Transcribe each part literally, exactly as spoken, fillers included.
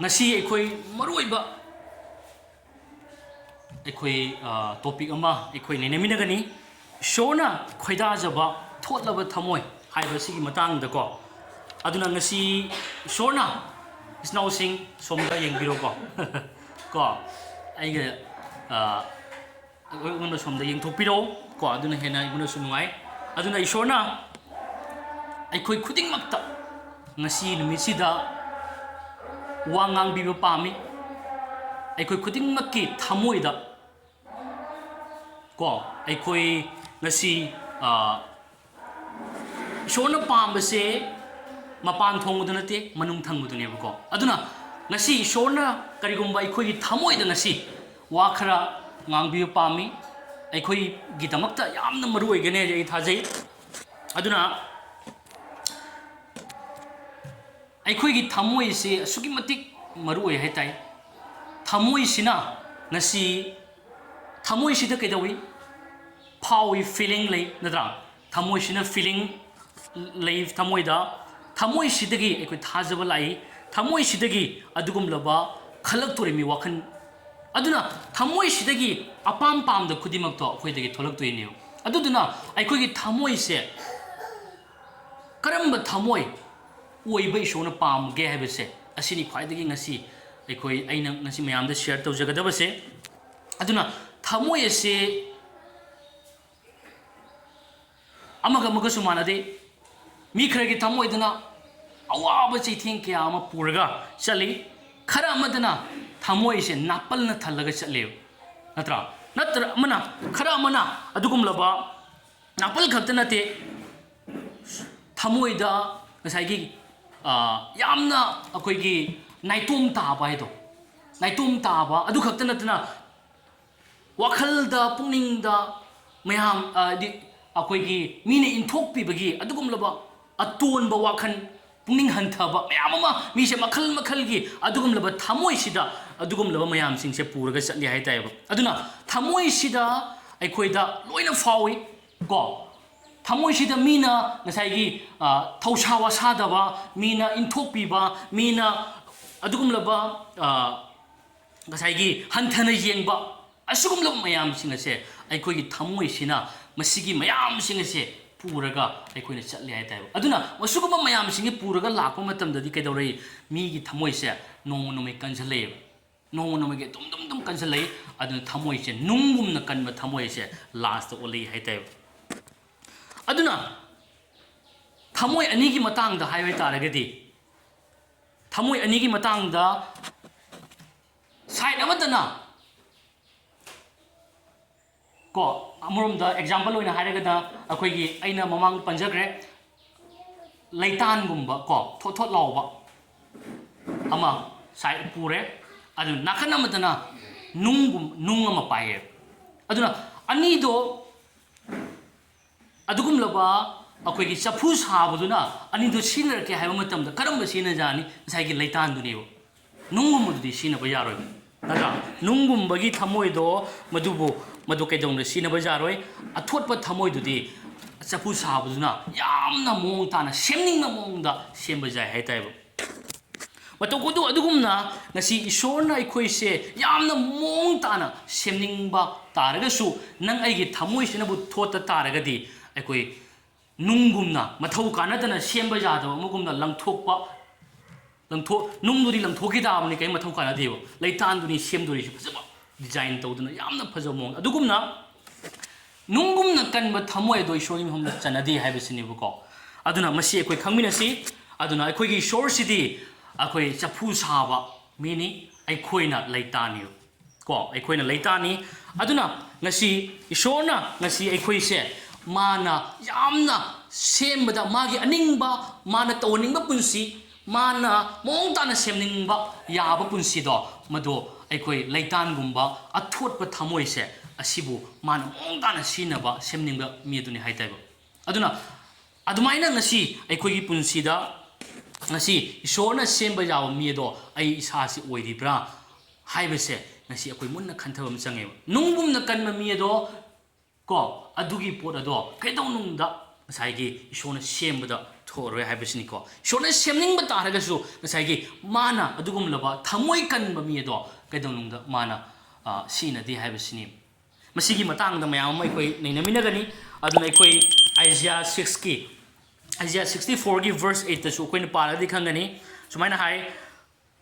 ꯉꯁꯤ ꯑꯩꯈꯣꯏ ꯃꯔꯨꯑꯣꯏꯕ ꯑꯩꯈꯣꯏ, ꯑ, topic ꯑꯃ ꯑꯩꯈꯣꯏ ꯅꯩꯅꯃꯤꯟꯅꯒꯅꯤ꯫ ꯏꯁꯣꯔꯅ ꯈꯣꯏꯗꯥꯖꯕ ꯊꯣꯠꯂꯕ ꯊꯃꯣꯏ ꯍꯥꯏꯕ ꯑꯁꯤꯒꯤ ꯃꯇꯥꯡꯗꯀꯣ꯫ ꯑꯗꯨꯅ ꯉꯁꯤ ꯏꯁꯣꯔꯅ, ꯏꯆꯤꯟ ꯏꯅꯥꯎꯁꯤꯡ ꯁꯣꯝꯗ ꯌꯦꯡꯕꯤꯔꯣꯀꯣ꯫ ꯀꯣ, ꯑꯩꯒ, ꯑ, ꯑꯩꯉꯣꯟꯗ ꯁꯣꯝꯗ ꯌꯦꯡꯊꯣꯛꯄꯤꯔꯛꯑꯣ ꯀꯣ, ꯑꯗꯨꯅ ꯍꯦꯟꯅ ꯑꯩꯉꯣꯟꯗꯁꯨ ꯅꯨꯡꯉꯥꯏ꯫ ꯑꯗꯨꯅ ꯏꯁꯣꯔꯅ ꯑꯩꯈꯣꯏ ꯈꯨꯗꯤꯡꯃꯛꯇ ꯉꯁꯤ ꯅꯨꯃꯤꯠꯁꯤꯗ ꯋꯥ ꯉꯥꯡꯕꯤꯕ ꯄꯥꯝꯃꯤ꯫ ꯑꯩꯈꯣꯏ ꯈꯨꯗꯤꯡꯃꯛꯀꯤ ꯊꯃꯣꯏꯗ ꯀꯣ, ꯑꯩꯈꯣꯏ ꯉꯁꯤ, ꯑ, ꯏꯁꯣꯔꯅ ꯄꯥꯝꯕꯁꯦ ꯃꯄꯥꯟ ꯊꯣꯡꯕꯗꯨ ꯅꯠꯇꯦ, ꯃꯅꯨꯡ ꯊꯪꯕꯗꯨꯅꯦꯕꯀꯣ꯫ ꯑꯗꯨꯅ ꯉꯁꯤ ꯏꯁꯣꯔꯅ ꯀꯔꯤꯒꯨꯝꯕ ꯑꯩꯈꯣꯏꯒꯤ ꯊꯃꯣꯏꯗ ꯉꯁꯤ ꯋꯥ ꯈꯔ ꯉꯥꯡꯕꯤꯕ ꯄꯥꯝꯃꯤ, ꯑꯩꯈꯣꯏꯒꯤꯗꯃꯛꯇ ꯌꯥꯝꯅ ꯃꯔꯨ ꯑꯣꯏꯒꯅꯤ ꯍꯥꯏꯅ ꯑꯩ ꯊꯥꯖꯩ꯫ ꯑꯗꯨꯅ ꯑꯩꯈꯣꯏꯒꯤ ꯊꯃꯣꯏꯁꯦ ꯑꯁꯨꯛꯀꯤ ꯃꯇꯤꯛ ꯃꯔꯨ ꯑꯣꯏ ꯍꯥꯏ ꯇꯥꯏ꯫ ꯊꯃꯣꯏꯁꯤꯅ ꯉꯁꯤ, ꯊꯃꯣꯏꯁꯤꯗ ꯀꯩꯗꯧꯏ? ꯐꯥꯎꯏ, feeling ꯂꯩ, ꯅꯠꯇ꯭ꯔꯥ? ꯊꯃꯣꯏꯁꯤꯅ feeling ꯂꯩ, ꯊꯃꯣꯏꯗ, ꯊꯃꯣꯏꯁꯤꯗꯒꯤ ꯑꯩꯈꯣꯏ ꯊꯥꯖꯕ ꯂꯥꯛꯏ, ꯊꯃꯣꯏꯁꯤꯗꯒꯤ ꯑꯗꯨꯒꯨꯝꯂꯕ ꯈꯜꯂꯛꯇꯣꯔꯤꯃꯤ ꯋꯥꯈꯜ꯫ ꯑꯗꯨꯅ ꯊꯃꯣꯏꯁꯤꯗꯒꯤ ꯑꯄꯥꯝ ꯄꯥꯝꯗ ꯈꯨꯗꯤꯡꯃꯛꯇꯣ ꯑꯩꯈꯣꯏꯗꯒꯤ ꯊꯣꯛꯂꯛꯇꯣꯏꯅꯦꯕ꯫ ꯑꯗꯨꯗꯨꯅ ꯑꯩꯈꯣꯏꯒꯤ ꯊꯃꯣꯏꯁꯦ ꯀꯔꯝꯕ ꯊꯃꯣꯏ ꯑꯣꯏꯕ ꯏꯁꯣꯔꯅ ꯄꯥꯝꯒꯦ ꯍꯥꯏꯕꯁꯦ, ꯑꯁꯤꯅꯤ ꯈ꯭ꯋꯥꯏꯗꯒꯤ ꯉꯁꯤ ꯑꯩꯈꯣꯏ, ꯑꯩꯅ ꯉꯁꯤ ꯃꯌꯥꯝꯗ share ꯇꯧꯖꯒꯗꯕꯁꯦ꯫ ꯑꯗꯨꯅ ꯊꯃꯣꯏ ꯑꯁꯤ ꯑꯃꯒ ꯑꯃꯒꯁꯨ ꯃꯥꯟꯅꯗꯦ꯫ ꯃꯤ ꯈꯔꯒꯤ ꯊꯃꯣꯏꯗꯅ ꯑꯋꯥꯕ ꯆꯩꯊꯦꯡ ꯀꯌꯥ ꯑꯃ ꯄꯨꯔꯒ ꯆꯠꯂꯤ, ꯈꯔ ꯑꯃꯗꯅ ꯊꯃꯣꯏꯁꯦ ꯅꯥꯄꯜꯅ ꯊꯜꯂꯒ ꯆꯠꯂꯦꯕ, ꯅꯠꯇ꯭ꯔꯥ? ꯅꯠꯇ꯭ꯔ ꯑꯃꯅ, ꯈꯔ ꯑꯃꯅ ꯑꯗꯨꯒꯨꯝꯂꯕ ꯅꯥꯄꯜ ꯈꯛꯇ ꯅꯠꯇꯦ, ꯊꯃꯣꯏꯗ ꯉꯁꯥꯏꯒꯤ, ꯑ, ꯌꯥꯝꯅ ꯑꯩꯈꯣꯏꯒꯤ ꯅꯥꯏꯇꯣꯝ ꯇꯥꯕ ꯍꯥꯏꯗꯣ, ꯅꯥꯏꯇꯣꯝ ꯇꯥꯕ ꯑꯗꯨ ꯈꯛꯇ ꯅꯠꯇꯅ ꯋꯥꯈꯜꯗ, ꯄꯨꯛꯅꯤꯡꯗ ꯃꯌꯥꯝ, ꯑ, ꯍꯥꯏꯗꯤ ꯑꯩꯈꯣꯏꯒꯤ ꯃꯤꯅ ꯏꯟꯊꯣꯛꯄꯤꯕꯒꯤ ꯑꯗꯨꯒꯨꯝꯂꯕ ꯑꯇꯣꯟꯕ ꯋꯥꯈꯜ, ꯄꯨꯛꯅꯤꯡ ꯍꯟꯊꯕ ꯃꯌꯥꯝ ꯑꯃ, ꯃꯤꯁꯦ ꯃꯈꯜ ꯃꯈꯜꯒꯤ ꯑꯗꯨꯒꯨꯝꯂꯕ ꯊꯃꯣꯏꯁꯤꯗ ꯑꯗꯨꯒꯨꯝꯂꯕ ꯃꯌꯥꯝꯁꯤꯡꯁꯦ ꯄꯨꯔꯒ ꯆꯠꯂꯤ ꯍꯥꯏꯇꯥꯔꯦꯕ꯫ ꯑꯗꯨꯅ ꯊꯃꯣꯏꯁꯤꯗ ꯑꯩꯈꯣꯏꯗ ꯂꯣꯏꯅ ꯐꯥꯎꯏ ꯀꯣ꯫ ꯊꯃꯣꯏꯁꯤꯗ ꯃꯤꯅ ꯉꯁꯥꯏꯒꯤ, ꯑ, ꯊꯧꯁꯥ ꯋꯥꯁꯥꯗꯕ, ꯃꯤꯅ ꯏꯟꯊꯣꯛꯄꯤꯕ, ꯃꯤꯅ ꯑꯗꯨꯒꯨꯝꯂꯕ, ꯑ, ꯉꯁꯥꯏꯒꯤ ꯍꯟꯊꯅ ꯌꯦꯡꯕ, ꯑꯁꯤꯒꯨꯝꯂꯕ ꯃꯌꯥꯝꯁꯤꯡ ꯑꯁꯦ ꯑꯩꯈꯣꯏꯒꯤ ꯊꯃꯣꯏꯁꯤꯅ ꯃꯁꯤꯒꯤ ꯃꯌꯥꯝꯁꯤꯡ ꯑꯁꯦ ꯄꯨꯔꯒ ꯑꯩꯈꯣꯏꯅ ꯆꯠꯂꯦ ꯍꯥꯏꯇꯥꯔꯦꯕ꯫ ꯑꯗꯨꯅ ꯃꯁꯤꯒꯨꯝꯕ ꯃꯌꯥꯝꯁꯤꯡꯁꯤ ꯄꯨꯔꯒ ꯂꯥꯛꯄ ꯃꯇꯝꯗꯗꯤ ꯀꯩꯗꯧꯔꯛꯏ? ꯃꯤꯒꯤ ꯊꯃꯣꯏꯁꯦ ꯅꯣꯡꯃ ꯅꯣꯡꯃꯒꯤ ꯀꯟꯁꯤꯜꯂꯛꯑꯦꯕ꯫ ꯅꯣꯡꯃ ꯅꯣꯡꯃꯒꯤ ꯑꯗꯨꯝ, ꯑꯗꯨꯝ, ꯑꯗꯨꯝ ꯀꯟꯁꯤꯜꯂꯛꯏ꯫ ꯑꯗꯨꯅ ꯊꯃꯣꯏꯁꯦ ꯅꯨꯡꯒꯨꯝꯅ ꯀꯟꯕ ꯊꯃꯣꯏꯁꯦ ꯂꯥꯁꯇ ꯑꯣꯜꯂꯛꯏ ꯍꯥꯏꯇꯥꯔꯦꯕ꯫ ꯑꯗꯨꯅ ꯊꯃꯣꯏ ꯑꯅꯤꯒꯤ ꯃꯇꯥꯡꯗ ꯍꯥꯏꯌꯨ ꯍꯥꯏꯇꯥꯔꯒꯗꯤ, ꯊꯃꯣꯏ ꯑꯅꯤꯒꯤ ꯃꯇꯥꯡꯗ ꯁꯥꯏꯠ ꯑꯃꯠꯇꯅ ꯀꯣ, ꯑꯃꯔꯣꯝꯗ ꯑꯦꯛꯖꯥꯝꯄꯜ ꯑꯣꯏꯅ ꯍꯥꯏꯔꯒꯅ ꯑꯩꯈꯣꯏꯒꯤ, ꯑꯩꯅ ꯃꯃꯥꯡ ꯄꯟꯖꯈ꯭ꯔꯦ, ꯂꯩꯇꯥꯟꯒꯨꯝꯕ ꯀꯣ, ꯊꯣꯠ ꯊꯣꯠ ꯂꯥꯎꯕ ꯑꯃ ꯁꯥꯏꯠ ꯄꯨꯔꯦ, ꯑꯗꯨ ꯅꯥꯀꯟ ꯑꯃꯗꯅ ꯅꯨꯡꯒꯨꯝ-, ꯅꯨꯡ ꯑꯃ ꯄꯥꯏꯌꯦ꯫ ꯑꯗꯨꯅ ꯑꯅꯤꯗꯣ, ꯑꯗꯨꯒꯨꯝꯂꯕ ꯑꯩꯈꯣꯏꯒꯤ ꯆꯐꯨ ꯁꯥꯕꯗꯨꯅ ꯑꯅꯤꯗꯣ ꯁꯤꯖꯤꯟꯅꯔꯛꯀꯦ ꯍꯥꯏꯕ ꯃꯇꯝꯗ ꯀꯔꯝꯕ ꯁꯤꯖꯤꯟꯅꯖꯥꯅꯤ? ꯉꯁꯥꯏꯒꯤ ꯂꯩꯇꯥꯟꯗꯨꯅꯦꯕ꯫ ꯅꯨꯡꯒꯨꯝꯕꯗꯨꯗꯤ ꯁꯤꯖꯤꯟꯅꯕ ꯌꯥꯔꯣꯏꯕ, ꯅꯠꯇ꯭ꯔꯥ? ꯅꯨꯡꯒꯨꯝꯕꯒꯤ ꯊꯃꯣꯏꯗꯣ, ꯃꯗꯨꯕꯨ, ꯃꯗꯨ ꯀꯩꯗꯧꯅ ꯁꯤꯖꯤꯟꯅꯕ ꯌꯥꯔꯣꯏ? ꯑꯊꯣꯠꯄ ꯊꯃꯣꯏꯗꯨꯗꯤ ꯆꯐꯨ ꯁꯥꯕꯗꯨꯅ ꯌꯥꯝꯅ ꯃꯑꯣꯡ ꯇꯥꯅ ꯁꯦꯝꯅꯤꯡꯕ ꯃꯑꯣꯡꯗ ꯁꯦꯝꯕ ꯌꯥꯏ ꯍꯥꯏꯇꯥꯔꯦꯕ꯫ ꯃꯇꯧ ꯑꯗꯨ, ꯑꯗꯨꯒꯨꯝꯅ ꯉꯁꯤ ꯏꯁꯣꯔꯅ ꯑꯩꯈꯣꯏꯁꯦ ꯌꯥꯝꯅ ꯃꯑꯣꯡ ꯇꯥꯅ ꯁꯦꯝꯅꯤꯡꯕ ꯇꯥꯔꯒꯁꯨ, ꯅꯪ ꯑꯩꯒꯤ ꯊꯃꯣꯏꯁꯤꯅꯕꯨ ꯊꯣꯠꯇ ꯇꯥꯔꯒꯗꯤ, ꯑꯩꯈꯣꯏ ꯅꯨꯡꯒꯨꯝꯅ ꯃꯊꯧ ꯀꯥꯟꯅꯗꯅ ꯁꯦꯝꯕ ꯌꯥꯗꯕ ꯑꯃꯒꯨꯝꯅ ꯂꯪꯊꯣꯛꯄ, ꯂꯪꯊꯣꯛ-, ꯅꯨꯡꯗꯨꯗꯤ ꯂꯪꯊꯣꯛꯈꯤ ꯇꯥꯕꯅꯤ, ꯀꯔꯤꯝ ꯃꯊꯧ ꯀꯥꯟꯅꯗꯦꯕ꯫ ꯂꯩꯇꯥꯟꯗꯨꯅꯤ ꯁꯦꯝꯗꯣꯔꯤꯁꯤ, ꯐꯖꯕ ꯗꯤꯖꯥꯏꯟ ꯇꯧꯗꯅ, ꯌꯥꯝꯅ ꯐꯖꯕ ꯃꯑꯣꯡ꯫ ꯑꯗꯨꯒꯨꯝꯅ ꯅꯨꯡꯒꯨꯝꯅ ꯀꯟꯕ ꯊꯃꯣꯏ ꯑꯗꯣ ꯏꯁꯣꯔꯒꯤ ꯃꯐꯝꯗ ꯆꯟꯅꯗꯦ ꯍꯥꯏꯕꯁꯤꯅꯦꯕꯀꯣ꯫ ꯑꯗꯨꯅ ꯃꯁꯤ ꯑꯩꯈꯣꯏ ꯈꯪꯃꯤꯟꯅꯁꯤ꯫ ꯑꯗꯨꯅ ꯑꯩꯈꯣꯏꯒꯤ ꯏꯁꯣꯔꯁꯤꯗꯤ ꯑꯩꯈꯣꯏ ꯆꯐꯨ ꯁꯥꯕ ꯃꯤꯅꯤ, ꯑꯩꯈꯣꯏꯅ ꯂꯩꯇꯥꯟꯅꯤ꯫ ꯀꯣ, ꯑꯩꯈꯣꯏꯅ ꯂꯩꯇꯥꯅꯤ꯫ ꯑꯗꯨꯅ ꯉꯁꯤ ꯏꯁꯣꯔꯅ ꯉꯁꯤ ꯑꯩꯈꯣꯏꯁꯦ ꯃꯥꯅ ꯌꯥꯝꯅ ꯁꯦꯝꯕꯗ, ꯃꯥꯒꯤ ꯑꯅꯤꯡꯕ, ꯃꯥꯅ ꯇꯧꯍꯟꯅꯤꯡꯕ ꯄꯨꯟꯁꯤ, ꯃꯥꯅ ꯃꯑꯣꯡ ꯇꯥꯅ ꯁꯦꯝꯅꯤꯡꯕ ꯌꯥꯕ ꯄꯨꯟꯁꯤꯗꯣ, ꯃꯗꯣ ꯑꯩꯈꯣꯏ ꯂꯩꯇꯥꯟꯒꯨꯝꯕ ꯑꯊꯣꯠꯄ ꯊꯃꯣꯏꯁꯦ, ꯑꯁꯤꯕꯨ ꯃꯥꯅ ꯃꯑꯣꯡ ꯇꯥꯅ ꯁꯤꯖꯤꯟꯅꯕ, ꯁꯦꯝꯅꯤꯡꯕ ꯃꯤ ꯑꯗꯨꯅꯤ ꯍꯥꯏꯇꯥꯏꯕ꯫ ꯑꯗꯨꯅ ꯑꯗꯨꯃꯥꯏꯅ ꯉꯁꯤ ꯑꯩꯈꯣꯏꯒꯤ ꯄꯨꯟꯁꯤꯗ ꯉꯁꯤ ꯏꯁꯣꯔꯅ ꯁꯦꯝꯕ ꯌꯥꯕ ꯃꯤ ꯑꯗꯣ ꯑꯩ ꯏꯁꯥꯁꯤ ꯑꯣꯏꯔꯤꯕ꯭ꯔꯥ ꯍꯥꯏꯕꯁꯦ ꯉꯁꯤ ꯑꯩꯈꯣꯏ ꯃꯨꯟꯅ ꯈꯟꯊꯕ ꯑꯃ ꯆꯪꯉꯦꯕ꯫ ꯅꯨꯡꯒꯨꯝꯅ ꯀꯟꯕ ꯃꯤ ꯑꯗꯣ, ꯀꯣ, ꯑꯗꯨꯒꯤ ꯄꯣꯠ ꯑꯗꯣ ꯀꯩꯗꯧꯅꯨꯡꯗ ꯉꯁꯥꯏꯒꯤ ꯏꯁꯣꯔꯅ ꯁꯦꯝꯕꯗ ꯊꯣꯛꯑꯔꯣꯏ ꯍꯥꯏꯕꯁꯤꯅꯤꯀꯣ꯫ ꯏꯁꯣꯔꯅ ꯁꯦꯝꯅꯤꯡꯕ ꯇꯥꯔꯒꯁꯨ ꯉꯁꯥꯏꯒꯤ ꯃꯥꯅ ꯑꯗꯨꯒꯨꯝꯂꯕ ꯊꯃꯣꯏ ꯀꯟꯕ ꯃꯤ ꯑꯗꯣ ꯀꯩꯗꯧꯅꯨꯡꯗ ꯃꯥꯅ, ꯑ, ꯁꯤꯖꯤꯟꯅꯗꯦ ꯍꯥꯏꯕꯁꯤꯅꯤ꯫ ꯃꯁꯤꯒꯤ ꯃꯇꯥꯡꯗ ꯃꯌꯥꯝ ꯑꯃ ꯑꯩꯈꯣꯏ ꯅꯩꯅꯃꯤꯟꯅꯒꯅꯤ꯫ ꯑꯗꯨꯅ ꯑꯩꯈꯣꯏ Isaiah six ꯀꯤ, Isaiah sixty four ꯒꯤ verse eight ꯇꯁꯨ ꯑꯩꯈꯣꯏꯅ ꯄꯥꯔꯒꯗꯤ ꯈꯪꯒꯅꯤ꯫ ꯁꯨꯃꯥꯏꯅ ꯍꯥꯏ,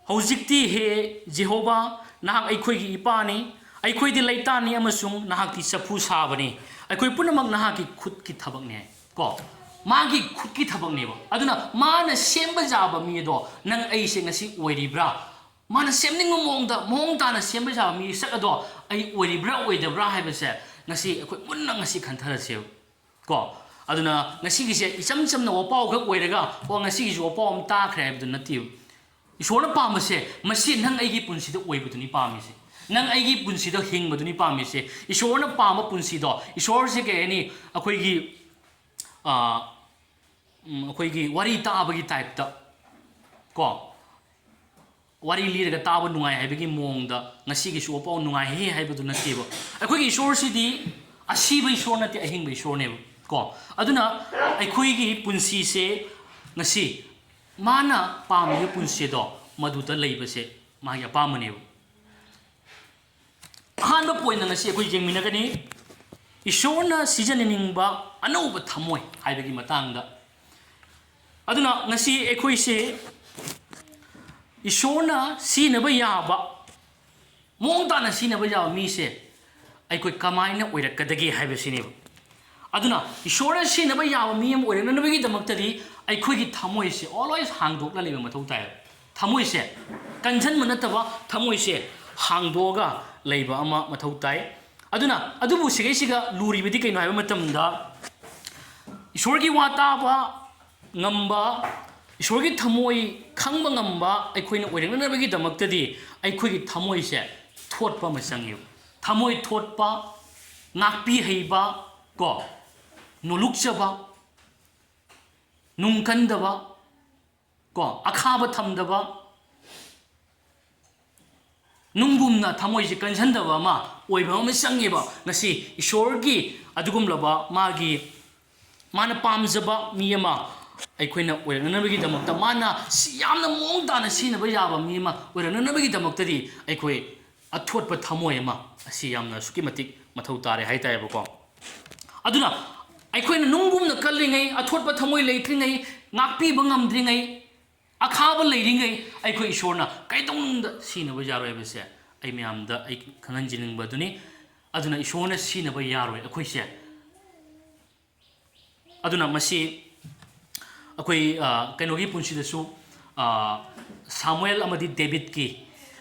"ꯍꯧꯖꯤꯛꯇꯤ ꯍꯦ ꯖꯦꯍꯣꯚꯥ, ꯅꯍꯥꯛ ꯑꯩꯈꯣꯏꯒꯤ ꯏꯄꯥꯅꯤ, ꯑꯩꯈꯣꯏꯗꯤ ꯂꯩꯇꯥꯅꯤ ꯑꯃꯁꯨꯡ ꯅꯍꯥꯛꯇꯤ ꯆꯐꯨ ꯁꯥꯕꯅꯤ, ꯑꯩꯈꯣꯏ ꯄꯨꯝꯅꯃꯛ ꯅꯍꯥꯛꯀꯤ ꯈꯨꯠꯀꯤ ꯊꯕꯛꯅꯤ"꯫ ꯀꯣ, ꯃꯥꯒꯤ ꯈꯨꯠꯀꯤ ꯊꯕꯛꯅꯦꯕ꯫ ꯑꯗꯨꯅ ꯃꯥꯅ ꯁꯦꯝꯕ ꯌꯥꯕ ꯃꯤ ꯑꯗꯣ ꯅꯪ ꯑꯩꯁꯦ ꯉꯁꯤ ꯑꯣꯏꯔꯤꯕ꯭ꯔꯥ? ꯃꯥꯅ ꯁꯦꯝꯅꯤꯡꯕ ꯃꯑꯣꯡꯗ, ꯃꯑꯣꯡ ꯇꯥꯅ ꯁꯦꯝꯕ ꯌꯥꯕ ꯃꯤꯁꯛ ꯑꯗꯣ ꯑꯩ ꯑꯣꯏꯔꯤꯕ꯭ꯔꯥ, ꯑꯣꯏꯗꯕ꯭ꯔꯥ ꯍꯥꯏꯕꯁꯦ ꯉꯁꯤ ꯑꯩꯈꯣꯏ ꯃꯨꯟꯅ ꯉꯁꯤ ꯈꯟꯊꯔꯁꯦꯕ꯫ ꯀꯣ? ꯑꯗꯨꯅ ꯉꯁꯤꯒꯤꯁꯦ ꯏꯆꯝ ꯆꯝꯅ ꯋꯥꯄꯥꯎꯈꯛ ꯑꯣꯏꯔꯒ, "ꯑꯣ, ꯉꯁꯤꯒꯤꯁꯨ ꯋꯥꯄꯥꯎ ꯑꯃ ꯇꯥꯈ꯭ꯔꯦ" ꯍꯥꯏꯕꯗꯨ ꯅꯠꯇꯦꯕ꯫ ꯏꯁꯣꯔꯅ ꯄꯥꯝꯕꯁꯦ, ꯃꯁꯤ ꯅꯪ ꯑꯩꯒꯤ ꯄꯨꯟꯁꯤꯗ ꯑꯣꯏꯕꯗꯨꯅꯤ ꯄꯥꯝꯃꯤꯁꯦ꯫ ꯅꯪ ꯑꯩꯒꯤ ꯄꯨꯟꯁꯤꯗ ꯍꯤꯡꯕꯗꯨꯅꯤ ꯄꯥꯝꯃꯤꯁꯦ꯫ ꯏꯁꯣꯔꯅ ꯄꯥꯝꯕ ꯄꯨꯟꯁꯤꯗꯣ, ꯏꯁꯣꯔꯁꯦ ꯀꯩ ꯍꯥꯏꯅꯤ, ꯑꯩꯈꯣꯏꯒꯤ, ꯑ, ꯎꯝ, ꯑꯩꯈꯣꯏꯒꯤ ꯋꯥꯔꯤ ꯇꯥꯕꯒꯤ type ꯇ, ꯀꯣ? ꯋꯥꯔꯤ ꯂꯤꯔꯒ ꯇꯥꯕ ꯅꯨꯡꯉꯥꯏ ꯍꯥꯏꯕꯒꯤ ꯃꯑꯣꯡꯗ ꯉꯁꯤꯒꯤꯁꯨ ꯋꯥꯄꯥꯎ ꯅꯨꯡꯉꯥꯏꯍꯦ ꯍꯥꯏꯕꯗꯨ ꯅꯠꯇꯦꯕ꯫ ꯑꯩꯈꯣꯏꯒꯤ ꯏꯁꯣꯔꯁꯤꯗꯤ ꯑꯁꯤꯕ ꯏꯁꯣꯔ ꯅꯠꯇꯦ, ꯑꯍꯤꯡꯕ ꯏꯁꯣꯔꯅꯦꯕ, ꯀꯣ? ꯑꯗꯨꯅ ꯑꯩꯈꯣꯏꯒꯤ ꯄꯨꯟꯁꯤꯁꯦ ꯉꯁꯤ ꯃꯥꯅ ꯄꯥꯝꯃꯤꯕ ꯄꯨꯟꯁꯤꯗꯣ ꯃꯗꯨꯗ ꯂꯩꯕꯁꯦ ꯃꯥꯒꯤ ꯑꯄꯥꯝꯕꯅꯦꯕ꯫ ꯑꯍꯥꯟꯕ point ꯉꯁꯤ ꯑꯩꯈꯣꯏ ꯌꯦꯡꯃꯤꯟꯅꯒꯅꯤ, ꯏꯁꯣꯔꯅ ꯁꯤꯖꯤꯟꯅꯅꯤꯡꯕ ꯑꯅꯧꯕ ꯊꯃꯣꯏ ꯍꯥꯏꯕꯒꯤ ꯃꯇꯥꯡꯗ꯫ ꯑꯗꯨꯅ ꯉꯁꯤ ꯑꯩꯈꯣꯏꯁꯦ ꯏꯁꯣꯔꯅ ꯁꯤꯖꯤꯟꯅꯕ ꯌꯥꯕ, ꯃꯑꯣꯡ ꯇꯥꯅ ꯁꯤꯖꯤꯟꯅꯕ ꯌꯥꯕ ꯃꯤꯁꯦ ꯑꯩꯈꯣꯏ ꯀꯃꯥꯏꯅ ꯑꯣꯏꯔꯛꯀꯗꯒꯦ ꯍꯥꯏꯕꯁꯤꯅꯦꯕ꯫ ꯑꯗꯨꯅ ꯏꯁꯣꯔꯅ ꯁꯤꯖꯤꯟꯅꯕ ꯌꯥꯕ ꯃꯤ ꯑꯃ ꯑꯣꯏꯔꯛꯅꯅꯕꯒꯤꯗꯃꯛꯇꯗꯤ ꯑꯩꯈꯣꯏꯒꯤ ꯊꯃꯣꯏꯁꯦ always ꯍꯥꯡꯗꯣꯛꯅ ꯂꯩꯕ ꯃꯊꯧ ꯇꯥꯏ꯫ ꯊꯃꯣꯏꯁꯦ ꯀꯟꯁꯤꯟꯕ ꯅꯠꯇꯕ, ꯊꯃꯣꯏꯁꯦ ꯍꯥꯡꯗꯣꯛꯑꯒ ꯂꯩꯕ ꯑꯃ ꯃꯊꯧ ꯇꯥꯏ꯫ ꯑꯗꯨꯅ ꯑꯗꯨꯕꯨ ꯁꯤꯒꯩꯁꯤꯒ ꯂꯨꯔꯤꯕꯗꯤ ꯀꯩꯅꯣ ꯍꯥꯏꯕ ꯃꯇꯝꯗ, ꯏꯁꯣꯔꯒꯤ ꯋꯥ ꯇꯥꯕ ꯉꯝꯕ, ꯏꯁꯣꯔꯒꯤ ꯊꯃꯣꯏ ꯈꯪꯕ ꯉꯝꯕ ꯑꯩꯈꯣꯏꯅ ꯑꯣꯏꯔꯛꯅꯅꯕꯒꯤꯗꯃꯛꯇꯗꯤ ꯑꯩꯈꯣꯏꯒꯤ ꯊꯃꯣꯏꯁꯦ ꯊꯣꯠꯄ ꯑꯃ ꯆꯪꯉꯦꯕ꯫ ꯊꯃꯣꯏ ꯊꯣꯠꯄ, ꯉꯥꯛꯄꯤ ꯍꯩꯕ, ꯀꯣ, ꯅꯣꯂꯨꯛꯆꯕ, ꯅꯨꯡ ꯀꯟꯗꯕ, ꯀꯣ, ꯑꯈꯥꯕ ꯊꯝꯗꯕ, ꯅꯨꯡꯒꯨꯝꯅ ꯊꯃꯣꯏꯁꯦ ꯀꯟꯁꯤꯟꯗꯕ ꯑꯃ ꯑꯣꯏꯕ ꯑꯃ ꯆꯪꯉꯦꯕ꯫ ꯉꯁꯤ ꯏꯁꯣꯔꯒꯤ ꯑꯗꯨꯒꯨꯝꯂꯕ ꯃꯥꯒꯤ, ꯃꯥꯅ ꯄꯥꯝꯖꯕ ꯃꯤ ꯑꯃ ꯑꯩꯈꯣꯏꯅ ꯑꯣꯏꯔꯛꯅꯅꯕꯒꯤꯗꯃꯛꯇ, ꯃꯥꯅ ꯁꯤ ꯌꯥꯝꯅ ꯃꯑꯣꯡ ꯇꯥꯅ ꯁꯤꯖꯤꯟꯅꯕ ꯌꯥꯕ ꯃꯤ ꯑꯃ ꯑꯣꯏꯔꯛꯅꯅꯕꯒꯤꯗꯃꯛꯇꯗꯤ, ꯑꯩꯈꯣꯏ ꯑꯊꯣꯠꯄ ꯊꯃꯣꯏ ꯑꯃ ꯑꯁꯤ ꯌꯥꯝꯅ ꯑꯁꯨꯛꯀꯤ ꯃꯇꯤꯛ ꯃꯊꯧ ꯇꯥꯔꯦ ꯍꯥꯏ ꯇꯥꯏꯌꯦꯕꯀꯣ꯫ ꯑꯗꯨꯅ ꯑꯩꯈꯣꯏꯅ ꯅꯨꯡꯒꯨꯝꯅ ꯀꯜꯂꯤꯉꯩ, ꯑꯊꯣꯠꯄ ꯊꯃꯣꯏ ꯂꯩꯇ꯭ꯔꯤꯉꯩ, ꯉꯥꯛꯄꯤꯕ ꯉꯝꯗ꯭ꯔꯤꯉꯩ, ꯑꯈꯥꯕ ꯂꯩꯔꯤꯉꯩ, ꯑꯩꯈꯣꯏ ꯏꯁꯣꯔꯅ ꯀꯩꯗꯧꯅꯨꯡꯗ ꯁꯤꯖꯤꯟꯅꯕ ꯌꯥꯔꯣꯏ ꯍꯥꯏꯕꯁꯦ ꯑꯩ ꯃꯌꯥꯝꯗ ꯑꯩ ꯈꯪꯍꯟꯖꯅꯤꯡꯕ ꯑꯗꯨꯅꯤ꯫ ꯑꯗꯨꯅ ꯏꯁꯣꯔꯅ ꯁꯤꯖꯤꯟꯅꯕ ꯌꯥꯔꯣꯏ ꯑꯩꯈꯣꯏꯁꯦ꯫ ꯑꯗꯨꯅ ꯃꯁꯤ ꯑꯩꯈꯣꯏ, ꯑ, ꯀꯩꯅꯣꯒꯤ ꯄꯨꯟꯁꯤꯗꯁꯨ, ꯑ, ꯁꯥꯃꯨꯑꯦꯜ ꯑꯃꯗꯤ ꯗꯦꯕꯤꯠꯀꯤ,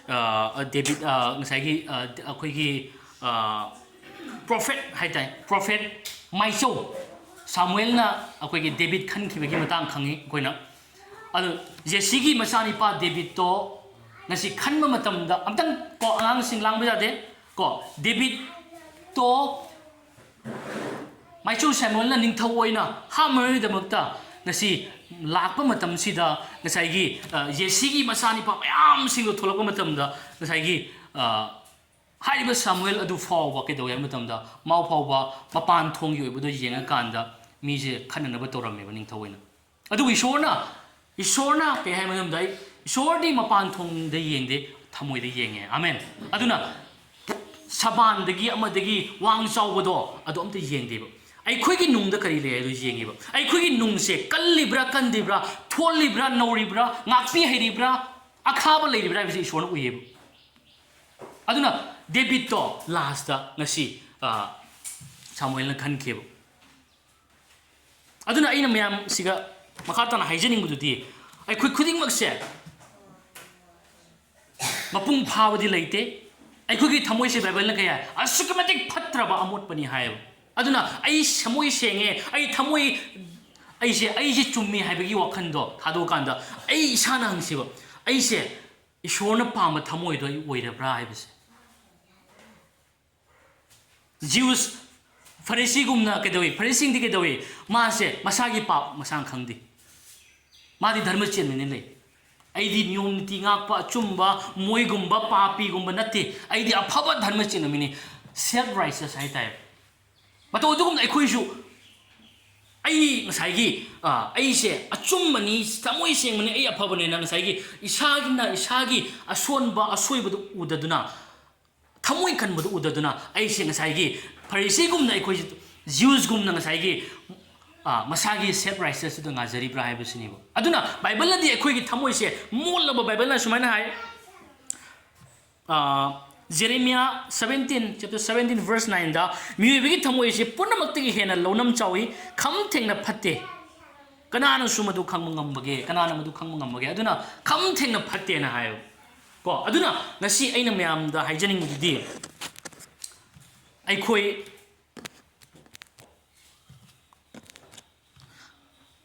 ꯑ, ꯗꯦꯕꯤꯠ, ꯑ, ꯉꯁꯥꯏꯒꯤ, ꯑ, ꯑꯩꯈꯣꯏꯒꯤ, ꯑ, ꯄ꯭ꯔꯣꯐꯦꯠ ꯍꯥꯏ ꯇꯥꯏ, ꯄ꯭ꯔꯣꯐꯦꯠ ꯃꯥꯏꯆꯧ ꯁꯥꯃꯨꯑꯦꯜꯅ ꯑꯩꯈꯣꯏꯒꯤ ꯗꯦꯕꯤꯠ ꯈꯟꯈꯤꯕꯒꯤ ꯃꯇꯥꯡ ꯈꯪꯉꯤ ꯑꯩꯈꯣꯏꯅ꯫ ꯑꯗꯨ ꯖꯦꯁꯤꯒꯤ ꯃꯆꯥꯅꯤꯄꯥ ꯗꯦꯕꯤꯠꯇꯣ ꯉꯁꯤ ꯈꯟꯕ ꯃꯇꯝꯗ, ꯑꯝꯇꯪ ꯀꯣ, ꯑꯉꯥꯡꯁꯤꯡ ꯂꯥꯡꯕ ꯌꯥꯗꯦ ꯀꯣ, ꯗꯦꯕꯤꯠꯇꯣ ꯃꯥꯏꯆꯧ ꯁꯥꯃꯨꯑꯦꯜꯅ ꯅꯤꯡꯊꯧ ꯑꯣꯏꯅ ꯍꯥꯞꯅꯕꯒꯤꯗꯃꯛꯇ ꯉꯁꯤ ꯂꯥꯛꯄ ꯃꯇꯝꯁꯤꯗ, ꯉꯁꯥꯏꯒꯤ, ꯑ, ꯌꯦꯁꯤꯒꯤ ꯃꯆꯥꯅꯤꯄꯥ ꯃꯌꯥꯝꯁꯤꯡꯗꯣ ꯊꯣꯛꯂꯛꯄ ꯃꯇꯝꯗ, ꯉꯁꯥꯏꯒꯤ, ꯑ, ꯍꯥꯏꯔꯤꯕ ꯁꯥꯃꯨꯑꯦꯜ ꯑꯗꯨ ꯐꯥꯎꯕ ꯀꯩꯗꯧꯋꯦ ꯍꯥꯏꯕ ꯃꯇꯝꯗ, ꯃꯥ ꯐꯥꯎꯕ ꯃꯄꯥꯟ ꯊꯣꯡꯒꯤ ꯑꯣꯏꯕꯗꯣ ꯌꯦꯡꯉꯀꯥꯟꯗ ꯃꯤꯁꯦ ꯈꯠꯅꯅꯕ ꯇꯧꯔꯝꯃꯦꯕ ꯅꯤꯡꯊꯧ ꯑꯣꯏꯅ꯫ ꯑꯗꯨꯕꯨ ꯏꯁꯣꯔꯅ, ꯏꯁꯣꯔꯅ ꯀꯩ ꯍꯥꯏ ꯃꯇꯝꯗ, ꯑꯩ, ꯏꯁꯣꯔꯗꯤ ꯃꯄꯥꯟ ꯊꯣꯡꯗ ꯌꯦꯡꯗꯦ, ꯊꯃꯣꯏꯗ ꯌꯦꯡꯉꯦ꯫ ꯑꯃꯦꯟ꯫ ꯑꯗꯨꯅ ꯁꯕꯥꯟꯗꯒꯤ ꯑꯃꯗꯒꯤ ꯋꯥꯡ ꯆꯥꯎꯕꯗꯣ ꯑꯗꯨ ꯑꯝꯇ ꯌꯦꯡꯗꯦꯕ꯫ ꯑꯩꯈꯣꯏꯒꯤ ꯅꯨꯡꯗ ꯀꯔꯤ ꯂꯩ ꯍꯥꯏꯗꯣ ꯌꯦꯡꯉꯦꯕ꯫ ꯑꯩꯈꯣꯏꯒꯤ ꯅꯨꯡꯁꯦ ꯀꯜꯂꯤꯕ꯭ꯔꯥ, ꯀꯟꯗ꯭ꯔꯤꯕ꯭ꯔꯥ, ꯊꯣꯜꯂꯤꯕ꯭ꯔꯥ, ꯅꯧꯔꯤꯕ꯭ꯔꯥ, ꯉꯥꯛꯄꯤ ꯍꯩꯔꯤꯕ꯭ꯔꯥ, ꯑꯈꯥꯕ ꯂꯩꯔꯤꯕ꯭ꯔꯥ ꯍꯥꯏꯕꯁꯤ ꯏꯁꯣꯔꯅ ꯎꯏꯌꯦꯕ꯫ ꯑꯗꯨꯅ ꯗꯦꯕꯤꯠꯇꯣ ꯂꯥꯁꯇ ꯉꯁꯤ, ꯑ, ꯁꯥꯃꯨꯑꯦꯜꯅ ꯈꯟꯈꯤꯕ꯫ ꯑꯗꯨꯅ ꯑꯩꯅ ꯃꯌꯥꯝꯁꯤꯒ ꯃꯈꯥ ꯇꯥꯅ ꯍꯥꯏꯖꯅꯤꯡꯕꯗꯨꯗꯤ, ꯑꯩꯈꯣꯏ ꯈꯨꯗꯤꯡꯃꯛꯁꯦ ꯃꯄꯨꯡ ꯐꯥꯕꯗꯤ ꯂꯩꯇꯦ꯫ ꯑꯩꯈꯣꯏꯒꯤ ꯊꯃꯣꯏꯁꯦ ꯕꯥꯏꯕꯜꯅ ꯀꯩ ꯍꯥꯏ? ꯑꯁꯨꯛꯀꯤ ꯃꯇꯤꯛ ꯐꯠꯇ꯭ꯔꯕ ꯑꯃꯣꯠꯄꯅꯤ ꯍꯥꯏꯌꯦꯕ꯫ ꯑꯗꯨꯅ ꯑꯩ ꯊꯃꯣꯏ ꯁꯦꯡꯉꯦ, ꯑꯩ ꯊꯃꯣꯏ, ꯑꯩꯁꯦ, ꯑꯩꯁꯦ ꯆꯨꯝꯃꯤ ꯍꯥꯏꯕꯒꯤ ꯋꯥꯈꯜꯗꯣ ꯊꯥꯗꯣꯛꯑꯀꯥꯟꯗ ꯑꯩ ꯏꯁꯥꯅ ꯍꯪꯁꯤꯕ, ꯑꯩꯁꯦ ꯏꯁꯣꯔꯅ ꯄꯥꯝꯕ ꯊꯃꯣꯏꯗꯣ ꯑꯩ ꯑꯣꯏꯔꯕ꯭ꯔꯥ ꯍꯥꯏꯕꯁꯦ꯫ ꯖꯤꯎꯁ, ꯐꯔꯤꯁꯤꯒꯨꯝꯅ ꯀꯩꯗꯧꯏ? ꯐꯔꯤꯁꯤꯡꯗꯤ ꯀꯩꯗꯧꯏ? ꯃꯥꯁꯦ ꯃꯁꯥꯒꯤ ꯄꯥꯞ ꯃꯁꯥꯅ ꯈꯪꯗꯦ꯫ ꯃꯥꯗꯤ ꯙꯔꯃ ꯆꯦꯟꯕꯅꯤ ꯂꯩ꯫ ꯑꯩꯗꯤ ꯅꯤꯌꯣꯝ ꯅꯤꯇꯤ ꯉꯥꯛꯄ, ꯑꯆꯨꯝꯕ, ꯃꯣꯏꯒꯨꯝꯕ ꯄꯥꯄꯤꯒꯨꯝꯕ ꯅꯠꯇꯦ꯫ ꯑꯩꯗꯤ ꯑꯐꯕ ꯙꯔꯃ ꯆꯦꯟꯕ ꯃꯤꯅꯤ꯫ Self righteous ꯍꯥꯏ ꯇꯥꯏ꯫ ꯃꯇꯧ ꯑꯗꯨꯒꯨꯝꯅ ꯑꯩꯈꯣꯏꯁꯨ ꯑꯩ ꯉꯁꯥꯏꯒꯤ, ꯑ, ꯑꯩꯁꯦ ꯑꯆꯨꯝꯕꯅꯤ, ꯊꯃꯣꯏ ꯁꯦꯡꯕꯅꯤ, ꯑꯩ ꯑꯐꯕꯅꯦꯅ ꯉꯁꯥꯏꯒꯤ ꯏꯁꯥꯒꯤꯅ ꯏꯁꯥꯒꯤ ꯑꯁꯣꯟꯕ, ꯑꯁꯣꯏꯕꯗꯨ ꯎꯗꯗꯨꯅ, ꯊꯃꯣꯏ ꯀꯟꯕꯗꯨ ꯎꯗꯗꯨꯅ, ꯑꯩꯁꯦ ꯉꯁꯥꯏꯒꯤ ꯐꯔꯤꯁꯤꯒꯨꯝꯅ, ꯑꯩꯈꯣꯏ Jewsꯒꯨꯝꯅ ꯉꯁꯥꯏꯒꯤ, ꯑ, ꯃꯁꯥꯒꯤ self righteousꯇꯨꯗ ꯉꯥꯖꯔꯤꯕ꯭ꯔꯥ ꯍꯥꯏꯕꯁꯤꯅꯦꯕ꯫ ꯑꯗꯨꯅ ꯕꯥꯏꯕꯜꯅꯗꯤ ꯑꯩꯈꯣꯏꯒꯤ ꯊꯃꯣꯏꯁꯦ ꯃꯣꯠꯂꯕ, ꯕꯥꯏꯕꯜꯅ ꯁꯨꯃꯥꯏꯅ ꯍꯥꯏ, ꯑ, Jeremiah seventeen, chapter seventeen, verse nineꯗ, "ꯃꯤꯑꯣꯏꯕꯒꯤ ꯊꯃꯣꯏꯁꯦ ꯄꯨꯝꯅꯃꯛꯇꯒꯤ ꯍꯦꯟꯅ ꯂꯧꯅꯝ ꯆꯥꯎꯏ, ꯈꯝ ꯊꯦꯡꯅ ꯐꯠꯇꯦ꯫ ꯀꯅꯥꯅꯁꯨ ꯃꯗꯨ ꯈꯪꯕ ꯉꯝꯕꯒꯦ? ꯀꯅꯥꯅ ꯃꯗꯨ ꯈꯪꯕ ꯉꯝꯕꯒꯦ? ꯑꯗꯨꯅ ꯈꯝ ꯊꯦꯡꯅ ꯐꯠꯇꯦꯅ" ꯍꯥꯏꯌꯦꯕ꯫ ꯀꯣ, ꯑꯗꯨꯅ ꯉꯁꯤ ꯑꯩꯅ ꯃꯌꯥꯝꯗ ꯍꯥꯏꯖꯅꯤꯡꯕꯗꯨꯗꯤ, ꯑꯩꯈꯣꯏ,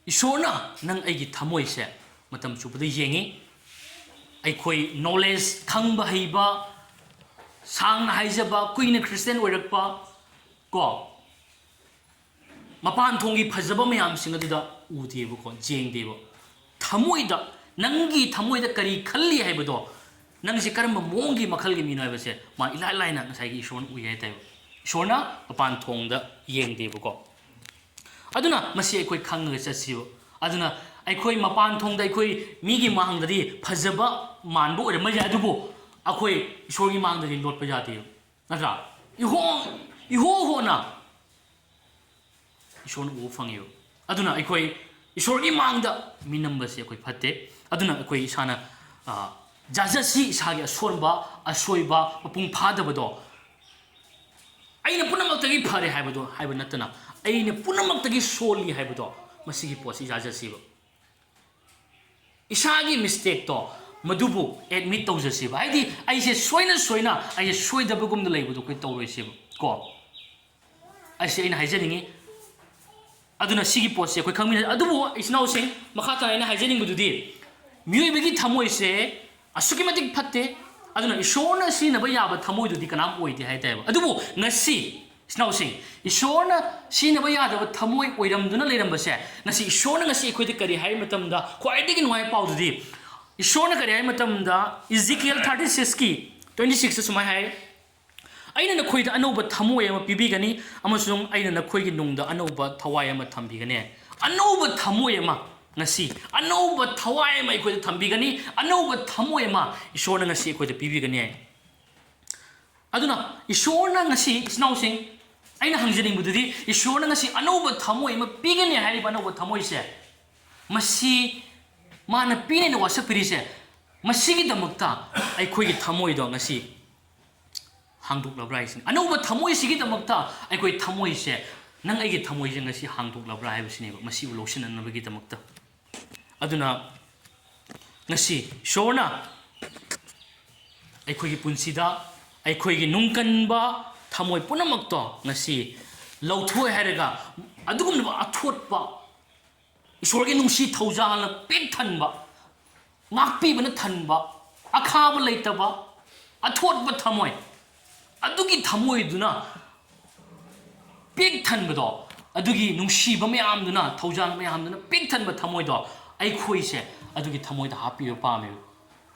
ꯏꯁꯣꯔꯅ ꯅꯪ ꯑꯩꯒꯤ ꯊꯃꯣꯏꯁꯦ ꯃꯇꯝ ꯆꯨꯞꯄꯗ ꯌꯦꯡꯉꯤ꯫ ꯑꯩꯈꯣꯏ knowledge, ꯈꯪꯕ ꯍꯩꯕ, ꯁꯥꯡꯅ ꯍꯥꯏꯖꯕ, ꯀꯨꯏꯅ Christian ꯑꯣꯏꯔꯛꯄ, ꯀꯣ, ꯃꯄꯥꯟ ꯊꯣꯡꯒꯤ ꯐꯖꯕ ꯃꯌꯥꯝꯁꯤꯡ ꯑꯗꯨꯗ ꯎꯗꯦꯕꯀꯣ, ꯌꯦꯡꯗꯦꯕ꯫ ꯊꯃꯣꯏꯗ, ꯅꯪꯒꯤ ꯊꯃꯣꯏꯗ ꯀꯔꯤ ꯈꯜꯂꯤ ꯍꯥꯏꯕꯗꯣ, ꯅꯪꯁꯦ ꯀꯔꯝꯕ ꯃꯑꯣꯡꯒꯤ ꯃꯈꯜꯒꯤ ꯃꯤꯅꯣ ꯍꯥꯏꯕꯁꯦ ꯃꯥ ꯏꯂꯥꯏ ꯂꯥꯏꯅ ꯉꯁꯥꯏꯒꯤ ꯏꯁꯣꯔꯅ ꯎꯏ ꯍꯥꯏ ꯇꯥꯏꯕ꯫ ꯏꯁꯣꯔꯅ ꯃꯄꯥꯟ ꯊꯣꯡꯗ ꯌꯦꯡꯗꯦꯕꯀꯣ꯫ ꯑꯗꯨꯅ ꯃꯁꯤ ꯑꯩꯈꯣꯏ ꯈꯪꯉꯒ ꯆꯠꯁꯤꯕ꯫ ꯑꯗꯨꯅ ꯑꯩꯈꯣꯏ ꯃꯄꯥꯟ ꯊꯣꯡꯗ ꯑꯩꯈꯣꯏ ꯃꯤꯒꯤ ꯃꯥꯡꯗꯗꯤ ꯐꯖꯕ ꯃꯥꯟꯕ ꯑꯣꯏꯔꯝꯕ ꯌꯥꯏ, ꯑꯗꯨꯕꯨ ꯑꯩꯈꯣꯏ ꯏꯁꯣꯔꯒꯤ ꯃꯥꯡꯗꯗꯤ ꯂꯣꯠꯄ ꯌꯥꯗꯦꯕ, ꯅꯠꯇ꯭ꯔꯥ? ꯏꯍꯣ-, ꯏꯍꯣ ꯍꯣꯅ ꯏꯁꯣꯔꯅ ꯎꯕ ꯐꯪꯉꯦꯕ꯫ ꯑꯗꯨꯅ ꯑꯩꯈꯣꯏ ꯏꯁꯣꯔꯒꯤ ꯃꯥꯡꯗ ꯃꯤꯅꯝꯕꯁꯦ ꯑꯩꯈꯣꯏ ꯐꯠꯇꯦ꯫ ꯑꯗꯨꯅ ꯑꯩꯈꯣꯏ ꯏꯁꯥꯅ, ꯑ, ꯌꯥꯖꯁꯤ, ꯏꯁꯥꯒꯤ ꯑꯁꯣꯟꯕ, ꯑꯁꯣꯏꯕ, ꯃꯄꯨꯡ ꯐꯥꯗꯕꯗꯣ꯫ ꯑꯩꯅ ꯄꯨꯝꯅꯃꯛꯇꯒꯤ ꯐꯔꯦ ꯍꯥꯏꯕꯗꯣ ꯍꯥꯏꯕ ꯅꯠꯇꯅ, ꯑꯩꯅ ꯄꯨꯝꯅꯃꯛꯇꯒꯤ ꯁꯣꯜꯂꯤ ꯍꯥꯏꯕꯗꯣ, ꯃꯁꯤꯒꯤ ꯄꯣꯠꯁꯤ ꯌꯥꯖꯁꯤꯕ꯫ ꯏꯁꯥꯒꯤ mistakeꯇꯣ ꯃꯗꯨꯕꯨ admit ꯇꯧꯖꯁꯦꯕ꯫ ꯍꯥꯏꯗꯤ ꯑꯩꯁꯦ ꯁꯣꯏꯅ ꯁꯣꯏꯅ, ꯑꯩꯁꯦ ꯁꯣꯏꯗꯕꯒꯨꯝꯅ ꯂꯩꯕꯗꯣ ꯑꯩꯈꯣꯏ ꯇꯧꯔꯣꯏꯁꯦꯕ ꯀꯣ꯫ ꯑꯩꯁꯦ ꯑꯩꯅ ꯍꯥꯏꯖꯅꯤꯡꯉꯤ꯫ ꯑꯗꯨꯅ ꯁꯤꯒꯤ ꯄꯣꯠꯁꯦ ꯑꯩꯈꯣꯏ ꯈꯪꯃꯤꯟꯅ-, ꯑꯗꯨꯕꯨ ꯏꯆꯤꯟ ꯏꯅꯥꯎꯁꯤꯡ, ꯃꯈꯥ ꯇꯥꯅ ꯑꯩꯅ ꯍꯥꯏꯖꯅꯤꯡꯕꯗꯨꯗꯤ, ꯃꯤꯑꯣꯏꯕꯒꯤ ꯊꯃꯣꯏꯁꯦ ꯑꯁꯨꯛꯀꯤ ꯃꯇꯤꯛ ꯐꯠꯇꯦ꯫ ꯑꯗꯨꯅ ꯏꯁꯣꯔꯅ ꯁꯤꯖꯤꯟꯅꯕ ꯌꯥꯕ ꯊꯃꯣꯏꯗꯨꯗꯤ ꯀꯅꯥꯝ ꯑꯣꯏꯗꯦ ꯍꯥꯏ ꯇꯥꯏꯕ꯫ ꯑꯗꯨꯕꯨ ꯉꯁꯤ ꯏꯆꯤꯟ ꯏꯅꯥꯎꯁꯤꯡ, ꯏꯁꯣꯔꯅ ꯁꯤꯖꯤꯟꯅꯕ ꯌꯥꯗꯕ ꯊꯃꯣꯏ ꯑꯣꯏꯔꯝꯗꯨꯅ ꯂꯩꯔꯝꯕꯁꯦ, ꯉꯁꯤ ꯏꯁꯣꯔꯅ ꯉꯁꯤ ꯑꯩꯈꯣꯏꯗ ꯀꯔꯤ ꯍꯥꯏ ꯃꯇꯝꯗ, ꯈ꯭ꯋꯥꯏꯗꯒꯤ ꯅꯨꯡꯉꯥꯏꯕ ꯄꯥꯎꯗꯨꯗꯤ, ꯏꯁꯣꯔꯅ ꯀꯔꯤ ꯍꯥꯏ ꯃꯇꯝꯗ, Ezekiel thirty sixꯀꯤ twenty sixꯇ ꯁꯨꯃꯥꯏꯅ ꯍꯥꯏ, "ꯑꯩꯅ ꯅꯈꯣꯏꯗ ꯑꯅꯧꯕ ꯊꯃꯣꯏ ꯑꯃ ꯄꯤꯕꯤꯒꯅꯤ, ꯑꯃꯁꯨꯡ ꯑꯩꯅ ꯅꯈꯣꯏꯒꯤ ꯅꯨꯡꯗ ꯑꯅꯧꯕ ꯊꯋꯥꯏ ꯑꯃ ꯊꯝꯕꯤꯒꯅꯤ"꯫ ꯑꯅꯧꯕ ꯊꯃꯣꯏ ꯑꯃ, ꯉꯁꯤ ꯑꯅꯧꯕ ꯊꯋꯥꯏ ꯑꯃ ꯑꯩꯈꯣꯏꯗ ꯊꯝꯕꯤꯒꯅꯤ, ꯑꯅꯧꯕ ꯊꯃꯣꯏ ꯑꯃ ꯏꯁꯣꯔꯅ ꯉꯁꯤ ꯑꯩꯈꯣꯏꯗ ꯄꯤꯕꯤꯒꯅꯤ꯫ ꯑꯗꯨꯅ ꯏꯁꯣꯔꯅ ꯉꯁꯤ, ꯏꯆꯤꯟ ꯏꯅꯥꯎꯁꯤꯡ, ꯑꯩꯅ ꯍꯪꯖꯅꯤꯡꯕꯗꯨꯗꯤ, ꯏꯁꯣꯔꯅ ꯉꯁꯤ ꯑꯅꯧꯕ ꯊꯃꯣꯏ ꯑꯃ ꯄꯤꯒꯅꯤ ꯍꯥꯏꯔꯤꯕ ꯑꯅꯧꯕ ꯊꯃꯣꯏꯁꯦ, ꯃꯁꯤ ꯃꯥꯅ ꯄꯤꯅꯦꯅ ꯋꯥꯁꯛꯄꯤꯔꯤꯁꯦ, ꯃꯁꯤꯒꯤꯗꯃꯛꯇ ꯑꯩꯈꯣꯏꯒꯤ ꯊꯃꯣꯏꯗꯣ ꯉꯁꯤ ꯍꯥꯡꯗꯣꯛꯂꯕ꯭ꯔꯥ ꯍꯥꯏꯁꯤꯅꯤ꯫ ꯑꯅꯧꯕ ꯊꯃꯣꯏꯁꯤꯒꯤꯗꯃꯛꯇ ꯑꯩꯈꯣꯏ ꯊꯃꯣꯏꯁꯦ, ꯅꯪ ꯑꯩꯒꯤ ꯊꯃꯣꯏꯁꯦ ꯉꯁꯤ ꯍꯥꯡꯗꯣꯛꯂꯕ꯭ꯔꯥ ꯍꯥꯏꯕꯁꯤꯅꯦꯕ, ꯃꯁꯤꯕꯨ ꯂꯧꯁꯤꯟꯅꯅꯕꯒꯤꯗꯃꯛꯇ꯫ ꯑꯗꯨꯅ ꯉꯁꯤ ꯏꯁꯣꯔꯅ ꯑꯩꯈꯣꯏꯒꯤ ꯄꯨꯟꯁꯤꯗ ꯑꯩꯈꯣꯏꯒꯤ ꯅꯨꯡꯀꯟꯕ ꯊꯃꯣꯏ ꯄꯨꯝꯅꯃꯛꯇꯣ ꯉꯁꯤ ꯂꯧꯊꯣꯛꯑꯦ ꯍꯥꯏꯔꯒ, ꯑꯗꯨꯒꯨꯝꯂꯕ ꯑꯊꯣꯠꯄ, ꯏꯁꯣꯔꯒꯤ ꯅꯨꯡꯁꯤ ꯊꯧꯖꯥꯜꯅ ꯄꯤꯛ ꯊꯟꯕ, ꯉꯥꯛꯄꯤꯕꯅ ꯊꯟꯕ, ꯑꯈꯥꯕ ꯂꯩꯇꯕ, ꯑꯊꯣꯠꯄ ꯊꯃꯣꯏ, ꯑꯗꯨꯒꯤ ꯊꯃꯣꯏꯗꯨꯅ ꯄꯤꯛ ꯊꯟꯕꯗꯣ, ꯑꯗꯨꯒꯤ ꯅꯨꯡꯁꯤꯕ ꯃꯌꯥꯝꯗꯨꯅ, ꯊꯧꯖꯥꯜ ꯃꯌꯥꯝꯗꯨꯅ ꯄꯤꯛ ꯊꯟꯕ ꯊꯃꯣꯏꯗꯣ ꯑꯩꯈꯣꯏꯁꯦ ꯑꯗꯨꯒꯤ ꯊꯃꯣꯏꯗ ꯍꯥꯞꯄꯤꯕ ꯄꯥꯝꯃꯦꯕ꯫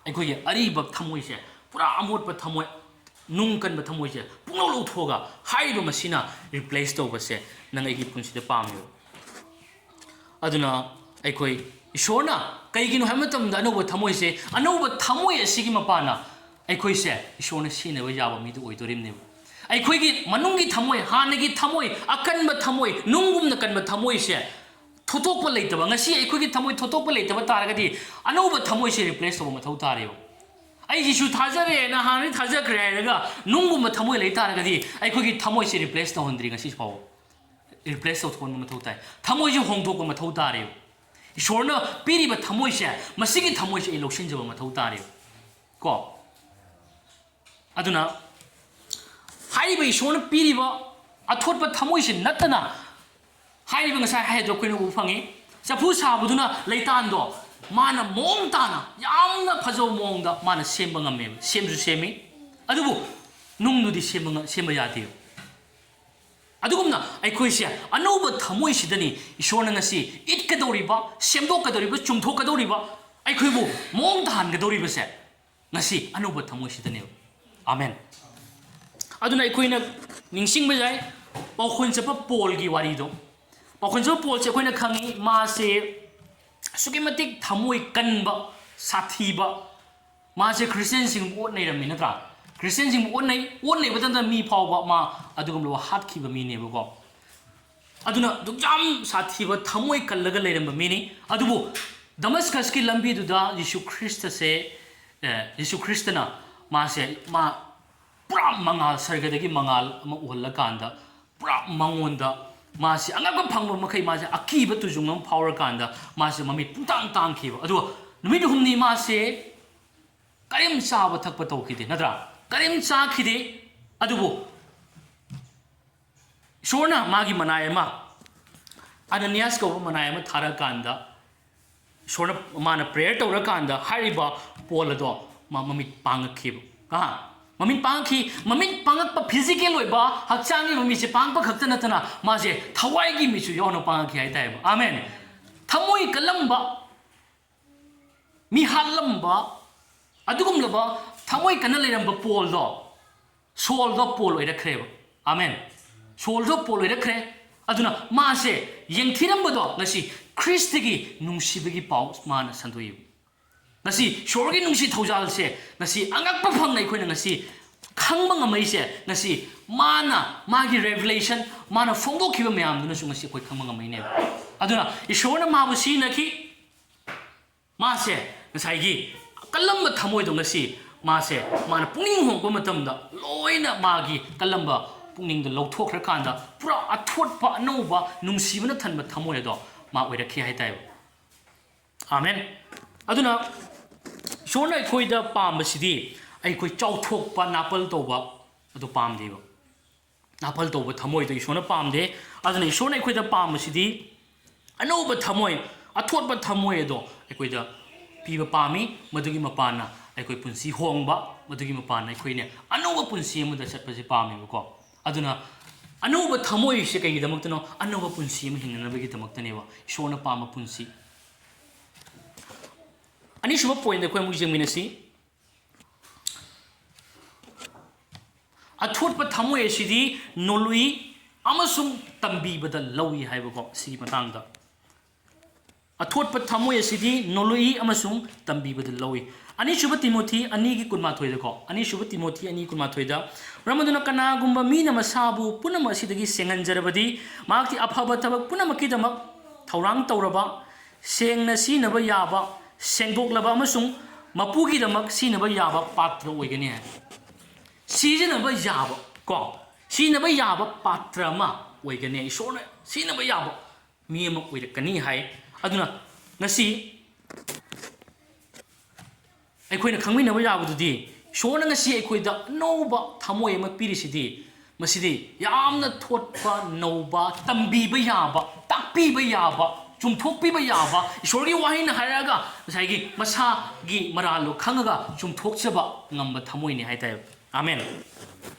ꯑꯩꯈꯣꯏꯒꯤ ꯑꯔꯤꯕ ꯊꯃꯣꯏꯁꯦ, ꯄꯨꯔꯥ ꯑꯃꯣꯠꯄ ꯊꯃꯣꯏ, ꯅꯨꯡ ꯀꯟꯕ ꯊꯃꯣꯏꯁꯦ ꯄꯨꯡꯂꯧ ꯂꯧꯊꯣꯛꯑꯒ ꯍꯥꯏꯔꯤꯕ ꯃꯁꯤꯅ replace ꯇꯧꯕꯁꯦ ꯅꯪ ꯑꯩꯒꯤ ꯄꯨꯟꯁꯤꯗ ꯄꯥꯝꯃꯦꯕ꯫ ꯑꯗꯨꯅ ꯑꯩꯈꯣꯏ ꯏꯁꯣꯔꯅ ꯀꯩꯒꯤꯅꯣ ꯍꯥꯏꯕ ꯃꯇꯝꯗ ꯑꯅꯧꯕ ꯊꯃꯣꯏꯁꯦ, ꯑꯅꯧꯕ ꯊꯃꯣꯏ ꯑꯁꯤꯒꯤ ꯃꯄꯥꯟꯅ ꯑꯩꯈꯣꯏꯁꯦ ꯏꯁꯣꯔꯅ ꯁꯤꯖꯤꯟꯅꯕ ꯌꯥꯕ ꯃꯤꯗꯨ ꯑꯣꯏꯗꯣꯔꯤꯕꯅꯦꯕ꯫ ꯑꯩꯈꯣꯏꯒꯤ ꯃꯅꯨꯡꯒꯤ ꯊꯃꯣꯏ, ꯍꯥꯟꯅꯒꯤ ꯊꯃꯣꯏ, ꯑꯀꯟꯕ ꯊꯃꯣꯏ, ꯅꯨꯡꯒꯨꯝꯅ ꯀꯟꯕ ꯊꯃꯣꯏꯁꯦ ꯊꯣꯠꯇꯣꯛꯄ ꯂꯩꯇꯕ, ꯉꯁꯤ ꯑꯩꯈꯣꯏꯒꯤ ꯊꯃꯣꯏ ꯊꯣꯠꯇꯣꯛꯄ ꯂꯩꯇꯕ ꯇꯥꯔꯒꯗꯤ, ꯑꯅꯧꯕ ꯊꯃꯣꯏꯁꯦ replace ꯇꯧꯕ ꯃꯊꯧ ꯇꯥꯔꯦꯕ꯫ "ꯑꯩ ꯖꯤꯁꯨ ꯊꯥꯖꯔꯦ, ꯅꯍꯥꯟꯅ ꯊꯥꯖꯈ꯭ꯔꯦ" ꯍꯥꯏꯔꯒ ꯅꯨꯡꯒꯨꯝꯕ ꯊꯃꯣꯏ ꯂꯩ ꯇꯥꯔꯒꯗꯤ, ꯑꯩꯈꯣꯏꯒꯤ ꯊꯃꯣꯏꯁꯦ replace ꯇꯧꯍꯟꯗ꯭ꯔꯤ ꯉꯁꯤ ꯐꯥꯎꯕ꯫ Replace ꯇꯧꯊꯣꯛꯍꯟꯕ ꯃꯊꯧ ꯇꯥꯏ꯫ ꯊꯃꯣꯏꯁꯦ ꯍꯣꯡꯗꯣꯛꯄ ꯃꯊꯧ ꯇꯥꯔꯦꯕ꯫ ꯏꯁꯣꯔꯅ ꯄꯤꯔꯤꯕ ꯊꯃꯣꯏꯁꯦ, ꯃꯁꯤꯒꯤ ꯊꯃꯣꯏꯁꯦ ꯑꯩ ꯂꯧꯁꯤꯟꯖꯕ ꯃꯊꯧ ꯇꯥꯔꯦꯕ꯫ ꯀꯣ? ꯑꯗꯨꯅ ꯍꯥꯏꯔꯤꯕ ꯏꯁꯣꯔꯅ ꯄꯤꯔꯤꯕ ꯑꯊꯣꯠꯄ ꯊꯃꯣꯏꯁꯤ ꯅꯠꯇꯅ, ꯍꯥꯏꯔꯤꯕ ꯉꯁꯥꯏ ꯍꯥꯏꯗꯣ ꯑꯩꯈꯣꯏꯅ ꯎꯕ ꯐꯪꯉꯤ, ꯆꯐꯨ ꯁꯥꯕꯗꯨꯅ ꯂꯩꯇꯥꯟꯗꯣ ꯃꯥꯅ ꯃꯑꯣꯡ ꯇꯥꯅ ꯌꯥꯝꯅ ꯐꯖꯕ ꯃꯑꯣꯡꯗ ꯃꯥꯅ ꯁꯦꯝꯕ ꯉꯝꯃꯦꯕ, ꯁꯦꯝꯁꯨ ꯁꯦꯝꯃꯤ꯫ ꯑꯗꯨꯕꯨ ꯅꯨꯡꯗꯨꯗꯤ ꯁꯦꯝꯕ ꯉ-, ꯁꯦꯝꯕ ꯌꯥꯗꯦꯕ꯫ ꯑꯗꯨꯒꯨꯝꯅ ꯑꯩꯈꯣꯏꯁꯦ ꯑꯅꯧꯕ ꯊꯃꯣꯏꯁꯤꯗꯅꯤ ꯏꯁꯣꯔꯅ ꯉꯁꯤ ꯏꯠꯀꯗꯧꯔꯤꯕ, ꯁꯦꯝꯗꯣꯛꯀꯗꯧꯔꯤꯕ, ꯆꯨꯝꯊꯣꯛꯀꯗꯧꯔꯤꯕ, ꯑꯩꯈꯣꯏꯕꯨ ꯃꯑꯣꯡ ꯇꯥꯍꯟꯒꯗꯧꯔꯤꯕꯁꯦ ꯉꯁꯤ ꯑꯅꯧꯕ ꯊꯃꯣꯏꯁꯤꯗꯅꯦꯕ꯫ ꯑꯃꯦꯟ꯫ ꯑꯗꯨꯅ ꯑꯩꯈꯣꯏꯅ ꯅꯤꯡꯁꯤꯡꯕ ꯌꯥꯏ, ꯄꯥꯎꯈꯣꯟ ꯆꯠꯄ ꯄꯣꯜꯒꯤ ꯋꯥꯔꯤꯗꯣ꯫ ꯄꯥꯎꯈꯣꯟ ꯆꯠꯄ ꯄꯣꯜꯁꯦ ꯑꯩꯈꯣꯏꯅ ꯈꯪꯉꯤ, ꯃꯥꯁꯦ ꯑꯁꯨꯛꯀꯤ ꯃꯇꯤꯛ ꯊꯃꯣꯏ ꯀꯟꯕ, ꯁꯥꯊꯤꯕ, ꯃꯥꯁꯦ ꯈ꯭ꯔꯤꯁꯇꯤꯌꯥꯟꯁꯤꯡꯕꯨ ꯑꯣꯠ ꯅꯩꯔꯝꯃꯤ ꯅꯠꯇ꯭ꯔꯥ? ꯈ꯭ꯔꯤꯁꯇꯤꯌꯥꯟꯁꯤꯡꯕꯨ ꯑꯣꯠ ꯅꯩ, ꯑꯣꯠ ꯅꯩꯕꯇ ꯅꯠꯇꯅ ꯃꯤ ꯐꯥꯎꯕ ꯃꯥ ꯑꯗꯨꯒꯨꯝꯂꯕ ꯍꯥꯠꯈꯤꯕ ꯃꯤꯅꯦꯕꯀꯣ꯫ ꯑꯗꯨꯅ ꯑꯗꯨꯛ ꯌꯥꯝ ꯁꯥꯊꯤꯕ ꯊꯃꯣꯏ ꯀꯜꯂꯒ ꯂꯩꯔꯝꯕ ꯃꯤꯅꯤ꯫ ꯑꯗꯨꯕꯨ ꯗꯃꯁꯀꯁꯀꯤ ꯂꯝꯕꯤꯗꯨꯗ ꯌꯤꯁꯨ ꯈ꯭ꯔꯤꯁꯇꯁꯦ, ꯑꯦ, ꯌꯤꯁꯨ ꯈ꯭ꯔꯤꯁꯇꯅ ꯃꯥꯁꯦ, ꯃꯥ ꯄꯨꯔꯥ ꯃꯉꯥꯜ, ꯁꯔꯒꯗꯒꯤ ꯃꯉꯥꯜ ꯑꯃ ꯎꯍꯜꯂꯀꯥꯟꯗ ꯄꯨꯔꯥ ꯃꯉꯣꯟꯗ ꯃꯥꯁꯦ ꯑꯉꯛꯄ ꯐꯪꯕ ꯃꯈꯩ ꯃꯥꯁꯦ ꯑꯀꯤꯕ ꯇꯨꯖꯨꯡ ꯑꯃ ꯐꯥꯎꯔꯀꯥꯟꯗ ꯃꯥꯁꯦ ꯃꯃꯤꯠ ꯄꯨꯡꯇꯥꯡ ꯇꯥꯡꯈꯤꯕ꯫ ꯑꯗꯨꯒ ꯅꯨꯃꯤꯠ ꯍꯨꯝꯅꯤ ꯃꯥꯁꯦ ꯀꯔꯤꯝ ꯆꯥꯕ ꯊꯛꯄ ꯇꯧꯈꯤꯗꯦ ꯅꯠꯇ꯭ꯔꯥ? ꯀꯔꯤꯝ ꯆꯥꯈꯤꯗꯦ꯫ ꯑꯗꯨꯕꯨ ꯏꯁꯣꯔꯅ ꯃꯥꯒꯤ ꯃꯅꯥꯏ ꯑꯃ, ꯑꯅꯅꯤꯌꯥꯁ ꯀꯧꯕ ꯃꯅꯥꯏ ꯑꯃ ꯊꯥꯔꯀꯥꯟꯗ, ꯏꯁꯣꯔꯅ, ꯃꯥꯅ ꯄ꯭ꯔꯦꯌꯔ ꯇꯧꯔꯀꯥꯟꯗ ꯍꯥꯏꯔꯤꯕ ꯄꯣꯜ ꯑꯗꯣ ꯃꯥ ꯃꯃꯤꯠ ꯄꯥꯡꯉꯛꯈꯤꯕ꯫ ꯑꯥ, ꯃꯃꯤꯠ ꯄꯥꯡꯉꯛꯈꯤ꯫ ꯃꯃꯤꯠ ꯄꯥꯡꯉꯛꯄ, ꯐꯤꯖꯤꯀꯦꯜ ꯑꯣꯏꯕ ꯍꯛꯆꯥꯡꯒꯤ ꯃꯃꯤꯠꯁꯦ ꯄꯥꯡꯉꯛꯄ ꯈꯛꯇ ꯅꯠꯇꯅ ꯃꯥꯁꯦ ꯊꯋꯥꯏꯒꯤ ꯃꯤꯠꯁꯨ ꯌꯥꯎꯅ ꯄꯥꯡꯉꯛꯈꯤ ꯍꯥꯏꯇꯥꯔꯦꯕ꯫ ꯑꯃꯦꯟ꯫ ꯊꯃꯣꯏ ꯀꯜꯂꯝꯕ, ꯃꯤ ꯍꯥꯠꯂꯝꯕ, ꯑꯗꯨꯒꯨꯝꯂꯕ ꯊꯃꯣꯏ ꯀꯟꯅ ꯂꯩꯔꯝꯕ ꯄꯣꯜꯗꯣ, ꯁꯣꯜꯗꯣ ꯄꯣꯜ ꯑꯣꯏꯔꯛꯈ꯭ꯔꯦꯕ꯫ ꯑꯃꯦꯟ꯫ ꯁꯣꯜꯗꯣ ꯄꯣꯜ ꯑꯣꯏꯔꯛꯈ꯭ꯔꯦ꯫ ꯑꯗꯨꯅ ꯃꯥꯁꯦ ꯌꯦꯡꯊꯤꯔꯝꯕꯗꯣ ꯉꯁꯤ ꯈ꯭ꯔꯤꯁꯇꯒꯤ ꯅꯨꯡꯁꯤꯕꯒꯤ ꯄꯥꯎ ꯃꯥꯅ ꯁꯟꯗꯣꯛꯏꯕ꯫ ꯉꯁꯤ ꯏꯁꯣꯔꯒꯤ ꯅꯨꯡꯁꯤ ꯊꯧꯖꯥꯜꯁꯦ ꯉꯁꯤ ꯑꯉꯛꯄ ꯐꯪꯅ ꯑꯩꯈꯣꯏꯅ ꯉꯁꯤ ꯈꯪꯕ ꯉꯝꯃꯛꯏꯁꯦ, ꯉꯁꯤ ꯃꯥꯅ, ꯃꯥꯒꯤ ꯔꯦꯚꯤꯂꯦꯁꯟ, ꯃꯥꯅ ꯐꯣꯡꯗꯣꯛꯈꯤꯕ ꯃꯌꯥꯝꯗꯨꯅꯁꯨ ꯉꯁꯤ ꯑꯩꯈꯣꯏ ꯈꯪꯕ ꯉꯝꯃꯛꯏꯅꯦꯕ꯫ ꯑꯗꯨꯅ ꯏꯁꯣꯔꯅ ꯃꯥꯕꯨ ꯁꯤꯖꯤꯟꯅꯈꯤ꯫ ꯃꯥꯁꯦ ꯉꯁꯥꯏꯒꯤ ꯀꯜꯂꯝꯕ ꯊꯃꯣꯏꯗꯣ ꯉꯁꯤ ꯃꯥꯁꯦ, ꯃꯥꯅ ꯄꯨꯛꯅꯤꯡ ꯍꯣꯡꯕ ꯃꯇꯝꯗ ꯂꯣꯏꯅ ꯃꯥꯒꯤ ꯀꯜꯂꯝꯕ ꯄꯨꯛꯅꯤꯡꯗꯣ ꯂꯧꯊꯣꯛꯈ꯭ꯔꯀꯥꯟꯗ ꯄꯨꯔꯥ ꯑꯊꯣꯠꯄ, ꯑꯅꯧꯕ, ꯅꯨꯡꯁꯤꯕꯅ ꯊꯟꯕ ꯊꯃꯣꯏ ꯑꯗꯣ ꯃꯥ ꯑꯣꯏꯔꯛꯈꯤ ꯍꯥꯏꯇꯥꯔꯦꯕ꯫ ꯑꯥꯃꯦꯟ꯫ ꯑꯗꯨꯅ ꯏꯁꯣꯔꯅ ꯑꯩꯈꯣꯏꯗ ꯄꯥꯝꯕꯁꯤꯗꯤ ꯑꯩꯈꯣꯏ ꯆꯥꯎꯊꯣꯛꯄ, ꯅꯥꯄꯜ ꯇꯧꯕ ꯑꯗꯨ ꯄꯥꯝꯗꯦꯕ꯫ ꯅꯥꯄꯜ ꯇꯧꯕ ꯊꯃꯣꯏꯗꯣ ꯏꯁꯣꯔꯅ ꯄꯥꯝꯗꯦ꯫ ꯑꯗꯨꯅ ꯏꯁꯣꯔꯅ ꯑꯩꯈꯣꯏꯗ ꯄꯥꯝꯕꯁꯤꯗꯤ ꯑꯅꯧꯕ ꯊꯃꯣꯏ, ꯑꯊꯣꯠꯄ ꯊꯃꯣꯏ ꯑꯗꯣ ꯑꯩꯈꯣꯏꯗ ꯄꯤꯕ ꯄꯥꯝꯃꯤ꯫ ꯃꯗꯨꯒꯤ ꯃꯄꯥꯟꯅ ꯑꯩꯈꯣꯏ ꯄꯨꯟꯁꯤ ꯍꯣꯡꯕ, ꯃꯗꯨꯒꯤ ꯃꯄꯥꯟꯅ ꯑꯩꯈꯣꯏꯅ ꯑꯅꯧꯕ ꯄꯨꯟꯁꯤ ꯑꯃꯗ ꯆꯠꯄꯁꯦ ꯄꯥꯝꯃꯦꯕꯀꯣ꯫ ꯑꯗꯨꯅ ꯑꯅꯧꯕ ꯊꯃꯣꯏꯁꯦ ꯀꯩꯒꯤꯗꯃꯛꯇꯅꯣ? ꯑꯅꯧꯕ ꯄꯨꯟꯁꯤ ꯑꯃ ꯍꯤꯡꯅꯅꯕꯒꯤꯗꯃꯛꯇꯅꯦꯕ, ꯏꯁꯣꯔꯅ ꯄꯥꯝꯕ ꯄꯨꯟꯁꯤ꯫ ꯑꯅꯤꯁꯨꯕ ꯄꯣꯏꯟꯗ ꯑꯩꯈꯣꯏ ꯑꯃꯨꯛ ꯌꯦꯡꯃꯤꯟꯅꯁꯤ꯫ ꯑꯊꯣꯠꯄ ꯊꯃꯣꯏ ꯑꯁꯤꯗꯤ ꯅꯣꯂꯨꯏ ꯑꯃꯁꯨꯡ ꯇꯝꯕꯤꯕꯗ ꯂꯧꯏ ꯍꯥꯏꯕꯀꯣ꯫ ꯁꯤꯒꯤ ꯃꯇꯥꯡꯗ ꯑꯊꯣꯠꯄ ꯊꯃꯣꯏ ꯑꯁꯤꯗꯤ ꯅꯣꯂꯨꯏ ꯑꯃꯁꯨꯡ ꯇꯝꯕꯤꯕꯗ ꯂꯧꯏ꯫ ꯑꯅꯤꯁꯨꯕ ꯇꯤꯃꯣꯊꯤ ꯑꯅꯤꯒꯤ ꯀꯨꯟꯃꯥꯊꯣꯏꯗꯀꯣ, ꯑꯅꯤꯁꯨꯕ ꯇꯤꯃꯣꯊꯤ ꯑꯅꯤ ꯀꯨꯟꯃꯥꯊꯣꯏꯗ, "ꯃꯔꯝ ꯑꯗꯨꯅ ꯀꯅꯥꯒꯨꯝꯕ ꯃꯤꯅ ꯃꯁꯥꯕꯨ ꯄꯨꯝꯅꯃꯛ ꯑꯁꯤꯗꯒꯤ ꯁꯦꯡꯍꯟꯖꯔꯕꯗꯤ, ꯃꯍꯥꯛꯇꯤ ꯑꯐꯕ ꯊꯕꯛ ꯄꯨꯝꯅꯃꯛꯀꯤꯗꯃꯛ ꯊꯧꯔꯥꯡ ꯇꯧꯔꯕ, ꯁꯦꯡꯅ ꯁꯤꯖꯤꯟꯅꯕ ꯌꯥꯕ, ꯁꯦꯡꯗꯣꯛꯂꯕ ꯑꯃꯁꯨꯡ ꯃꯄꯨꯒꯤꯗꯃꯛ ꯁꯤꯖꯤꯟꯅꯕ ꯌꯥꯕ ꯄꯥꯇ꯭ꯔ ꯑꯣꯏꯒꯅꯤ" ꯍꯥꯏ꯫ ꯁꯤꯖꯤꯟꯅꯕ ꯌꯥꯕ ꯀꯣ, ꯁꯤꯖꯤꯟꯅꯕ ꯌꯥꯕ ꯄꯥꯇ꯭ꯔ ꯑꯃ ꯑꯣꯏꯒꯅꯤ꯫ ꯏꯁꯣꯔꯅ ꯁꯤꯖꯤꯟꯅꯕ ꯌꯥꯕ ꯃꯤ ꯑꯃ ꯑꯣꯏꯔꯛꯀꯅꯤ ꯍꯥꯏ꯫ ꯑꯗꯨꯅ ꯉꯁꯤ ꯑꯩꯈꯣꯏꯅ ꯈꯪꯃꯤꯟꯅꯕ ꯌꯥꯕꯗꯨꯗꯤ, ꯏꯁꯣꯔꯅ ꯉꯁꯤ ꯑꯩꯈꯣꯏꯗ ꯑꯅꯧꯕ ꯊꯃꯣꯏ ꯑꯃ ꯄꯤꯔꯤꯁꯤꯗꯤ, ꯃꯁꯤꯗꯤ ꯌꯥꯝꯅ ꯊꯣꯠꯄ, ꯅꯧꯕ, ꯇꯝꯕꯤꯕ ꯌꯥꯕ, ꯇꯥꯛꯄꯤꯕ ꯌꯥꯕ, ꯆꯨꯝꯊꯣꯛꯄꯤꯕ ꯌꯥꯕ, ꯏꯁꯣꯔꯒꯤ ꯋꯥꯍꯩꯅ ꯍꯥꯏꯔꯛꯑꯒ ꯉꯁꯥꯏꯒꯤ ꯃꯁꯥꯒꯤ ꯃꯔꯥꯜꯗꯣ ꯈꯪꯉꯒ ꯆꯨꯝꯊꯣꯛꯆꯕ ꯉꯝꯕ ꯊꯃꯣꯏꯅꯤ ꯍꯥꯏꯇꯥꯔꯦ꯫ ꯑꯥꯃꯦꯟ꯫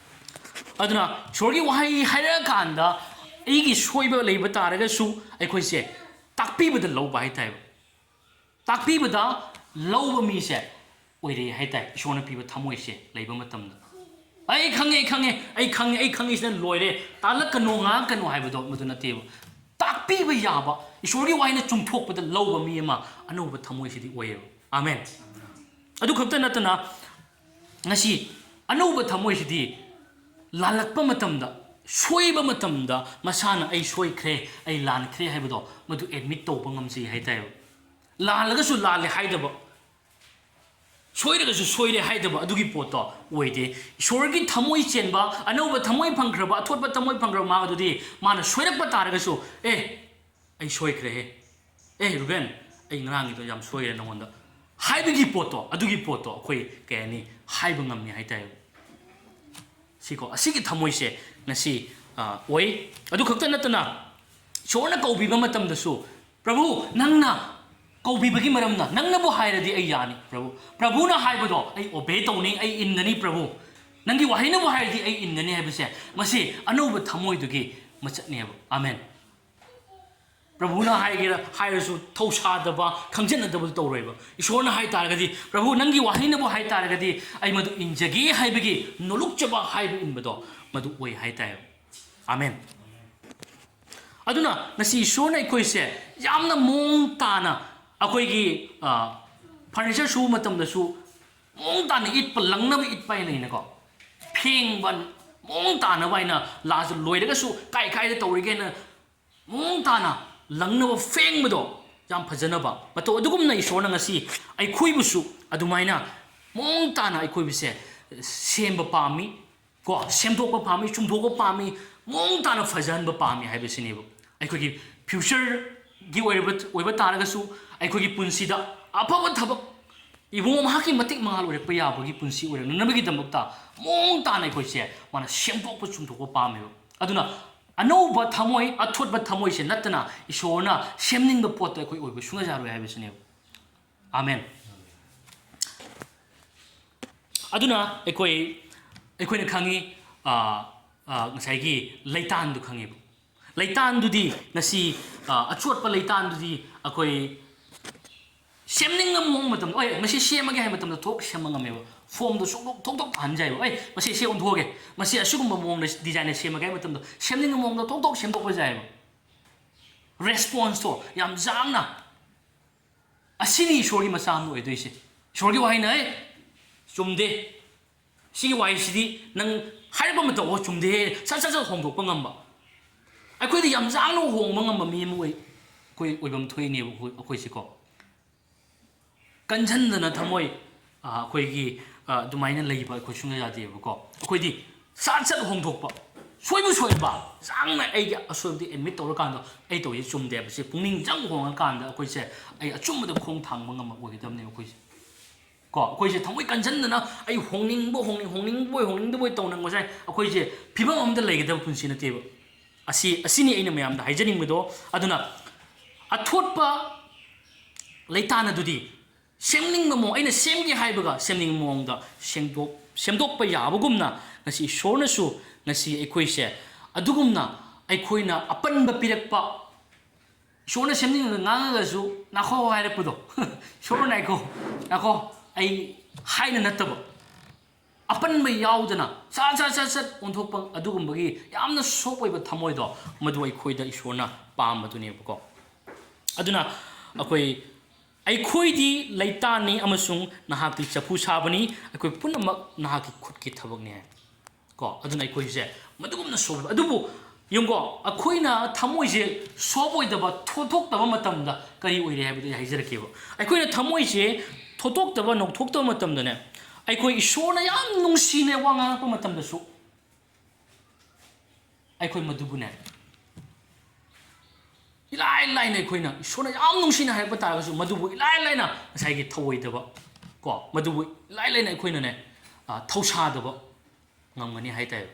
ꯑꯗꯨꯅ ꯏꯁꯣꯔꯒꯤ ꯋꯥꯍꯩ ꯍꯥꯏꯔꯛꯑꯀꯥꯟꯗ ꯑꯩꯒꯤ ꯁꯣꯏꯕ ꯂꯩꯕ ꯇꯥꯔꯒꯁꯨ ꯑꯩꯈꯣꯏꯁꯦ ꯇꯥꯛꯄꯤꯕꯗ ꯂꯧꯕ ꯍꯥꯏꯇꯥꯔꯦ꯫ ꯇꯥꯛꯄꯤꯕꯗ ꯂꯧꯕ ꯃꯤꯁꯦ ꯑꯣꯏꯔꯦ ꯍꯥꯏꯇꯥꯔꯦ꯫ ꯏꯁꯣꯔꯅ ꯄꯤꯕ ꯊꯃꯣꯏꯁꯦ ꯂꯩꯕ ꯃꯇꯝꯗ, "ꯑꯩ ꯈꯪꯉꯦ, ꯑꯩ ꯈꯪꯉꯦ, ꯑꯩ ꯈꯪꯉꯦ, ꯑꯩ ꯈꯪꯉꯤꯁꯤꯅ ꯂꯣꯏꯔꯦ, ꯇꯥꯜꯂꯛꯀꯅꯣ, ꯉꯥꯡꯉꯛꯀꯅꯣ" ꯍꯥꯏꯕꯗꯣ ꯃꯗꯨ ꯅꯠꯇꯦꯕ꯫ ꯇꯥꯛꯄꯤꯕ ꯌꯥꯕ, ꯏꯁꯣꯔꯒꯤ ꯋꯥꯍꯩꯅ ꯆꯨꯝꯊꯣꯛꯄꯗ ꯂꯧꯕ ꯃꯤ ꯑꯃ ꯑꯅꯧꯕ ꯊꯃꯣꯏꯁꯤꯗꯤ ꯑꯣꯏꯌꯦꯕ꯫ ꯑꯥꯃꯦꯟ꯫ ꯑꯗꯨ ꯈꯛꯇ ꯅꯠꯇꯅ, ꯉꯁꯤ ꯑꯅꯧꯕ ꯊꯃꯣꯏꯁꯤꯗꯤ ꯂꯥꯜꯂꯛꯄ ꯃꯇꯝꯗ, ꯁꯣꯏꯕ ꯃꯇꯝꯗ ꯃꯁꯥꯅ "ꯑꯩ ꯁꯣꯏꯈ꯭ꯔꯦ, ꯑꯩ ꯂꯥꯟꯈ꯭ꯔꯦ" ꯍꯥꯏꯕꯗꯣ ꯃꯗꯨ ꯑꯦꯗꯃꯤꯠ ꯇꯧꯕ ꯉꯝꯖꯩ ꯍꯥꯏꯇꯥꯔꯦꯕ꯫ ꯂꯥꯜꯂꯒꯁꯨ ꯂꯥꯜꯂꯦ ꯍꯥꯏꯗꯕ, ꯁꯣꯏꯔꯒꯁꯨ ꯁꯣꯏꯔꯦ ꯍꯥꯏꯗꯕ ꯑꯗꯨꯒꯤ ꯄꯣꯠꯇꯣ ꯑꯣꯏꯗꯦ꯫ ꯏꯁꯣꯔꯒꯤ ꯊꯃꯣꯏ ꯆꯦꯟꯕ, ꯑꯅꯧꯕ ꯊꯃꯣꯏ ꯐꯪꯈ꯭ꯔꯕ, ꯑꯊꯣꯠꯄ ꯊꯃꯣꯏ ꯐꯪꯈ꯭ꯔꯕ ꯃꯥ ꯑꯗꯨꯗꯤ ꯃꯥꯅ ꯁꯣꯏꯔꯛꯄ ꯇꯥꯔꯒꯁꯨ, "ꯑꯦ, ꯑꯩ ꯁꯣꯏꯈ꯭ꯔꯦꯍꯦ꯫ ꯑꯦ, ꯔꯨꯕꯦꯟ, ꯑꯩ ꯉꯔꯥꯡꯒꯤꯗꯣ ꯌꯥꯝ ꯁꯣꯏꯔꯦ ꯅꯉꯣꯟꯗ" ꯍꯥꯏꯕꯒꯤ ꯄꯣꯠꯇꯣ, ꯑꯗꯨꯒꯤ ꯄꯣꯠꯇꯣ ꯑꯩꯈꯣꯏ, ꯀꯩ ꯍꯥꯏꯅꯤ, ꯍꯥꯏꯕ ꯉꯝꯃꯤ ꯍꯥꯏꯇꯥꯔꯦ꯫ ꯁꯤꯀꯣ, ꯑꯁꯤꯒꯤ ꯊꯃꯣꯏꯁꯦ ꯉꯁꯤ, ꯑ, ꯑꯣꯏ꯫ ꯑꯗꯨ ꯈꯛꯇ ꯅꯠꯇꯅ, ꯏꯁꯣꯔꯅ ꯀꯧꯕꯤꯕ ꯃꯇꯝꯗꯁꯨ, "ꯄ꯭ꯔꯚꯨ, ꯅꯪꯅ ꯀꯧꯕꯤꯕꯒꯤ ꯃꯔꯝꯅ, ꯅꯪꯅꯕꯨ ꯍꯥꯏꯔꯗꯤ ꯑꯩ ꯌꯥꯅꯤ, ꯄ꯭ꯔꯚꯨ꯫ ꯄ꯭ꯔꯚꯨꯅ ꯍꯥꯏꯕꯗꯣ ꯑꯩ ꯑꯣꯕꯦ ꯇꯧꯅꯤ, ꯑꯩ ꯏꯟꯒꯅꯤ, ꯄ꯭ꯔꯚꯨ꯫ ꯅꯪꯒꯤ ꯋꯥꯍꯩꯅꯕꯨ ꯍꯥꯏꯔꯗꯤ ꯑꯩ ꯏꯟꯒꯅꯤ" ꯍꯥꯏꯕꯁꯦ, ꯃꯁꯤ ꯑꯅꯧꯕ ꯊꯃꯣꯏꯗꯨꯒꯤ ꯃꯆꯠꯅꯦꯕ꯫ ꯑꯥꯃꯦꯟ꯫ ꯄ꯭ꯔꯚꯨꯅ ꯍꯥꯏꯒꯦꯔꯥ ꯍꯥꯏꯔꯁꯨ ꯊꯧꯁꯥꯗꯕ, ꯈꯪꯖꯟꯅꯗꯕꯗꯨ ꯇꯧꯔꯣꯏꯕ꯫ ꯏꯁꯣꯔꯅ ꯍꯥꯏ ꯇꯥꯔꯒꯗꯤ, "ꯄ꯭ꯔꯚꯨ, ꯅꯪꯒꯤ ꯋꯥꯍꯩꯅꯕꯨ ꯍꯥꯏ ꯇꯥꯔꯒꯗꯤ ꯑꯩ ꯃꯗꯨ ꯏꯟꯖꯒꯦ" ꯍꯥꯏꯕꯒꯤ ꯅꯣꯂꯨꯛꯆꯕ ꯍꯥꯏꯕ ꯏꯟꯕꯗꯣ ꯃꯗꯨ ꯑꯣꯏ ꯍꯥꯏ ꯇꯥꯏꯕ꯫ ꯑꯥꯃꯦꯟ꯫ ꯑꯗꯨꯅ ꯉꯁꯤ ꯏꯁꯣꯔꯅ ꯑꯩꯈꯣꯏꯁꯦ ꯌꯥꯝꯅ ꯃꯑꯣꯡ ꯇꯥꯅ ꯑꯩꯈꯣꯏꯒꯤ, ꯑ, furniture ꯁꯨꯕ ꯃꯇꯝꯗꯁꯨ ꯃꯑꯣꯡ ꯇꯥꯅ ꯏꯠꯄ, ꯂꯪꯅꯕ ꯏꯠꯄ ꯍꯥꯏꯅ ꯂꯩꯅꯀꯣ, ꯐꯦꯡꯕ ꯃꯑꯣꯡ ꯇꯥꯅꯕ ꯍꯥꯏꯅ, ꯂꯥꯁ ꯂꯣꯏꯔꯒꯁꯨ ꯀꯥꯏ ꯀꯥꯏꯗ ꯇꯧꯔꯤꯒꯦꯅ ꯃꯑꯣꯡ ꯇꯥꯅ ꯂꯪꯅꯕ ꯐꯦꯡꯕꯗꯣ ꯌꯥꯝ ꯐꯖꯅꯕ ꯃꯇꯧ ꯑꯗꯨꯒꯨꯝꯅ ꯏꯁꯣꯔꯅ ꯉꯁꯤ ꯑꯩꯈꯣꯏꯕꯨꯁꯨ ꯑꯗꯨꯃꯥꯏꯅ ꯃꯑꯣꯡ ꯇꯥꯅ ꯑꯩꯈꯣꯏꯕꯨꯁꯦ ꯁꯦꯝꯕ ꯄꯥꯝꯃꯤ, ꯀꯣ, ꯁꯦꯝꯗꯣꯛꯄ ꯄꯥꯝꯃꯤ, ꯆꯨꯝꯊꯣꯛꯄ ꯄꯥꯝꯃꯤ, ꯃꯑꯣꯡ ꯇꯥꯅ ꯐꯖꯍꯟꯕ ꯄꯥꯝꯃꯤ ꯍꯥꯏꯕꯁꯤꯅꯦꯕ꯫ ꯑꯩꯈꯣꯏꯒꯤ future ꯒꯤ ꯑꯣꯏꯔꯕ, ꯑꯣꯏꯕ ꯇꯥꯔꯒꯁꯨ, ꯑꯩꯈꯣꯏꯒꯤ ꯄꯨꯟꯁꯤꯗ ꯑꯐꯕ ꯊꯕꯛ ꯏꯕꯨꯡꯉꯣ ꯃꯍꯥꯛꯀꯤ ꯃꯇꯤꯛ ꯃꯉꯥꯜ ꯑꯣꯏꯔꯛꯄ ꯌꯥꯕꯒꯤ ꯄꯨꯟꯁꯤ ꯑꯣꯏꯔꯛꯅꯅꯕꯒꯤꯗꯃꯛꯇ ꯃꯑꯣꯡ ꯇꯥꯅ ꯑꯩꯈꯣꯏꯁꯦ ꯃꯥꯅ ꯁꯦꯝꯗꯣꯛꯄ ꯆꯨꯝꯊꯣꯛꯄ ꯄꯥꯝꯃꯦꯕ꯫ ꯑꯗꯨꯅ ꯑꯅꯧꯕ ꯊꯃꯣꯏ, ꯑꯊꯣꯠꯄ ꯊꯃꯣꯏꯁꯦ ꯅꯠꯇꯅ ꯏꯁꯣꯔꯅ ꯁꯦꯝꯅꯤꯡꯕ ꯄꯣꯠꯇꯣ ꯑꯩꯈꯣꯏ ꯑꯣꯏꯕ ꯁꯨꯡꯌꯥ ꯌꯥꯔꯣꯏ ꯍꯥꯏꯕꯁꯤꯅꯦꯕ꯫ ꯑꯥꯃꯦꯟ꯫ ꯑꯗꯨꯅ ꯑꯩꯈꯣꯏ, ꯑꯩꯈꯣꯏꯅ ꯈꯪꯉꯤ, ꯑ, ꯑ, ꯉꯁꯥꯏꯒꯤ ꯂꯩꯇꯥꯟꯗꯨ ꯈꯪꯉꯦꯕ꯫ ꯂꯩꯇꯥꯟꯗꯨꯗꯤ ꯉꯁꯤ, ꯑ, ꯑꯆꯣꯠꯄ ꯂꯩꯇꯥꯟꯗꯨꯗꯤ ꯑꯩꯈꯣꯏ ꯁꯦꯝꯅꯤꯡꯕ ꯃꯑꯣꯡ ꯃꯇꯝꯗ, "ꯑꯣꯏ, ꯃꯁꯤ ꯁꯦꯝꯃꯒꯦ" ꯍꯥꯏꯕ ꯃꯇꯝꯗ ꯊꯣꯛ ꯁꯦꯝꯕ ꯉꯝꯃꯦꯕ꯫ ꯐꯣꯝꯗꯣ ꯁꯨꯝ ꯊꯣꯛ ꯊꯣꯛ ꯇꯥꯍꯟꯖꯩꯕ꯫ "ꯑꯣꯏ, ꯃꯁꯤ ꯁꯤ ꯑꯣꯟꯊꯣꯛꯑꯒꯦ, ꯃꯁꯤ ꯑꯁꯤꯒꯨꯝꯕ ꯃꯑꯣꯡꯗ ꯗꯤꯖꯥꯏꯟꯗ ꯁꯦꯝꯃꯒꯦ" ꯍꯥꯏꯕ ꯃꯇꯝꯗ ꯁꯦꯝꯅꯤꯡꯕ ꯃꯑꯣꯡꯗ ꯊꯣꯛ ꯊꯣꯛ ꯁꯦꯝꯗꯣꯛꯄ ꯌꯥꯏꯑꯕ꯫ ꯔꯦꯁꯄꯣꯟꯁꯇꯣ ꯌꯥꯝ ꯌꯥꯡꯅ, ꯑꯁꯤꯅꯤ ꯏꯁꯣꯔꯒꯤ ꯃꯆꯥ ꯑꯃ ꯑꯣꯏꯗꯣꯏꯁꯦ꯫ ꯏꯁꯣꯔꯒꯤ ꯋꯥꯍꯩꯅ, "ꯑꯦ, ꯆꯨꯝꯗꯦ, ꯁꯤꯒꯤ ꯋꯥꯍꯩꯁꯤꯗꯤ ꯅꯪ ꯍꯥꯏꯔꯛꯄ ꯃꯇꯝ ꯐꯥꯎ ꯆꯨꯝꯗꯦ" ꯁꯠ ꯁꯠ ꯁꯠ ꯍꯣꯡꯗꯣꯛꯄ ꯉꯝꯕ꯫ ꯑꯩꯈꯣꯏꯗꯤ ꯌꯥꯝ ꯌꯥꯡꯅ ꯍꯣꯡꯕ ꯉꯝꯕ ꯃꯤ ꯑꯃ ꯑꯣꯏ-, ꯑꯩꯈꯣꯏ ꯑꯣꯏꯐꯝ ꯊꯣꯛꯏꯅꯦꯕ ꯑꯩꯈꯣꯏ-, ꯑꯩꯈꯣꯏꯁꯦꯀꯣ꯫ ꯀꯟꯁꯤꯟꯗꯅ ꯊꯃꯣꯏ, ꯑ, ꯑꯩꯈꯣꯏꯒꯤ, ꯑ, ꯑꯗꯨꯃꯥꯏꯅ ꯂꯩꯕ ꯑꯩꯈꯣꯏ ꯁꯨꯡꯌꯥ ꯌꯥꯗꯦꯕꯀꯣ꯫ ꯑꯩꯈꯣꯏꯗꯤ ꯁꯠ ꯁꯠ ꯍꯣꯡꯗꯣꯛꯄ, ꯁꯣꯏꯕ ꯁꯣꯏꯕ, ꯆꯥꯡꯅ ꯑꯩꯒꯤ ꯑꯁꯣꯏꯕꯗꯤ ꯑꯦꯗꯃꯤꯠ ꯇꯧꯔꯀꯥꯟꯗ ꯑꯩ ꯇꯧꯔꯤꯁꯦ ꯆꯨꯝꯗꯦ ꯍꯥꯏꯕꯁꯦ ꯄꯨꯛꯅꯤꯡ ꯆꯪ ꯍꯣꯡꯉꯀꯥꯟꯗ ꯑꯩꯈꯣꯏꯁꯦ, ꯑꯩ ꯑꯆꯨꯝꯕꯗ ꯈꯣꯡ ꯊꯥꯡꯕ ꯉꯝꯕ ꯑꯣꯏꯒꯗꯕꯅꯦꯕ ꯑꯩꯈꯣꯏꯁꯦ꯫ ꯀꯣ, ꯑꯩꯈꯣꯏꯁꯦ ꯊꯃꯣꯏ ꯀꯟꯁꯤꯟꯗꯅ ꯑꯩ ꯍꯣꯡꯅꯤꯡꯕ, ꯍꯣꯡꯅꯤꯡ-, ꯍꯣꯡꯅꯤꯡꯕꯣꯏ ꯍꯣꯡꯅꯤꯡꯗꯕꯣꯏ ꯇꯧꯅ ꯉꯁꯥꯏ ꯑꯩꯈꯣꯏꯁꯦ ꯐꯤꯕꯝ ꯑꯃꯗ ꯂꯩꯒꯗꯕ ꯄꯨꯟꯁꯤ ꯅꯠꯇꯦꯕ꯫ ꯑꯁꯤ, ꯑꯁꯤꯅꯤ ꯑꯩꯅ ꯃꯌꯥꯝꯗ ꯍꯥꯏꯖꯅꯤꯡꯕꯗꯣ꯫ ꯑꯗꯨꯅ ꯑꯊꯣꯠꯄ ꯂꯩꯇꯥꯟ ꯑꯗꯨꯗꯤ ꯁꯦꯝꯅꯤꯡꯕ ꯃꯑꯣꯡ, ꯑꯩꯅ ꯁꯦꯝꯒꯦ ꯍꯥꯏꯕꯒ ꯁꯦꯝꯅꯤꯡꯕ ꯃꯑꯣꯡꯗ ꯁꯦꯝꯗꯣꯛ-, ꯁꯦꯝꯗꯣꯛꯄ ꯌꯥꯕꯒꯨꯝꯅ ꯉꯁꯤ ꯏꯁꯣꯔꯅꯁꯨ ꯉꯁꯤ ꯑꯩꯈꯣꯏꯁꯦ ꯑꯗꯨꯒꯨꯝꯅ ꯑꯩꯈꯣꯏꯅ ꯑꯄꯟꯕ ꯄꯤꯔꯛꯄ ꯏꯁꯣꯔꯅ ꯁꯦꯝꯅꯤꯡꯉꯒ ꯉꯥꯡꯉꯒꯁꯨ "ꯅꯥꯈꯣ" ꯍꯥꯏꯔꯛꯄꯗꯣ, "ꯏꯁꯣꯔ ꯅꯥꯏꯈꯣ, ꯅꯥꯈꯣ, ꯑꯩ" ꯍꯥꯏꯅ ꯅꯠꯇꯕ, ꯑꯄꯟꯕ ꯌꯥꯎꯗꯅ ꯁꯠ ꯁꯠ ꯁꯠ ꯁꯠ ꯑꯣꯟꯊꯣꯛꯄ, ꯑꯗꯨꯒꯨꯝꯕꯒꯤ ꯌꯥꯝꯅ soft ꯑꯣꯏꯕ ꯊꯃꯣꯏꯗꯣ, ꯃꯗꯨ ꯑꯩꯈꯣꯏꯗ ꯏꯁꯣꯔꯅ ꯄꯥꯝꯕꯗꯨꯅꯦꯕꯀꯣ꯫ ꯑꯗꯨꯅ ꯑꯩꯈꯣꯏ "ꯑꯩꯈꯣꯏꯗꯤ ꯂꯩꯇꯥꯅꯤ ꯑꯃꯁꯨꯡ ꯅꯍꯥꯛꯇꯤ ꯆꯐꯨ ꯁꯥꯕꯅꯤ, ꯑꯩꯈꯣꯏ ꯄꯨꯝꯅꯃꯛ ꯅꯍꯥꯛꯀꯤ ꯈꯨꯠꯀꯤ ꯊꯕꯛꯅꯤ" ꯍꯥꯏ꯫ ꯀꯣ, ꯑꯗꯨꯅ ꯑꯩꯈꯣꯏꯁꯦ ꯃꯗꯨꯒꯨꯝꯅ soft ꯑꯣꯏꯕ, ꯑꯗꯨꯕꯨ ꯌꯦꯡꯉꯣ, ꯑꯩꯈꯣꯏꯅ ꯊꯃꯣꯏꯁꯦ soft ꯑꯣꯏꯗꯕ, ꯊꯣꯠꯊꯣꯛꯇꯕ ꯃꯇꯝꯗ ꯀꯔꯤ ꯑꯣꯏꯔꯦ ꯍꯥꯏꯕꯗꯨ ꯑꯩ ꯍꯥꯏꯖꯔꯛꯀꯦꯕ꯫ ꯑꯩꯈꯣꯏꯅ ꯊꯃꯣꯏꯁꯦ ꯊꯣꯠꯊꯣꯛꯇꯕ, ꯅꯧꯊꯣꯛꯇꯕ ꯃꯇꯝꯗꯅꯦ, ꯑꯩꯈꯣꯏ ꯏꯁꯣꯔꯅ ꯌꯥꯝ ꯅꯨꯡꯁꯤꯅ ꯋꯥ ꯉꯥꯡꯉꯛꯄ ꯃꯇꯝꯗꯁꯨ ꯑꯩꯈꯣꯏ ꯃꯗꯨꯕꯨꯅꯦ, ꯏꯂꯥꯏ ꯂꯥꯏꯅ, ꯑꯩꯈꯣꯏꯅ ꯏꯁꯣꯔꯅ ꯌꯥꯝ ꯅꯨꯡꯁꯤꯅ ꯍꯥꯏꯔꯛꯄ ꯇꯥꯔꯒꯁꯨ, ꯃꯗꯨꯕꯨ ꯏꯂꯥꯏ ꯂꯥꯏꯅ ꯉꯁꯥꯏꯒꯤ ꯊꯧꯑꯣꯏꯗꯕ, ꯀꯣ, ꯃꯗꯨꯕꯨ ꯏꯂꯥꯏ ꯂꯥꯏꯅ ꯑꯩꯈꯣꯏꯅꯅꯦ, ꯑ, ꯊꯧꯁꯥꯗꯕ ꯉꯝꯒꯅꯤ ꯍꯥꯏ ꯇꯥꯏꯕ꯫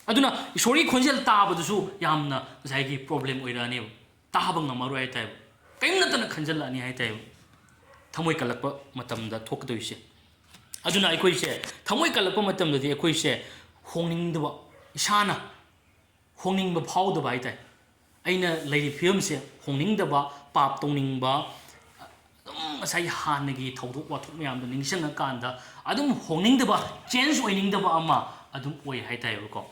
ꯑꯗꯨꯅ ꯏꯁꯣꯔꯒꯤ ꯈꯣꯟꯖꯦꯜ ꯇꯥꯕꯗꯨꯁꯨ ꯌꯥꯝꯅ ꯉꯁꯥꯏꯒꯤ problem ꯑꯣꯏꯔꯛꯑꯅꯦꯕ, ꯇꯥꯕ ꯉꯝꯃꯔꯣꯏ ꯍꯥꯏ ꯇꯥꯏꯕ, ꯀꯔꯤꯝ ꯅꯠꯇꯅ ꯈꯟꯖꯜꯂꯛꯑꯅꯤ ꯍꯥꯏ ꯇꯥꯏꯕ, ꯊꯃꯣꯏ ꯀꯜꯂꯛꯄ ꯃꯇꯝꯗ ꯊꯣꯛꯀꯗꯣꯏꯁꯦ꯫ ꯑꯗꯨꯅ ꯑꯩꯈꯣꯏꯁꯦ ꯊꯃꯣꯏ ꯀꯜꯂꯛꯄ ꯃꯇꯝꯗꯗꯤ ꯑꯩꯈꯣꯏꯁꯦ ꯍꯣꯡꯅꯤꯡꯗꯕ, ꯏꯁꯥꯅ ꯍꯣꯡꯅꯤꯡꯕ ꯐꯥꯎꯗꯕ ꯍꯥꯏ ꯇꯥꯏ꯫ ꯑꯩꯅ ꯂꯩꯔꯤꯕ ꯐꯤꯕꯝꯁꯦ ꯍꯣꯡꯅꯤꯡꯗꯕ, ꯄꯥꯞ ꯇꯧꯅꯤꯡꯕ, ꯑꯗꯨꯝ ꯉꯁꯥꯏꯒꯤ ꯍꯥꯟꯅꯒꯤ ꯊꯧꯗꯣꯛ ꯋꯥꯊꯣꯛ ꯃꯌꯥꯝꯗꯣ ꯅꯤꯡꯁꯤꯡꯉꯀꯥꯟꯗ ꯑꯗꯨꯝ ꯍꯣꯡꯅꯤꯡꯗꯕ, change ꯑꯣꯏꯅꯤꯡꯗꯕ ꯑꯃ ꯑꯗꯨꯝ ꯑꯣꯏ ꯍꯥꯏ ꯇꯥꯏꯕꯀꯣ꯫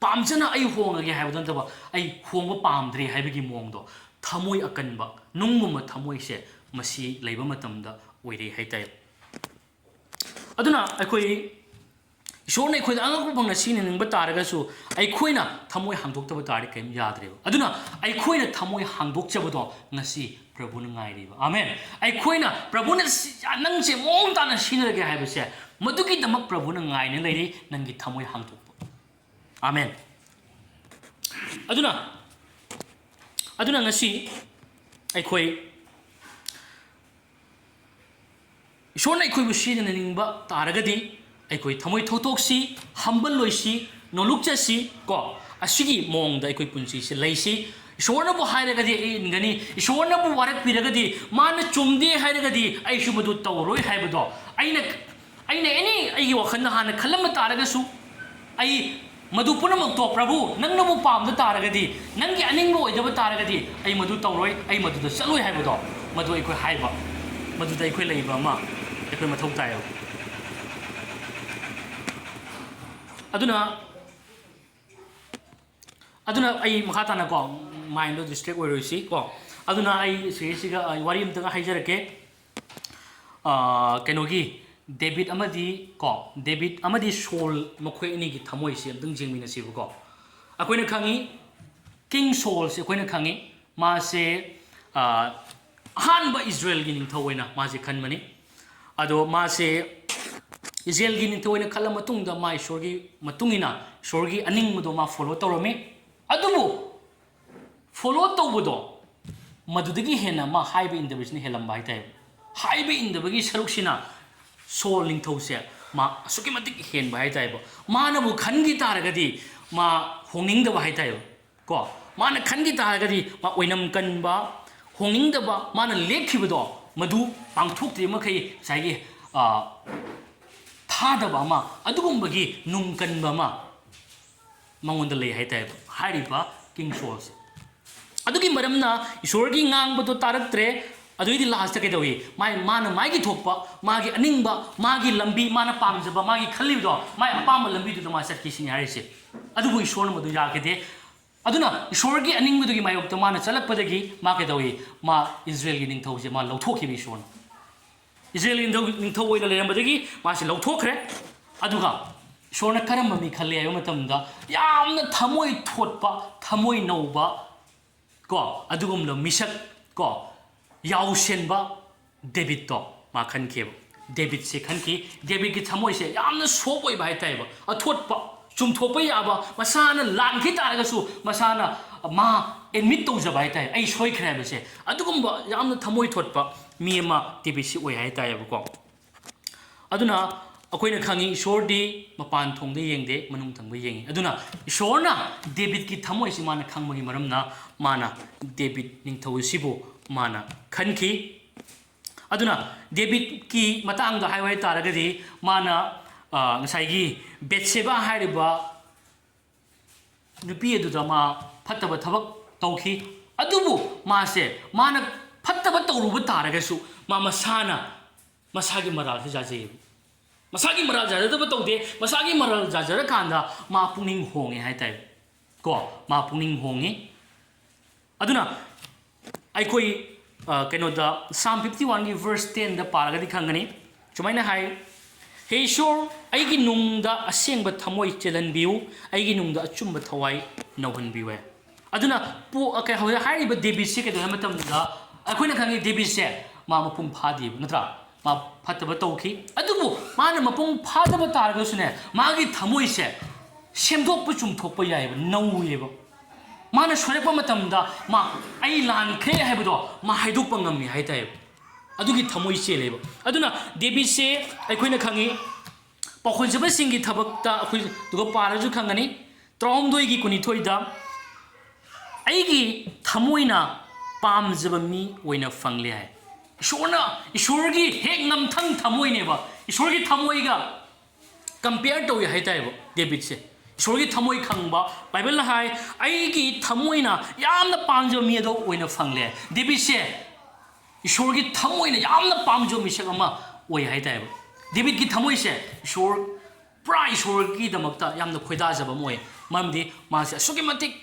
ꯄꯥꯝꯖꯅ "ꯑꯩ ꯍꯣꯡꯉꯒꯦ" ꯍꯥꯏꯕꯗꯣ ꯅꯠꯇꯕ, "ꯑꯩ ꯍꯣꯡꯕ ꯄꯥꯝꯗ꯭ꯔꯦ" ꯍꯥꯏꯕꯒꯤ ꯃꯑꯣꯡꯗꯣ, ꯊꯃꯣꯏ ꯑꯀꯟꯕ, ꯅꯨꯡꯒꯨꯝꯕ ꯊꯃꯣꯏꯁꯦ ꯃꯁꯤ ꯂꯩꯕ ꯃꯇꯝꯗ ꯑꯣꯏꯔꯦ ꯍꯥꯏ ꯇꯥꯏ꯫ ꯑꯗꯨꯅ ꯑꯩꯈꯣꯏ ꯏꯁꯣꯔꯅ ꯑꯩꯈꯣꯏꯗ ꯑꯉꯛꯄ ꯐꯪꯅ ꯁꯤꯖꯤꯟꯅꯅꯤꯡꯕ ꯇꯥꯔꯒꯁꯨ, ꯑꯩꯈꯣꯏꯅ ꯊꯃꯣꯏ ꯍꯥꯡꯗꯣꯛꯇꯕ ꯇꯥꯔꯗꯤ ꯀꯔꯤꯝ ꯌꯥꯗ꯭ꯔꯦꯕ꯫ ꯑꯗꯨꯅ ꯑꯩꯈꯣꯏꯅ ꯊꯃꯣꯏ ꯍꯥꯡꯗꯣꯛꯆꯕꯗꯣ ꯉꯁꯤ ꯄ꯭ꯔꯚꯨꯅ ꯉꯥꯏꯔꯤꯕ꯫ ꯑꯃꯦꯟ꯫ ꯑꯩꯈꯣꯏꯅ ꯄ꯭ꯔꯚꯨꯅ ꯁꯤ-, "ꯅꯪꯁꯦ ꯃꯑꯣꯡ ꯇꯥꯅ ꯁꯤꯖꯤꯟꯅꯔꯒꯦ" ꯍꯥꯏꯕꯁꯦ, ꯃꯗꯨꯒꯤꯗꯃꯛ ꯄ꯭ꯔꯚꯨꯅ ꯉꯥꯏꯅ ꯂꯩꯔꯤ, ꯅꯪꯒꯤ ꯊꯃꯣꯏ ꯍꯥꯡꯗꯣꯛꯄ꯫ ꯑꯃꯦꯟ꯫ ꯑꯗꯨꯅ, ꯑꯗꯨꯅ ꯉꯁꯤ ꯑꯩꯈꯣꯏ ꯏꯁꯣꯔꯅ ꯑꯩꯈꯣꯏꯕꯨ ꯁꯤꯖꯤꯟꯅꯅꯤꯡꯕ ꯇꯥꯔꯒꯗꯤ, ꯑꯩꯈꯣꯏ ꯊꯃꯣꯏ ꯊꯧꯊꯣꯛꯁꯤ, humble ꯑꯣꯏꯁꯤ, ꯅꯣꯂꯨꯛꯆꯁꯤ, ꯀꯣ, ꯑꯁꯤꯒꯤ ꯃꯑꯣꯡꯗ ꯑꯩꯈꯣꯏ ꯄꯨꯟꯁꯤꯁꯦ ꯂꯩꯁꯤ꯫ ꯏꯁꯣꯔꯅꯕꯨ ꯍꯥꯏꯔꯒꯗꯤ ꯑꯩ ꯏꯟꯒꯅꯤ, ꯏꯁꯣꯔꯅꯕꯨ ꯋꯥꯔꯛꯄꯤꯔꯒꯗꯤ, ꯃꯥꯅ ꯆꯨꯝꯗꯦ ꯍꯥꯏꯔꯒꯗꯤ ꯑꯩꯁꯨ ꯃꯗꯨ ꯇꯧꯔꯣꯏ ꯍꯥꯏꯕꯗꯣ ꯑꯩꯅ, ꯑꯩꯅ any ꯑꯩꯒꯤ ꯋꯥꯈꯜꯗ ꯍꯥꯟꯅ ꯈꯜꯂꯝꯕ ꯇꯥꯔꯒꯁꯨ, ꯑꯩ ꯃꯗꯨ ꯄꯨꯝꯅꯃꯛꯇꯣ, "ꯄ꯭ꯔꯚꯨ, ꯅꯪꯅꯕꯨ ꯄꯥꯝꯗ ꯇꯥꯔꯒꯗꯤ, ꯅꯪꯒꯤ ꯑꯅꯤꯡꯕ ꯑꯣꯏꯗꯕ ꯇꯥꯔꯒꯗꯤ, ꯑꯩ ꯃꯗꯨ ꯇꯧꯔꯣꯏ, ꯑꯩ ꯃꯗꯨꯗ ꯆꯠꯂꯣꯏ" ꯍꯥꯏꯕꯗꯣ, ꯃꯗꯨ ꯑꯩꯈꯣꯏ ꯍꯥꯏꯕ, ꯃꯗꯨꯗ ꯑꯩꯈꯣꯏ ꯂꯩꯕ ꯑꯃ ꯑꯩꯈꯣꯏ ꯃꯊꯧ ꯇꯥꯏꯌꯦꯕ꯫ ꯑꯗꯨꯅ, ꯑꯗꯨꯅ ꯑꯩ ꯃꯈꯥ ꯇꯥꯅꯀꯣ, ꯃꯥꯏꯟꯗꯣ ꯗꯤꯁꯇ꯭ꯔꯦꯛ ꯑꯣꯏꯔꯣꯏꯁꯤ ꯀꯣ꯫ ꯑꯗꯨꯅ ꯑꯩ ꯁꯤꯒꯤꯁꯤꯒ ꯑꯩ ꯋꯥꯔꯤ ꯑꯃꯇꯪ ꯍꯥꯏꯖꯔꯛꯀꯦ꯫ ꯑꯥ, ꯀꯩꯅꯣꯒꯤ, ꯗꯦꯕꯤꯠ ꯑꯃꯗꯤ ꯀꯣ, ꯗꯦꯕꯤꯠ ꯑꯃꯗꯤ ꯁꯣꯜ, ꯃꯈꯣꯏ ꯑꯅꯤꯒꯤ ꯊꯃꯣꯏꯁꯤ ꯑꯝꯇꯪ ꯌꯦꯡꯃꯤꯟꯅꯁꯤꯕꯀꯣ꯫ ꯑꯩꯈꯣꯏꯅ ꯈꯪꯉꯤ, ꯀꯤꯡ ꯁꯣꯜꯁꯦ ꯑꯩꯈꯣꯏꯅ ꯈꯪꯉꯤ, ꯃꯥꯁꯦ, ꯑꯥ, ꯑꯍꯥꯟꯕ ꯏꯖꯔꯦꯜꯒꯤ ꯅꯤꯡꯊꯧ ꯑꯣꯏꯅ ꯃꯥꯁꯦ ꯈꯟꯕꯅꯤ꯫ ꯑꯗꯣ ꯃꯥꯁꯦ ꯏꯖꯔꯦꯜꯒꯤ ꯅꯤꯡꯊꯧ ꯑꯣꯏꯅ ꯈꯜꯂ ꯃꯇꯨꯡꯗ, ꯃꯥ ꯏꯁꯣꯔꯒꯤ ꯃꯇꯨꯡ ꯏꯟꯅ, ꯏꯁꯣꯔꯒꯤ ꯑꯅꯤꯡꯕꯗꯣ ꯃꯥ ꯐꯣꯂꯣ ꯇꯧꯔꯝꯃꯤ꯫ ꯑꯗꯨꯕꯨ ꯐꯣꯂꯣ ꯇꯧꯕꯗꯣ, ꯃꯗꯨꯗꯒꯤ ꯍꯦꯟꯅ ꯃꯥ ꯍꯥꯏꯕ ꯏꯟꯗꯕꯁꯤꯅ ꯍꯦꯜꯂꯝꯕ ꯍꯥꯏꯇꯥꯔꯦ꯫ ꯍꯥꯏꯕ ꯏꯟꯗꯕꯒꯤ ꯁꯔꯨꯛꯁꯤꯅ ꯁꯣꯜ ꯅꯤꯡꯊꯧꯁꯦ ꯃꯥ ꯑꯁꯨꯛꯀꯤ ꯃꯇꯤꯛ ꯍꯦꯟꯕ ꯍꯥꯏꯇꯥꯔꯦꯕ꯫ ꯃꯥꯅꯕꯨ ꯈꯟꯈꯤ ꯇꯥꯔꯒꯗꯤ ꯃꯥ ꯍꯣꯡꯅꯤꯡꯗꯕ ꯍꯥꯏꯇꯥꯔꯦꯕ꯫ ꯀꯣ, ꯃꯥꯅ ꯈꯟꯈꯤ ꯇꯥꯔꯒꯗꯤ ꯃꯥ ꯑꯣꯏꯅꯝ ꯀꯟꯕ, ꯍꯣꯡꯅꯤꯡꯗꯕ, ꯃꯥꯅ ꯂꯦꯞꯈꯤꯕꯗꯣ ꯃꯗꯨ ꯄꯥꯡꯊꯣꯛꯇ꯭ꯔꯤ ꯃꯈꯩ ꯉꯁꯥꯏꯒꯤ, ꯑ, ꯊꯥꯗꯕ ꯑꯃ, ꯑꯗꯨꯒꯨꯝꯕꯒꯤ ꯅꯨꯡ ꯀꯟꯕ ꯑꯃ ꯃꯉꯣꯟꯗ ꯂꯩ ꯍꯥꯏꯇꯥꯔꯦꯕ, ꯍꯥꯏꯔꯤꯕ ꯀꯤꯡ ꯁꯣꯜꯁꯦ꯫ ꯑꯗꯨꯒꯤ ꯃꯔꯝꯅ ꯏꯁꯣꯔꯒꯤ ꯉꯥꯡꯕꯗꯣ ꯇꯥꯔꯛꯇ꯭ꯔꯦ꯫ ꯑꯗꯨꯏꯗꯤ ꯂꯥꯁꯇ ꯀꯩꯗꯧꯏ? ꯃꯥꯏ, ꯃꯥꯅ ꯃꯥꯒꯤ ꯊꯣꯛꯄ, ꯃꯥꯒꯤ ꯑꯅꯤꯡꯕ, ꯃꯥꯒꯤ ꯂꯝꯕꯤ, ꯃꯥꯅ ꯄꯥꯝꯖꯕ, ꯃꯥꯒꯤ ꯈꯜꯂꯤꯕꯗꯣ, ꯃꯥꯏ ꯑꯄꯥꯝꯕ ꯂꯝꯕꯤꯗꯨꯗ ꯃꯥ ꯆꯠꯈꯤꯁꯤꯅꯤ ꯍꯥꯏꯔꯤꯁꯦ꯫ ꯑꯗꯨꯕꯨ ꯏꯁꯣꯔꯅ ꯃꯗꯨ ꯌꯥꯈꯤꯗꯦ꯫ ꯑꯗꯨꯅ ꯏꯁꯣꯔꯒꯤ ꯑꯅꯤꯡꯕꯗꯨꯒꯤ ꯃꯥꯌꯣꯛꯇ ꯃꯥꯅ ꯆꯠꯂꯛꯄꯗꯒꯤ ꯃꯥ ꯀꯩꯗꯧꯏ? ꯃꯥ ꯏꯖꯔꯦꯜꯒꯤ ꯅꯤꯡꯊꯧꯁꯦ ꯃꯥ ꯂꯧꯊꯣꯛꯈꯤꯕ ꯏꯁꯣꯔꯅ꯫ ꯏꯖꯔꯦꯜꯒꯤ ꯅꯤꯡꯊꯧ, ꯅꯤꯡꯊꯧ ꯑꯣꯏꯅ ꯂꯩꯔꯝꯕꯗꯒꯤ ꯃꯥꯁꯦ ꯂꯧꯊꯣꯛꯈ꯭ꯔꯦ꯫ ꯑꯗꯨꯒ ꯏꯁꯣꯔꯅ ꯀꯔꯝꯕ ꯃꯤ ꯈꯜꯂꯤ ꯍꯥꯏꯕ ꯃꯇꯝꯗ, ꯌꯥꯝꯅ ꯊꯃꯣꯏ ꯊꯣꯠꯄ, ꯊꯃꯣꯏ ꯅꯧꯕ, ꯀꯣ, ꯑꯗꯨꯒꯨꯝꯂꯕ ꯃꯤꯁꯛ, ꯀꯣ, ꯌꯥꯎꯁꯦꯟꯕ ꯗꯦꯕꯤꯠꯇꯣ ꯃꯥ ꯈꯟꯈꯤꯕ꯫ ꯗꯦꯕꯤꯠꯁꯦ ꯈꯟꯈꯤ꯫ ꯗꯦꯕꯤꯠꯀꯤ ꯊꯃꯣꯏꯁꯦ ꯌꯥꯝꯅ ꯁꯣꯞ ꯑꯣꯏꯕ ꯍꯥꯏꯇꯥꯔꯦꯕ, ꯑꯊꯣꯠꯄ, ꯆꯨꯝꯊꯣꯛꯄ ꯌꯥꯕ, ꯃꯁꯥꯅ ꯂꯥꯟꯈꯤ ꯇꯥꯔꯒꯁꯨ ꯃꯁꯥꯅ, ꯃꯥ ꯑꯦꯗꯃꯤꯠ ꯇꯧꯖꯕ ꯍꯥꯏꯇꯥꯔꯦ, "ꯑꯩ ꯁꯣꯏꯈ꯭ꯔꯦ" ꯍꯥꯏꯕꯁꯦ꯫ ꯑꯗꯨꯒꯨꯝꯕ ꯌꯥꯝꯅ ꯊꯃꯣꯏ ꯊꯣꯠꯄ ꯃꯤ ꯑꯃ ꯗꯦꯕꯤꯠꯁꯤ ꯑꯣꯏ ꯍꯥꯏꯇꯥꯔꯦꯕꯀꯣ꯫ ꯑꯗꯨꯅ ꯑꯩꯈꯣꯏꯅ ꯈꯪꯉꯤ, ꯏꯁꯣꯔꯗꯤ ꯃꯄꯥꯟ ꯊꯣꯡꯗ ꯌꯦꯡꯗꯦ, ꯃꯅꯨꯡ ꯊꯪꯕ ꯌꯦꯡꯉꯤ꯫ ꯑꯗꯨꯅ ꯏꯁꯣꯔꯅ ꯗꯦꯕꯤꯠꯀꯤ ꯊꯃꯣꯏꯁꯤ ꯃꯥꯅ ꯈꯪꯕꯒꯤ ꯃꯔꯝꯅ ꯃꯥꯅ ꯗꯦꯕꯤꯠ ꯅꯤꯡꯊꯧ ꯑꯁꯤꯕꯨ ꯃꯥꯅ ꯈꯟꯈꯤ꯫ ꯑꯗꯨꯅ ꯗꯦꯕꯤꯠꯀꯤ ꯃꯇꯥꯡꯗ ꯍꯥꯏꯌꯨ ꯍꯥꯏ ꯇꯥꯔꯒꯗꯤ, ꯃꯥꯅ, ꯑ, ꯉꯁꯥꯏꯒꯤ ꯕꯦꯠꯁꯦꯕꯥ ꯍꯥꯏꯔꯤꯕ ꯅꯨꯄꯤ ꯑꯗꯨꯗ ꯃꯥ ꯐꯠꯇꯕ ꯊꯕꯛ ꯇꯧꯈꯤ꯫ ꯑꯗꯨꯕꯨ ꯃꯥꯁꯦ, ꯃꯥꯅ ꯐꯠꯇꯕ ꯇꯧꯔꯨꯕ ꯇꯥꯔꯒꯁꯨ, ꯃꯥ ꯃꯁꯥꯅ ꯃꯁꯥꯒꯤ ꯃꯔꯥꯜꯁꯦ ꯌꯥꯖꯩꯌꯦꯕ꯫ ꯃꯁꯥꯒꯤ ꯃꯔꯥꯜ ꯌꯥꯖꯗꯕ ꯇꯧꯗꯦ꯫ ꯃꯁꯥꯒꯤ ꯃꯔꯥꯜ ꯌꯥꯖꯔꯀꯥꯟꯗ ꯃꯥ ꯄꯨꯛꯅꯤꯡ ꯍꯣꯡꯉꯦ ꯍꯥꯏꯇꯥꯔꯦ꯫ ꯀꯣ, ꯃꯥ ꯄꯨꯛꯅꯤꯡ ꯍꯣꯡꯉꯤ꯫ ꯑꯗꯨꯅ ꯑꯩꯈꯣꯏ, ꯑ, ꯀꯩꯅꯣꯗ, Psalm fifty one ꯒꯤ verse ten ꯗ ꯄꯥꯔꯒꯗꯤ ꯈꯪꯒꯅꯤ꯫ ꯁꯨꯃꯥꯏꯅ ꯍꯥꯏ, "ꯍꯦ ꯏꯁꯣꯔ, ꯑꯩꯒꯤ ꯅꯨꯡꯗ ꯑꯁꯦꯡꯕ ꯊꯃꯣꯏ ꯆꯦꯜꯍꯟꯕꯤꯌꯨ, ꯑꯩꯒꯤ ꯅꯨꯡꯗ ꯑꯆꯨꯝꯕ ꯊꯋꯥꯏ ꯅꯧꯍꯟꯕꯤꯌꯨ" ꯍꯥꯏ꯫ ꯑꯗꯨꯅ ꯄꯣ-, ꯑ, ꯀꯩ, ꯍꯧꯖꯤꯛ ꯍꯥꯏꯔꯤꯕ ꯗꯦꯕꯤꯠꯁꯦ ꯀꯩꯗꯧꯋꯦ ꯍꯥꯏꯕ ꯃꯇꯝꯗ, ꯑꯩꯈꯣꯏꯅ ꯈꯪꯉꯤ ꯗꯦꯕꯤꯠꯁꯦ ꯃꯥ ꯃꯄꯨꯡ ꯐꯥꯗꯦꯕ, ꯅꯠꯇ꯭ꯔꯥ? ꯃꯥ ꯐꯠꯇꯕ ꯇꯧꯈꯤ꯫ ꯑꯗꯨꯕꯨ ꯃꯥꯅ ꯃꯄꯨꯡ ꯐꯥꯗꯕ ꯇꯥꯔꯒꯁꯨꯅꯦ, ꯃꯥꯒꯤ ꯊꯃꯣꯏꯁꯦ ꯁꯦꯝꯗꯣꯛꯄ ꯆꯨꯝꯊꯣꯛꯄ ꯌꯥꯏꯑꯕ, ꯅꯧꯋꯦꯕ꯫ ꯃꯥꯅ ꯁꯣꯏꯔꯛꯄ ꯃꯇꯝꯗ ꯃꯥ "ꯑꯩ ꯂꯥꯟꯈ꯭ꯔꯦ" ꯍꯥꯏꯕꯗꯣ ꯃꯥ ꯍꯥꯏꯗꯣꯛꯄ ꯉꯝꯃꯤ ꯍꯥꯏꯇꯥꯔꯦꯕ꯫ ꯑꯗꯨꯒꯤ ꯊꯃꯣꯏ ꯆꯦꯜꯂꯦꯕ꯫ ꯑꯗꯨꯅ ꯗꯦꯕꯤꯠꯁꯦ ꯑꯩꯈꯣꯏꯅ ꯈꯪꯉꯤ, ꯄꯥꯎꯈꯣꯟꯖꯕꯁꯤꯡꯒꯤ ꯊꯕꯛꯇ ꯑꯩꯈꯣꯏ ꯑꯗꯨꯒ ꯄꯥꯔꯁꯨ ꯈꯪꯒꯅꯤ, ꯇꯔꯥꯍꯨꯝꯗꯣꯏꯒꯤ ꯀꯨꯟꯅꯤꯊꯣꯏꯗ, "ꯑꯩꯒꯤ ꯊꯃꯣꯏꯅ ꯄꯥꯝꯖꯕ ꯃꯤ ꯑꯣꯏꯅ ꯐꯪꯂꯦ" ꯍꯥꯏ꯫ ꯏꯁꯣꯔꯅ, ꯏꯁꯣꯔꯒꯤ ꯍꯦꯛ ꯉꯝꯊꯪ ꯊꯃꯣꯏꯅꯦꯕ, ꯏꯁꯣꯔꯒꯤ ꯊꯃꯣꯏꯒ compare ꯇꯧꯏ ꯍꯥꯏꯇꯥꯔꯦꯕ ꯗꯦꯕꯤꯠꯁꯦ꯫ ꯏꯁꯣꯔꯒꯤ ꯊꯃꯣꯏ ꯈꯪꯕ, ꯕꯥꯏꯕꯜꯅ ꯍꯥꯏ, "ꯑꯩꯒꯤ ꯊꯃꯣꯏꯅ ꯌꯥꯝꯅ ꯄꯥꯝꯖꯕ ꯃꯤ ꯑꯗꯣ ꯑꯣꯏꯅ ꯐꯪꯂꯦ"꯫ ꯗꯦꯕꯤꯠꯁꯦ ꯏꯁꯣꯔꯒꯤ ꯊꯃꯣꯏꯅ ꯌꯥꯝꯅ ꯄꯥꯝꯖꯕ ꯃꯤꯁꯛ ꯑꯃ ꯑꯣꯏ ꯍꯥꯏꯇꯥꯔꯦꯕ꯫ ꯗꯦꯕꯤꯠꯀꯤ ꯊꯃꯣꯏꯁꯦ ꯏꯁꯣꯔ, ꯄꯨꯔꯥ ꯏꯁꯣꯔꯒꯤꯗꯃꯛꯇ ꯌꯥꯝꯅ ꯈꯣꯏꯗꯥꯖꯕ ꯑꯃ ꯑꯣꯏ, ꯃꯔꯝꯗꯤ ꯃꯥꯁꯦ ꯑꯁꯨꯛꯀꯤ ꯃꯇꯤꯛ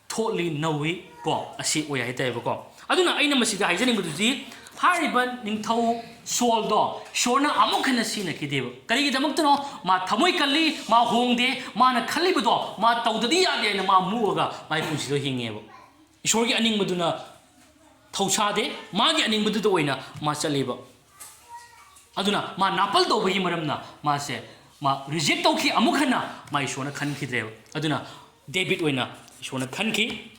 ꯊꯣꯠꯂꯤ, ꯅꯧꯏ ꯀꯣ, ꯑꯁꯤ ꯑꯣꯏ ꯍꯥꯏꯇꯥꯔꯦꯕꯀꯣ꯫ ꯑꯗꯨꯅ ꯑꯩꯅ ꯃꯁꯤꯗ ꯍꯥꯏꯖꯅꯤꯡꯕꯗꯨꯗꯤ, ꯍꯥꯏꯔꯤꯕ ꯅꯤꯡꯊꯧ ꯁꯣꯜꯗꯣ ꯏꯁꯣꯔꯅ ꯑꯃꯨꯛ ꯍꯟꯅ ꯁꯤꯖꯤꯟꯅꯈꯤꯗꯦꯕ꯫ ꯀꯔꯤꯒꯤꯗꯃꯛꯇꯅꯣ? ꯃꯥ ꯊꯃꯣꯏ ꯀꯜꯂꯤ, ꯃꯥ ꯍꯣꯡꯗꯦ, ꯃꯥꯅ ꯈꯜꯂꯤꯕꯗꯣ ꯃꯥ ꯇꯧꯗꯗꯤ ꯌꯥꯗꯦ ꯍꯥꯏꯅ ꯃꯥ ꯃꯨꯛꯑꯒ ꯃꯥꯒꯤ ꯄꯨꯟꯁꯤꯗꯣ ꯍꯤꯡꯉꯦꯕ꯫ ꯏꯁꯣꯔꯒꯤ ꯑꯅꯤꯡꯕꯗꯨꯅ ꯊꯧꯁꯥꯗꯦ, ꯃꯥꯒꯤ ꯑꯅꯤꯡꯕꯗꯨꯗ ꯑꯣꯏꯅ ꯃꯥ ꯆꯠꯂꯤꯕ꯫ ꯑꯗꯨꯅ ꯃꯥ ꯅꯥꯄꯜ ꯇꯧꯕꯒꯤ ꯃꯔꯝꯅ ꯃꯥꯁꯦ, ꯃꯥ reject ꯇꯧꯈꯤ, ꯑꯃꯨꯛ ꯍꯟꯅ ꯃꯥ ꯏꯁꯣꯔꯅ ꯈꯟꯈꯤꯗ꯭ꯔꯦꯕ꯫ ꯑꯗꯨꯅ ꯗꯦꯕꯤꯠ ꯑꯣꯏꯅ ꯏꯁꯣꯔꯅ ꯈꯟꯈꯤ꯫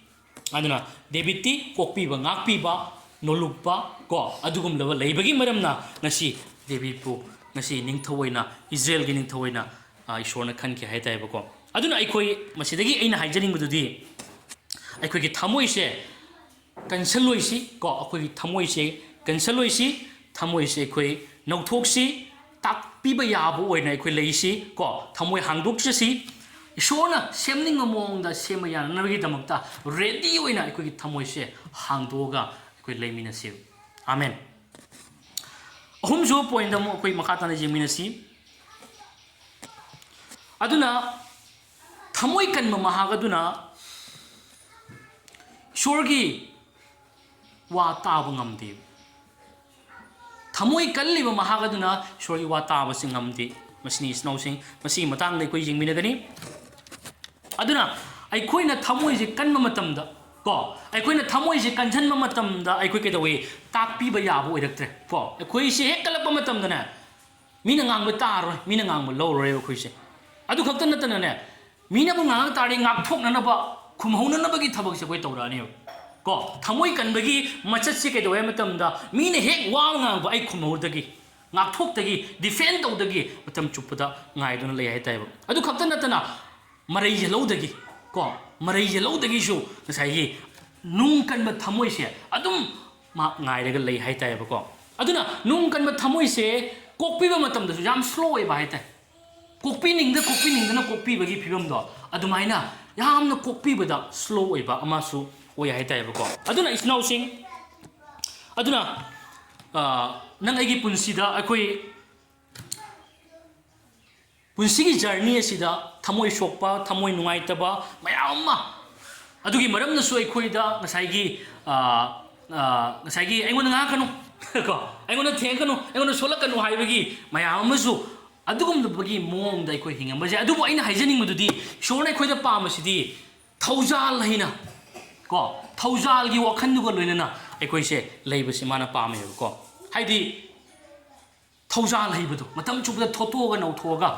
ꯑꯗꯨꯅ ꯗꯦꯕꯤꯠꯇꯤ ꯀꯣꯛꯄꯤꯕ, ꯉꯥꯛꯄꯤꯕ, ꯅꯣꯂꯨꯛꯄ ꯀꯣ, ꯑꯗꯨꯒꯨꯝꯂꯕ ꯂꯩꯕꯒꯤ ꯃꯔꯝꯅ ꯉꯁꯤ ꯗꯦꯕꯤꯠꯄꯨ ꯉꯁꯤ ꯅꯤꯡꯊꯧ ꯑꯣꯏꯅ, ꯏꯖꯔꯦꯜꯒꯤ ꯅꯤꯡꯊꯧ ꯑꯣꯏꯅ, ꯑ, ꯏꯁꯣꯔꯅ ꯈꯟꯈꯤ ꯍꯥꯏꯇꯥꯔꯦꯕꯀꯣ꯫ ꯑꯗꯨꯅ ꯑꯩꯈꯣꯏ ꯃꯁꯤꯗꯒꯤ ꯑꯩꯅ ꯍꯥꯏꯖꯅꯤꯡꯕꯗꯨꯗꯤ, ꯑꯩꯈꯣꯏꯒꯤ ꯊꯃꯣꯏꯁꯦ ꯀꯟꯁꯜꯂꯣꯏꯁꯤ ꯀꯣ, ꯑꯩꯈꯣꯏꯒꯤ ꯊꯃꯣꯏꯁꯦ ꯀꯟꯁꯜꯂꯣꯏꯁꯤ, ꯊꯃꯣꯏꯁꯦ ꯑꯩꯈꯣꯏ ꯅꯧꯊꯣꯛꯁꯤ, ꯇꯥꯛꯄꯤꯕ ꯌꯥꯕ ꯑꯣꯏꯅ ꯑꯩꯈꯣꯏ ꯂꯩꯁꯤ ꯀꯣ, ꯊꯃꯣꯏ ꯍꯥꯡꯗꯣꯛꯆꯁꯤ꯫ ꯏꯁꯣꯔꯅ ꯁꯦꯝꯅꯤꯡꯕ ꯃꯑꯣꯡꯗ ꯁꯦꯝꯕ ꯌꯥꯅꯅꯕꯒꯤꯗꯃꯛꯇ ready ꯑꯣꯏꯅ ꯑꯩꯈꯣꯏꯒꯤ ꯊꯃꯣꯏꯁꯦ ꯍꯥꯡꯗꯣꯛꯑꯒ ꯑꯩꯈꯣꯏ ꯂꯩꯃꯤꯟꯅꯁꯤ꯫ ꯑꯥꯃꯦꯟ꯫ ꯑꯍꯨꯝꯁꯨꯕ point ꯑꯃꯨꯛ ꯑꯩꯈꯣꯏ ꯃꯈꯥ ꯇꯥꯅ ꯌꯦꯡꯃꯤꯟꯅꯁꯤ꯫ ꯑꯗꯨꯅ ꯊꯃꯣꯏ ꯀꯟꯕ ꯃꯍꯥꯛ ꯑꯗꯨꯅ ꯏꯁꯣꯔꯒꯤ ꯋꯥ ꯇꯥꯕ ꯉꯝꯗꯦ꯫ ꯊꯃꯣꯏ ꯀꯜꯂꯤꯕ ꯃꯍꯥꯛ ꯑꯗꯨꯅ ꯏꯁꯣꯔꯒꯤ ꯋꯥ ꯇꯥꯕꯁꯤ ꯉꯝꯗꯦ꯫ ꯃꯁꯤꯅꯤ ꯏꯆꯤꯟ ꯏꯅꯥꯎꯁꯤꯡ, ꯃꯁꯤꯒꯤ ꯃꯇꯥꯡꯗ ꯑꯩꯈꯣꯏ ꯌꯦꯡꯃꯤꯟꯅꯒꯅꯤ꯫ ꯑꯗꯨꯅ ꯑꯩꯈꯣꯏꯅ ꯊꯃꯣꯏꯁꯦ ꯀꯟꯕ ꯃꯇꯝꯗ, ꯀꯣ, ꯑꯩꯈꯣꯏꯅ ꯊꯃꯣꯏꯁꯦ ꯀꯟꯁꯤꯟꯕ ꯃꯇꯝꯗ ꯑꯩꯈꯣꯏ ꯀꯩꯗꯧꯋꯤ? ꯇꯥꯛꯄꯤꯕ ꯌꯥꯕ ꯑꯣꯏꯔꯛꯇ꯭ꯔꯦ꯫ ꯀꯣ, ꯑꯩꯈꯣꯏꯁꯦ ꯍꯦꯛ ꯀꯜꯂꯛꯄ ꯃꯇꯝꯗꯅꯦ, ꯃꯤꯅ ꯉꯥꯡꯕ ꯇꯥꯔꯣꯏ, ꯃꯤꯅ ꯉꯥꯡꯕ ꯂꯧꯔꯣꯏꯕ ꯑꯩꯈꯣꯏꯁꯦ꯫ ꯑꯗꯨ ꯈꯛꯇ ꯅꯠꯇꯅꯅꯦ, ꯃꯤꯅꯕꯨ ꯉꯥꯡꯉꯛ ꯇꯥꯔꯗꯤ ꯉꯥꯛꯊꯣꯛꯅꯅꯕ, ꯈꯨꯝꯍꯧꯅꯅꯕꯒꯤ ꯊꯕꯛꯁꯦ ꯑꯩꯈꯣꯏ ꯇꯧꯔꯛꯑꯅꯦꯕ꯫ ꯀꯣ, ꯊꯃꯣꯏ ꯀꯟꯕꯒꯤ ꯃꯆꯠꯁꯦ ꯀꯩꯗꯧꯋꯦ ꯍꯥꯏꯕ ꯃꯇꯝꯗ, ꯃꯤꯅ ꯍꯦꯛ ꯋꯥ ꯑꯃ ꯉꯥꯡꯕ ꯑꯩ ꯈꯨꯝꯍꯧꯗꯒꯤ, ꯉꯥꯛꯊꯣꯛꯇꯒꯤ, defend ꯇꯧꯗꯒꯤ ꯃꯇꯝ ꯆꯨꯞꯄꯗ ꯉꯥꯏꯗꯨꯅ ꯂꯩ ꯍꯥꯏꯇꯥꯔꯦꯕ꯫ ꯑꯗꯨ ꯈꯛꯇ ꯅꯠꯇꯅ, ꯃꯔꯩ ꯌꯦꯜꯍꯧꯗꯒꯤ, ꯀꯣ, ꯃꯔꯩ ꯌꯦꯜꯍꯧꯗꯒꯤꯁꯨ ꯉꯁꯥꯏꯒꯤ ꯅꯨꯡ ꯀꯟꯕ ꯊꯃꯣꯏꯁꯦ ꯑꯗꯨꯝ ꯃꯥ ꯉꯥꯏꯔꯒ ꯂꯩ ꯍꯥꯏꯇꯥꯔꯦꯕꯀꯣ꯫ ꯑꯗꯨꯅ ꯅꯨꯡ ꯀꯟꯕ ꯊꯃꯣꯏꯁꯦ ꯀꯣꯛꯄꯤꯕ ꯃꯇꯝꯗꯁꯨ ꯌꯥꯝ slow ꯑꯣꯏꯕ ꯍꯥꯏꯇꯥꯔꯦ꯫ ꯀꯣꯛꯄꯤꯅꯤꯡꯗ ꯀꯣꯛꯄꯤꯅꯤꯡꯗꯅ ꯀꯣꯛꯄꯤꯕꯒꯤ ꯐꯤꯕꯝꯗꯣ, ꯑꯗꯨꯃꯥꯏꯅ ꯌꯥꯝꯅ ꯀꯣꯛꯄꯤꯕꯗ slow ꯑꯣꯏꯕ ꯑꯃꯁꯨ ꯑꯣꯏ ꯍꯥꯏꯇꯥꯔꯦꯕꯀꯣ꯫ ꯑꯗꯨꯅ ꯏꯆꯤꯟ ꯏꯅꯥꯎꯁꯤꯡ, ꯑꯗꯨꯅ, ꯑ, ꯅꯪ ꯑꯩꯒꯤ ꯄꯨꯟꯁꯤꯗ, ꯑꯩꯈꯣꯏ ꯄꯨꯟꯁꯤꯒꯤ journey ꯑꯁꯤꯗ ꯊꯃꯣꯏ ꯁꯣꯛꯄ, ꯊꯃꯣꯏ ꯅꯨꯡꯉꯥꯏꯇꯕ ꯃꯌꯥꯝ ꯑꯃ, ꯑꯗꯨꯒꯤ ꯃꯔꯝꯅꯁꯨ ꯑꯩꯈꯣꯏꯗ ꯉꯁꯥꯏꯒꯤ, ꯑ, ꯑ, ꯉꯁꯥꯏꯒꯤ "ꯑꯩꯉꯣꯟꯗ ꯉꯥꯡꯉꯛꯀꯅꯨ", ꯀꯣ, "ꯑꯩꯉꯣꯟꯗ ꯊꯦꯡꯉꯛꯀꯅꯨ, ꯑꯩꯉꯣꯟꯗ ꯁꯣꯜꯂꯛꯀꯅꯨ" ꯍꯥꯏꯕꯒꯤ ꯃꯌꯥꯝ ꯑꯃꯁꯨ, ꯑꯗꯨꯒꯨꯝꯂꯕꯒꯤ ꯃꯑꯣꯡꯗ ꯑꯩꯈꯣꯏ ꯍꯤꯡꯉꯝꯕꯁꯦ꯫ ꯑꯗꯨꯕꯨ ꯑꯩꯅ ꯍꯥꯏꯖꯅꯤꯡꯕꯗꯨꯗꯤ, ꯏꯁꯣꯔꯅ ꯑꯩꯈꯣꯏꯗ ꯄꯥꯝꯕꯁꯤꯗꯤ ꯊꯧꯖꯥꯜ ꯍꯩꯅ, ꯀꯣ, ꯊꯧꯖꯥꯜꯒꯤ ꯋꯥꯈꯜꯗꯨꯒ ꯂꯣꯏꯅꯅ ꯑꯩꯈꯣꯏꯁꯦ ꯂꯩꯕꯁꯤ ꯃꯥꯅ ꯄꯥꯝꯃꯦꯕꯀꯣ꯫ ꯍꯥꯏꯗꯤ, ꯊꯧꯖꯥꯜ ꯍꯩꯕꯗꯣ, ꯃꯇꯝ ꯆꯨꯞꯄꯗ ꯊꯣꯠꯇꯣꯛꯑꯒ ꯅꯧꯊꯣꯛꯑꯒ,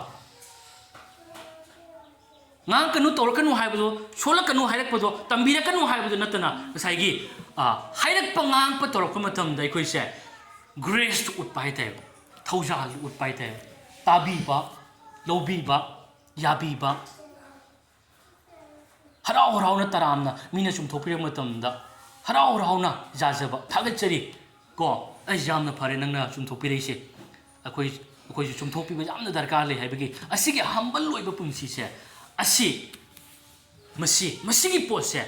ꯉꯥꯡꯉꯛꯀꯅꯨ, ꯇꯧꯔꯛꯀꯅꯨ ꯍꯥꯏꯕꯗꯣ, ꯁꯣꯜꯂꯛꯀꯅꯨ ꯍꯥꯏꯔꯛꯄꯗꯣ, ꯇꯝꯕꯤꯔꯛꯀꯅꯨ ꯍꯥꯏꯕꯗꯣ ꯅꯠꯇꯅ, ꯉꯁꯥꯏꯒꯤ, ꯑ, ꯍꯥꯏꯔꯛꯄ ꯉꯥꯡꯉꯛꯄ ꯇꯧꯔꯛꯄ ꯃꯇꯝꯗ ꯑꯩꯈꯣꯏꯁꯦ grace ꯎꯠꯄ ꯍꯥꯏꯇꯥꯔꯦꯕ, ꯊꯧꯖꯥꯜ ꯎꯠꯄ ꯍꯥꯏꯇꯥꯔꯦꯕ, ꯇꯥꯕꯤꯕ, ꯂꯧꯕꯤꯕ, ꯌꯥꯕꯤꯕ, ꯍꯔꯥꯎ ꯍꯔꯥꯎꯅ ꯇꯔꯥꯝꯅ ꯃꯤꯅ ꯆꯨꯝꯊꯣꯛꯄꯤꯔꯛꯄ ꯃꯇꯝꯗ ꯍꯔꯥꯎ ꯍꯔꯥꯎꯅ ꯌꯥꯖꯕ, "ꯊꯥꯒꯠꯆꯔꯤ ꯀꯣ, ꯑꯩ ꯌꯥꯝꯅ ꯐꯔꯦ ꯅꯪꯅ ꯆꯨꯝꯊꯣꯛꯄꯤꯔꯛꯏꯁꯦ, ꯑꯩꯈꯣꯏ, ꯑꯩꯈꯣꯏꯁꯨ ꯆꯨꯝꯊꯣꯛꯄꯤꯕ ꯌꯥꯝꯅ ꯗꯔꯀꯥꯔ ꯂꯩ" ꯍꯥꯏꯕꯒꯤ ꯑꯁꯤꯒꯤ humble ꯑꯣꯏꯕ ꯄꯨꯟꯁꯤꯁꯦ ꯑꯁꯤ, ꯃꯁꯤ, ꯃꯁꯤꯒꯤ ꯄꯣꯠꯁꯦ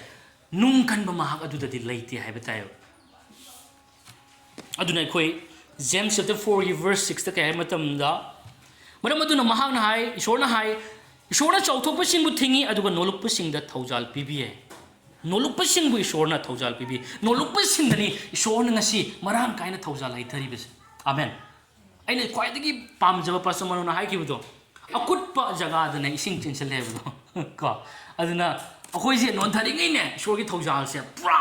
ꯅꯨꯡ ꯀꯟꯕ ꯃꯍꯥꯛ ꯑꯗꯨꯗꯗꯤ ꯂꯩꯇꯦ ꯍꯥꯏꯕ ꯇꯥꯏꯌꯦꯕ꯫ ꯑꯗꯨꯅ ꯑꯩꯈꯣꯏ James chapter fourꯒꯤ verse sixꯇ ꯀꯩ ꯍꯥꯏ ꯃꯇꯝꯗ, "ꯃꯔꯝ ꯑꯗꯨꯅ ꯃꯍꯥꯛꯅ ꯍꯥꯏ, ꯏꯁꯣꯔꯅ ꯍꯥꯏ, ꯏꯁꯣꯔꯅ ꯆꯥꯎꯊꯣꯛꯄꯁꯤꯡꯕꯨ ꯊꯤꯡꯏ, ꯑꯗꯨꯒ ꯅꯣꯜꯂꯨꯛꯄꯁꯤꯡꯗ ꯊꯧꯖꯥꯜ ꯄꯤꯕꯤ" ꯍꯥꯏ꯫ ꯅꯣꯜꯂꯨꯛꯄꯁꯤꯡꯕꯨ ꯏꯁꯣꯔꯅ ꯊꯧꯖꯥꯜ ꯄꯤꯕꯤ꯫ ꯅꯣꯜꯂꯨꯛꯄꯁꯤꯡꯗꯅꯤ ꯏꯁꯣꯔꯅ ꯉꯁꯤ ꯃꯔꯥꯡ ꯀꯥꯏꯅ ꯊꯧꯖꯥꯜ ꯂꯩꯊꯔꯤꯕꯁꯦ꯫ ꯑꯃꯦꯟ꯫ ꯑꯩꯅ ꯈ꯭ꯋꯥꯏꯗꯒꯤ ꯄꯥꯝꯖꯕ ꯄꯥꯁꯇꯔ ꯃꯅꯣꯅ ꯍꯥꯏꯈꯤꯕꯗꯣ, "ꯑꯀꯨꯠꯄ ꯖꯒꯥꯗꯅ ꯏꯁꯤꯡ ꯆꯦꯟꯁꯤꯜꯂꯦ" ꯍꯥꯏꯕꯗꯣ꯫ ꯀꯣ, ꯑꯗꯨꯅ ꯑꯩꯈꯣꯏꯁꯦ ꯅꯣꯟꯊꯔꯤꯉꯩꯅꯦ, ꯏꯁꯣꯔꯒꯤ ꯊꯧꯖꯥꯜꯁꯦ ꯄꯨꯔꯥ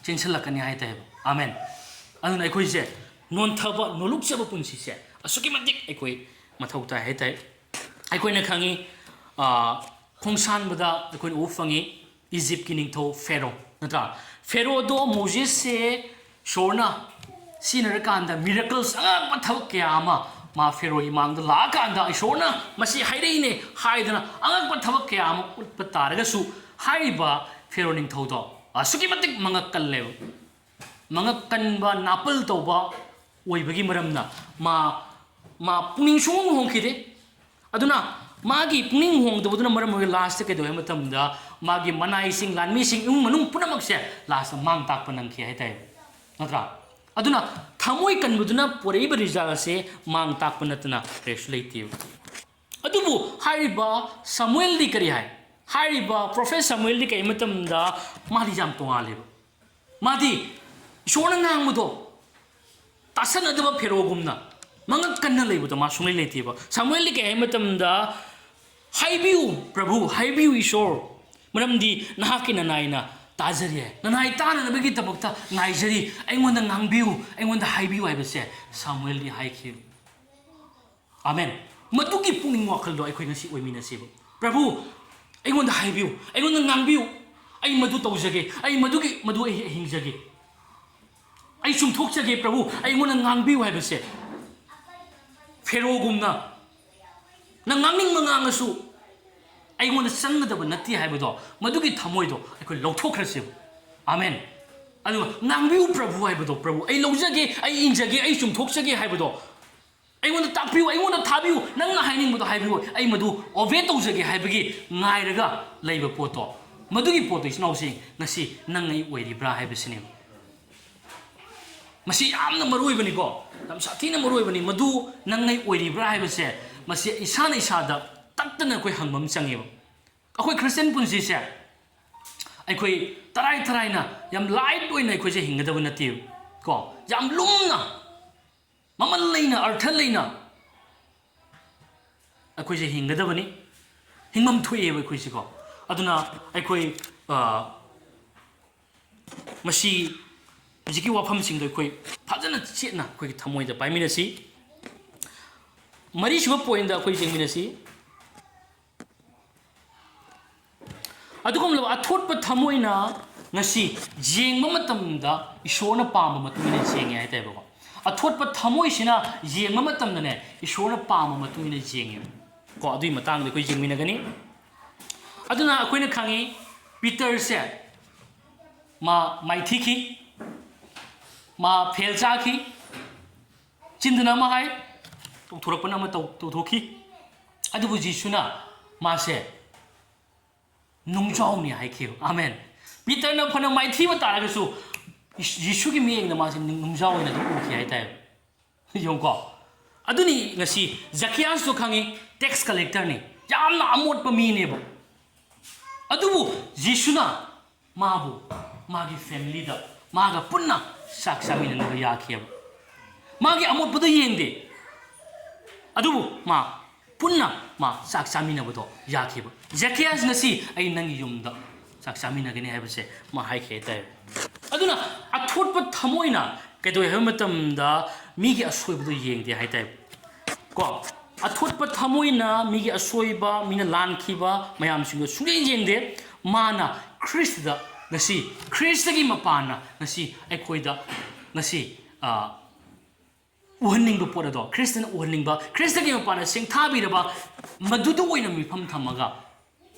ꯆꯦꯟꯁꯤꯜꯂꯛꯀꯅꯤ ꯍꯥꯏꯇꯥꯏꯕ꯫ ꯑꯃꯦꯟ꯫ ꯑꯗꯨꯅ ꯑꯩꯈꯣꯏꯁꯦ ꯅꯣꯟꯊꯕ, ꯅꯣꯂꯨꯛꯆꯕ ꯄꯨꯟꯁꯤꯁꯦ ꯑꯁꯨꯛꯀꯤ ꯃꯇꯤꯛ ꯑꯩꯈꯣꯏ ꯃꯊꯧ ꯇꯥꯏ ꯍꯥꯏꯇꯥꯏ꯫ ꯑꯩꯈꯣꯏꯅ ꯈꯪꯉꯤ, ꯑ, ꯈꯣꯡꯁꯥꯟꯕꯗ ꯑꯩꯈꯣꯏꯅ ꯎꯕ ꯐꯪꯉꯤ, ꯏꯖꯤꯞꯀꯤ ꯅꯤꯡꯊꯧ ꯐꯦꯔꯣ, ꯅꯠꯇ꯭ꯔꯥ? ꯐꯦꯔꯣꯗꯣ ꯃꯣꯖꯦꯁꯁꯦ ꯏꯁꯣꯔꯅ ꯁꯤꯖꯤꯟꯅꯔꯀꯥꯟꯗ miracles, ꯑꯉꯛꯄ ꯊꯕꯛ ꯀꯌꯥ ꯑꯃ ꯃꯥ ꯐꯦꯔꯣꯒꯤ ꯃꯥꯡꯗ ꯂꯥꯛꯑꯀꯥꯟꯗ ꯏꯁꯣꯔꯅ ꯃꯁꯤ ꯍꯥꯏꯔꯛꯏꯅꯦ ꯍꯥꯏꯗꯅ ꯑꯉꯛꯄ ꯊꯕꯛ ꯀꯌꯥ ꯑꯃ ꯎꯠꯄ ꯇꯥꯔꯒꯁꯨ, ꯍꯥꯏꯔꯤꯕ ꯐꯦꯔꯣ ꯅꯤꯡꯊꯧꯗꯣ ꯑꯁꯨꯛꯀꯤ ꯃꯇꯤꯛ ꯃꯉꯛ ꯀꯜꯂꯦꯕ꯫ ꯃꯉꯛ ꯀꯟꯕ, ꯅꯥꯄꯜ ꯇꯧꯕ ꯑꯣꯏꯕꯒꯤ ꯃꯔꯝꯅ ꯃꯥ, ꯃꯥ ꯄꯨꯛꯅꯤꯡ ꯁꯨꯡꯍꯣꯡ ꯍꯣꯡꯈꯤꯗꯦ꯫ ꯑꯗꯨꯅ ꯃꯥꯒꯤ ꯄꯨꯛꯅꯤꯡ ꯍꯣꯡꯗꯕꯗꯨꯅ ꯃꯔꯝ ꯑꯣꯏꯔꯒ lastꯇ ꯀꯩꯗꯧꯋꯦ ꯍꯥꯏꯕ ꯃꯇꯝꯗ, ꯃꯥꯒꯤ ꯃꯅꯥꯏꯁꯤꯡ, ꯂꯥꯟꯃꯤꯁꯤꯡ, ꯏꯃꯨꯡ ꯃꯅꯨꯡ ꯄꯨꯝꯅꯃꯛꯁꯦ lastꯇ ꯃꯥꯡ ꯇꯥꯛꯄ ꯅꯪꯈꯤ ꯍꯥꯏꯇꯥꯔꯦ, ꯅꯠꯇ꯭ꯔꯥ? ꯑꯗꯨꯅ ꯊꯃꯣꯏ ꯀꯟꯕꯗꯨꯅ ꯄꯨꯔꯛꯏꯕ result ꯑꯁꯦ ꯃꯥꯡ ꯇꯥꯛꯄ ꯅꯠꯇꯅ ꯀꯔꯤꯁꯨ ꯂꯩꯇꯦꯕ꯫ ꯑꯗꯨꯕꯨ ꯍꯥꯏꯔꯤꯕ ꯁꯥꯃꯨꯑꯦꯜꯗꯤ ꯀꯔꯤ ꯍꯥꯏ? ꯍꯥꯏꯔꯤꯕ prophet ꯁꯥꯃꯨꯑꯦꯜꯗꯤ ꯀꯩ ꯃꯇꯝꯗ ꯃꯥꯗꯤ ꯌꯥꯝ ꯇꯣꯉꯥꯜꯂꯦꯕ꯫ ꯃꯥꯗꯤ ꯏꯁꯣꯔꯅ ꯉꯥꯡꯕꯗꯣ ꯇꯥꯁꯟꯅꯗꯕ ꯐꯦꯔꯣꯒꯨꯝꯅ ꯃꯉꯛ ꯀꯟꯅ ꯂꯩꯕꯗꯣ ꯃꯥ ꯁꯨꯡꯂꯩ ꯂꯩꯇꯦꯕ꯫ ꯁꯥꯃꯨꯑꯦꯜꯗꯤ ꯀꯩ ꯍꯥꯏ ꯃꯇꯝꯗ, "ꯍꯥꯏꯕꯤꯌꯨ ꯄ꯭ꯔꯚꯨ, ꯍꯥꯏꯕꯤꯌꯨ ꯏꯁꯣꯔ, ꯃꯔꯝꯗꯤ ꯅꯍꯥꯛꯀꯤ ꯅꯅꯥꯏꯅ ꯇꯥꯖꯔꯤ, ꯅꯅꯥꯏ ꯇꯥꯅꯅꯕꯒꯤꯗꯃꯛꯇ ꯉꯥꯏꯖꯔꯤ, ꯑꯩꯉꯣꯟꯗ ꯉꯥꯡꯕꯤꯌꯨ, ꯑꯩꯉꯣꯟꯗ ꯍꯥꯏꯕꯤꯌꯨ" ꯍꯥꯏꯕꯁꯦ ꯁꯥꯃꯨꯑꯦꯜꯗꯤ ꯍꯥꯏꯈꯤ꯫ ꯑꯃꯦꯟ꯫ ꯃꯗꯨꯒꯤ ꯄꯨꯛꯅꯤꯡ ꯋꯥꯈꯜꯗꯣ ꯑꯩꯈꯣꯏ ꯉꯁꯤ ꯑꯣꯏꯃꯤꯟꯅꯁꯦꯕ꯫ "ꯄ꯭ꯔꯚꯨ, ꯑꯩꯉꯣꯟꯗ ꯍꯥꯏꯕꯤꯌꯨ, ꯑꯩꯉꯣꯟꯗ ꯉꯥꯡꯕꯤꯌꯨ, ꯑꯩ ꯃꯗꯨ ꯇꯧꯖꯒꯦ, ꯑꯩ ꯃꯗꯨꯒꯤ, ꯃꯗꯨ ꯑꯩ ꯍꯤꯡꯖꯒꯦ, ꯑꯩ ꯆꯨꯝꯊꯣꯛꯆꯒꯦ, ꯄ꯭ꯔꯚꯨ, ꯑꯩꯉꯣꯟꯗ ꯉꯥꯡꯕꯤꯌꯨ" ꯍꯥꯏꯕꯁꯦ ꯐꯦꯔꯣꯒꯨꯝꯅ, "ꯅꯪ ꯉꯥꯡꯅꯤꯡꯕ ꯉꯥꯡꯉꯁꯨ ꯑꯩꯉꯣꯟꯗ ꯆꯪꯒꯗꯕ ꯅꯠꯇꯦ" ꯍꯥꯏꯕꯗꯣ, ꯃꯗꯨꯒꯤ ꯊꯃꯣꯏꯗꯣ ꯑꯩꯈꯣꯏ ꯂꯧꯊꯣꯛꯈ꯭ꯔꯁꯦꯕ꯫ ꯑꯃꯦꯟ꯫ ꯑꯗꯨꯒ "ꯉꯥꯡꯕꯤꯌꯨ ꯄ꯭ꯔꯚꯨ" ꯍꯥꯏꯕꯗꯣ, "ꯄ꯭ꯔꯚꯨ, ꯑꯩ ꯂꯧꯖꯒꯦ, ꯑꯩ ꯏꯟꯖꯒꯦ, ꯑꯩ ꯆꯨꯝꯊꯣꯛꯆꯒꯦ" ꯍꯥꯏꯕꯗꯣ, ꯑꯩꯉꯣꯟꯗ ꯇꯥꯛꯄꯤꯌꯨ, ꯑꯩꯉꯣꯟꯗ ꯊꯥꯕꯤꯌꯨ, ꯅꯪꯅ ꯍꯥꯏꯅꯤꯡꯕꯗꯣ ꯍꯥꯏꯕꯤꯌꯨ, ꯑꯩ ꯃꯗꯨ obey ꯇꯧꯖꯒꯦ ꯍꯥꯏꯕꯒꯤ ꯉꯥꯏꯔꯒ ꯂꯩꯕ ꯄꯣꯠꯇꯣ, ꯃꯗꯨꯒꯤ ꯄꯣꯠꯇꯣ, ꯏꯆꯤꯟ ꯏꯅꯥꯎꯁꯤꯡ, ꯉꯁꯤ ꯅꯪ ꯑꯩ ꯑꯣꯏꯔꯤꯕ꯭ꯔꯥ ꯍꯥꯏꯕꯁꯤꯅꯦꯕ꯫ ꯃꯁꯤ ꯌꯥꯝꯅ ꯃꯔꯨ ꯑꯣꯏꯕꯅꯤꯀꯣ, ꯌꯥꯝ ꯁꯥꯊꯤꯅ ꯃꯔꯨ ꯑꯣꯏꯕꯅꯤ꯫ ꯃꯗꯨ ꯅꯪ ꯑꯩ ꯑꯣꯏꯔꯤꯕ꯭ꯔꯥ ꯍꯥꯏꯕꯁꯦ, ꯃꯁꯤ ꯏꯁꯥꯅ ꯏꯁꯥꯗ ꯇꯛꯇꯅ ꯑꯩꯈꯣꯏ ꯍꯪꯕ ꯑꯃ ꯆꯪꯉꯦꯕ꯫ ꯑꯩꯈꯣꯏ ꯈ꯭ꯔꯤꯁꯇꯤꯌꯥꯟ ꯄꯨꯟꯁꯤꯁꯦ ꯑꯩꯈꯣꯏ ꯇꯔꯥꯏ ꯇꯔꯥꯏꯅ, ꯌꯥꯝ light ꯑꯣꯏꯅ ꯑꯩꯈꯣꯏꯁꯦ ꯍꯤꯡꯒꯗꯕ ꯅꯠꯇꯦꯕ ꯀꯣ꯫ ꯌꯥꯝ ꯂꯨꯝꯅ, ꯃꯃꯜ ꯂꯩꯅ, ꯑꯔꯊ ꯂꯩꯅ ꯑꯩꯈꯣꯏꯁꯦ ꯍꯤꯡꯒꯗꯕꯅꯤ꯫ ꯍꯤꯡꯐꯝ ꯊꯣꯛꯑꯦꯕ ꯑꯩꯈꯣꯏꯁꯦꯀꯣ꯫ ꯑꯗꯨꯅ ꯑꯩꯈꯣꯏ, ꯑ, ꯃꯁꯤ, ꯍꯧꯖꯤꯛꯀꯤ ꯋꯥꯐꯝꯁꯤꯡꯗꯣ ꯑꯩꯈꯣꯏ ꯐꯖꯅ ꯆꯦꯠꯅ ꯑꯩꯈꯣꯏꯒꯤ ꯊꯃꯣꯏꯗ ꯄꯥꯏꯃꯤꯟꯅꯁꯤ꯫ ꯃꯔꯤꯁꯨꯕ point ꯑꯩꯈꯣꯏ ꯌꯦꯡꯃꯤꯟꯅꯁꯤ꯫ ꯑꯗꯨꯒꯨꯝꯂꯕ ꯑꯊꯣꯠꯄ ꯊꯃꯣꯏꯅ ꯉꯁꯤ ꯌꯦꯡꯕ ꯃꯇꯝꯗ ꯏꯁꯣꯔꯅ ꯄꯥꯝꯕ ꯃꯇꯨꯡ ꯏꯟꯅ ꯌꯦꯡꯉꯦ ꯍꯥꯏꯇꯥꯔꯦꯕꯀꯣ꯫ ꯑꯊꯣꯠꯄ ꯊꯃꯣꯏꯁꯤꯅ ꯌꯦꯡꯕ ꯃꯇꯝꯗꯅꯦ, ꯏꯁꯣꯔꯅ ꯄꯥꯝꯕ ꯃꯇꯨꯡ ꯏꯟꯅ ꯌꯦꯡꯉꯦꯕ ꯀꯣ꯫ ꯑꯗꯨꯒꯤ ꯃꯇꯥꯡꯗ ꯑꯩꯈꯣꯏ ꯌꯦꯡꯃꯤꯟꯅꯒꯅꯤ꯫ ꯑꯗꯨꯅ ꯑꯩꯈꯣꯏꯅ ꯈꯪꯉꯤ, ꯄꯤꯇꯔꯁꯦ ꯃꯥ ꯃꯥꯏꯊꯤꯈꯤ, ꯃꯥ ꯐꯦꯜ ꯆꯥꯈꯤ, ꯆꯤꯟꯗꯨꯅ ꯑꯃ ꯍꯥꯏ, ꯇꯧꯊꯣꯔꯛꯄꯅ ꯑꯃ ꯇꯧ-, ꯇꯧꯊꯣꯛꯈꯤ꯫ ꯑꯗꯨꯕꯨ ꯖꯤꯁꯨꯅ ꯃꯥꯁꯦ ꯅꯨꯡꯖꯥꯎꯅꯤ ꯍꯥꯏꯈꯤꯕ꯫ ꯑꯥꯃꯦꯟ꯫ ꯄꯤꯇꯔꯅ ꯐꯅ ꯃꯥꯏꯊꯤꯕ ꯇꯥꯔꯒꯁꯨ, ꯖꯤꯁꯨꯒꯤ ꯃꯤꯠꯌꯦꯡꯗ ꯃꯥꯁꯦ ꯅꯨꯡ-, ꯅꯨꯡꯖꯥꯎ ꯑꯣꯏꯅ ꯑꯗꯨꯝ ꯎꯈꯤ ꯍꯥꯏꯇꯥꯔꯦ꯫ ꯌꯦꯡꯉꯨꯀꯣ꯫ ꯑꯗꯨꯅꯤ ꯉꯁꯤ ꯖꯀꯤꯌꯥꯁꯇꯣ ꯈꯪꯉꯤ, tax collectorꯅꯤ, ꯌꯥꯝꯅ ꯑꯃꯣꯠꯄ ꯃꯤꯅꯦꯕ꯫ ꯑꯗꯨꯕꯨ ꯖꯤꯁꯨꯅ ꯃꯥꯕꯨ ꯃꯥꯒꯤ familyꯗ ꯃꯥꯒ ꯄꯨꯟꯅ ꯆꯥꯛ ꯆꯥꯃꯤꯟꯅꯅꯕ ꯌꯥꯈꯤꯑꯕ꯫ ꯃꯥꯒꯤ ꯑꯃꯣꯠꯄꯗꯣ ꯌꯦꯡꯗꯦ, ꯑꯗꯨꯕꯨ ꯃꯥ ꯄꯨꯟꯅ ꯃꯥ ꯆꯥꯛ ꯆꯥꯃꯤꯟꯅꯕꯗꯣ ꯌꯥꯈꯤꯕ꯫ ꯖꯀꯤꯌꯥꯁ, ꯉꯁꯤ ꯑꯩ ꯅꯪꯒꯤ ꯌꯨꯝꯗ ꯆꯥꯛ ꯆꯥꯃꯤꯟꯅꯒꯅꯤ ꯍꯥꯏꯕꯁꯦ ꯃꯥ ꯍꯥꯏꯈꯤ ꯍꯥꯏꯇꯥꯔꯦ꯫ ꯑꯗꯨꯅ ꯑꯊꯣꯠꯄ ꯊꯃꯣꯏꯅ ꯀꯩꯗꯧꯏ ꯍꯥꯏꯕ ꯃꯇꯝꯗ ꯃꯤꯒꯤ ꯑꯁꯣꯏꯕꯗꯣ ꯌꯦꯡꯗꯦ ꯍꯥꯏꯇꯥꯔꯦ꯫ ꯀꯣ, ꯑꯊꯣꯠꯄ ꯊꯃꯣꯏꯅ ꯃꯤꯒꯤ ꯑꯁꯣꯏꯕ, ꯃꯤꯅ ꯂꯥꯟꯈꯤꯕ ꯃꯌꯥꯝꯁꯤꯡꯗꯣ ꯁꯨꯡꯌꯦꯡ ꯌꯦꯡꯗꯦ꯫ ꯃꯥꯅ ꯈ꯭ꯔꯤꯁꯇꯗ ꯉꯁꯤ, ꯈ꯭ꯔꯤꯁꯇꯒꯤ ꯃꯄꯥꯟꯅ ꯉꯁꯤ ꯑꯩꯈꯣꯏꯗ ꯉꯁꯤ, ꯑ, ꯎꯍꯟꯅꯤꯡꯕ ꯄꯣꯠ ꯑꯗꯣ, ꯈ꯭ꯔꯤꯁꯇꯅ ꯎꯍꯟꯅꯤꯡꯕ, ꯈ꯭ꯔꯤꯁꯇꯒꯤ ꯃꯄꯥꯟꯅ ꯁꯦꯡꯊꯥꯕꯤꯔꯕ, ꯃꯗꯨꯗ ꯑꯣꯏꯅ ꯃꯤꯐꯝ ꯊꯝꯃꯒ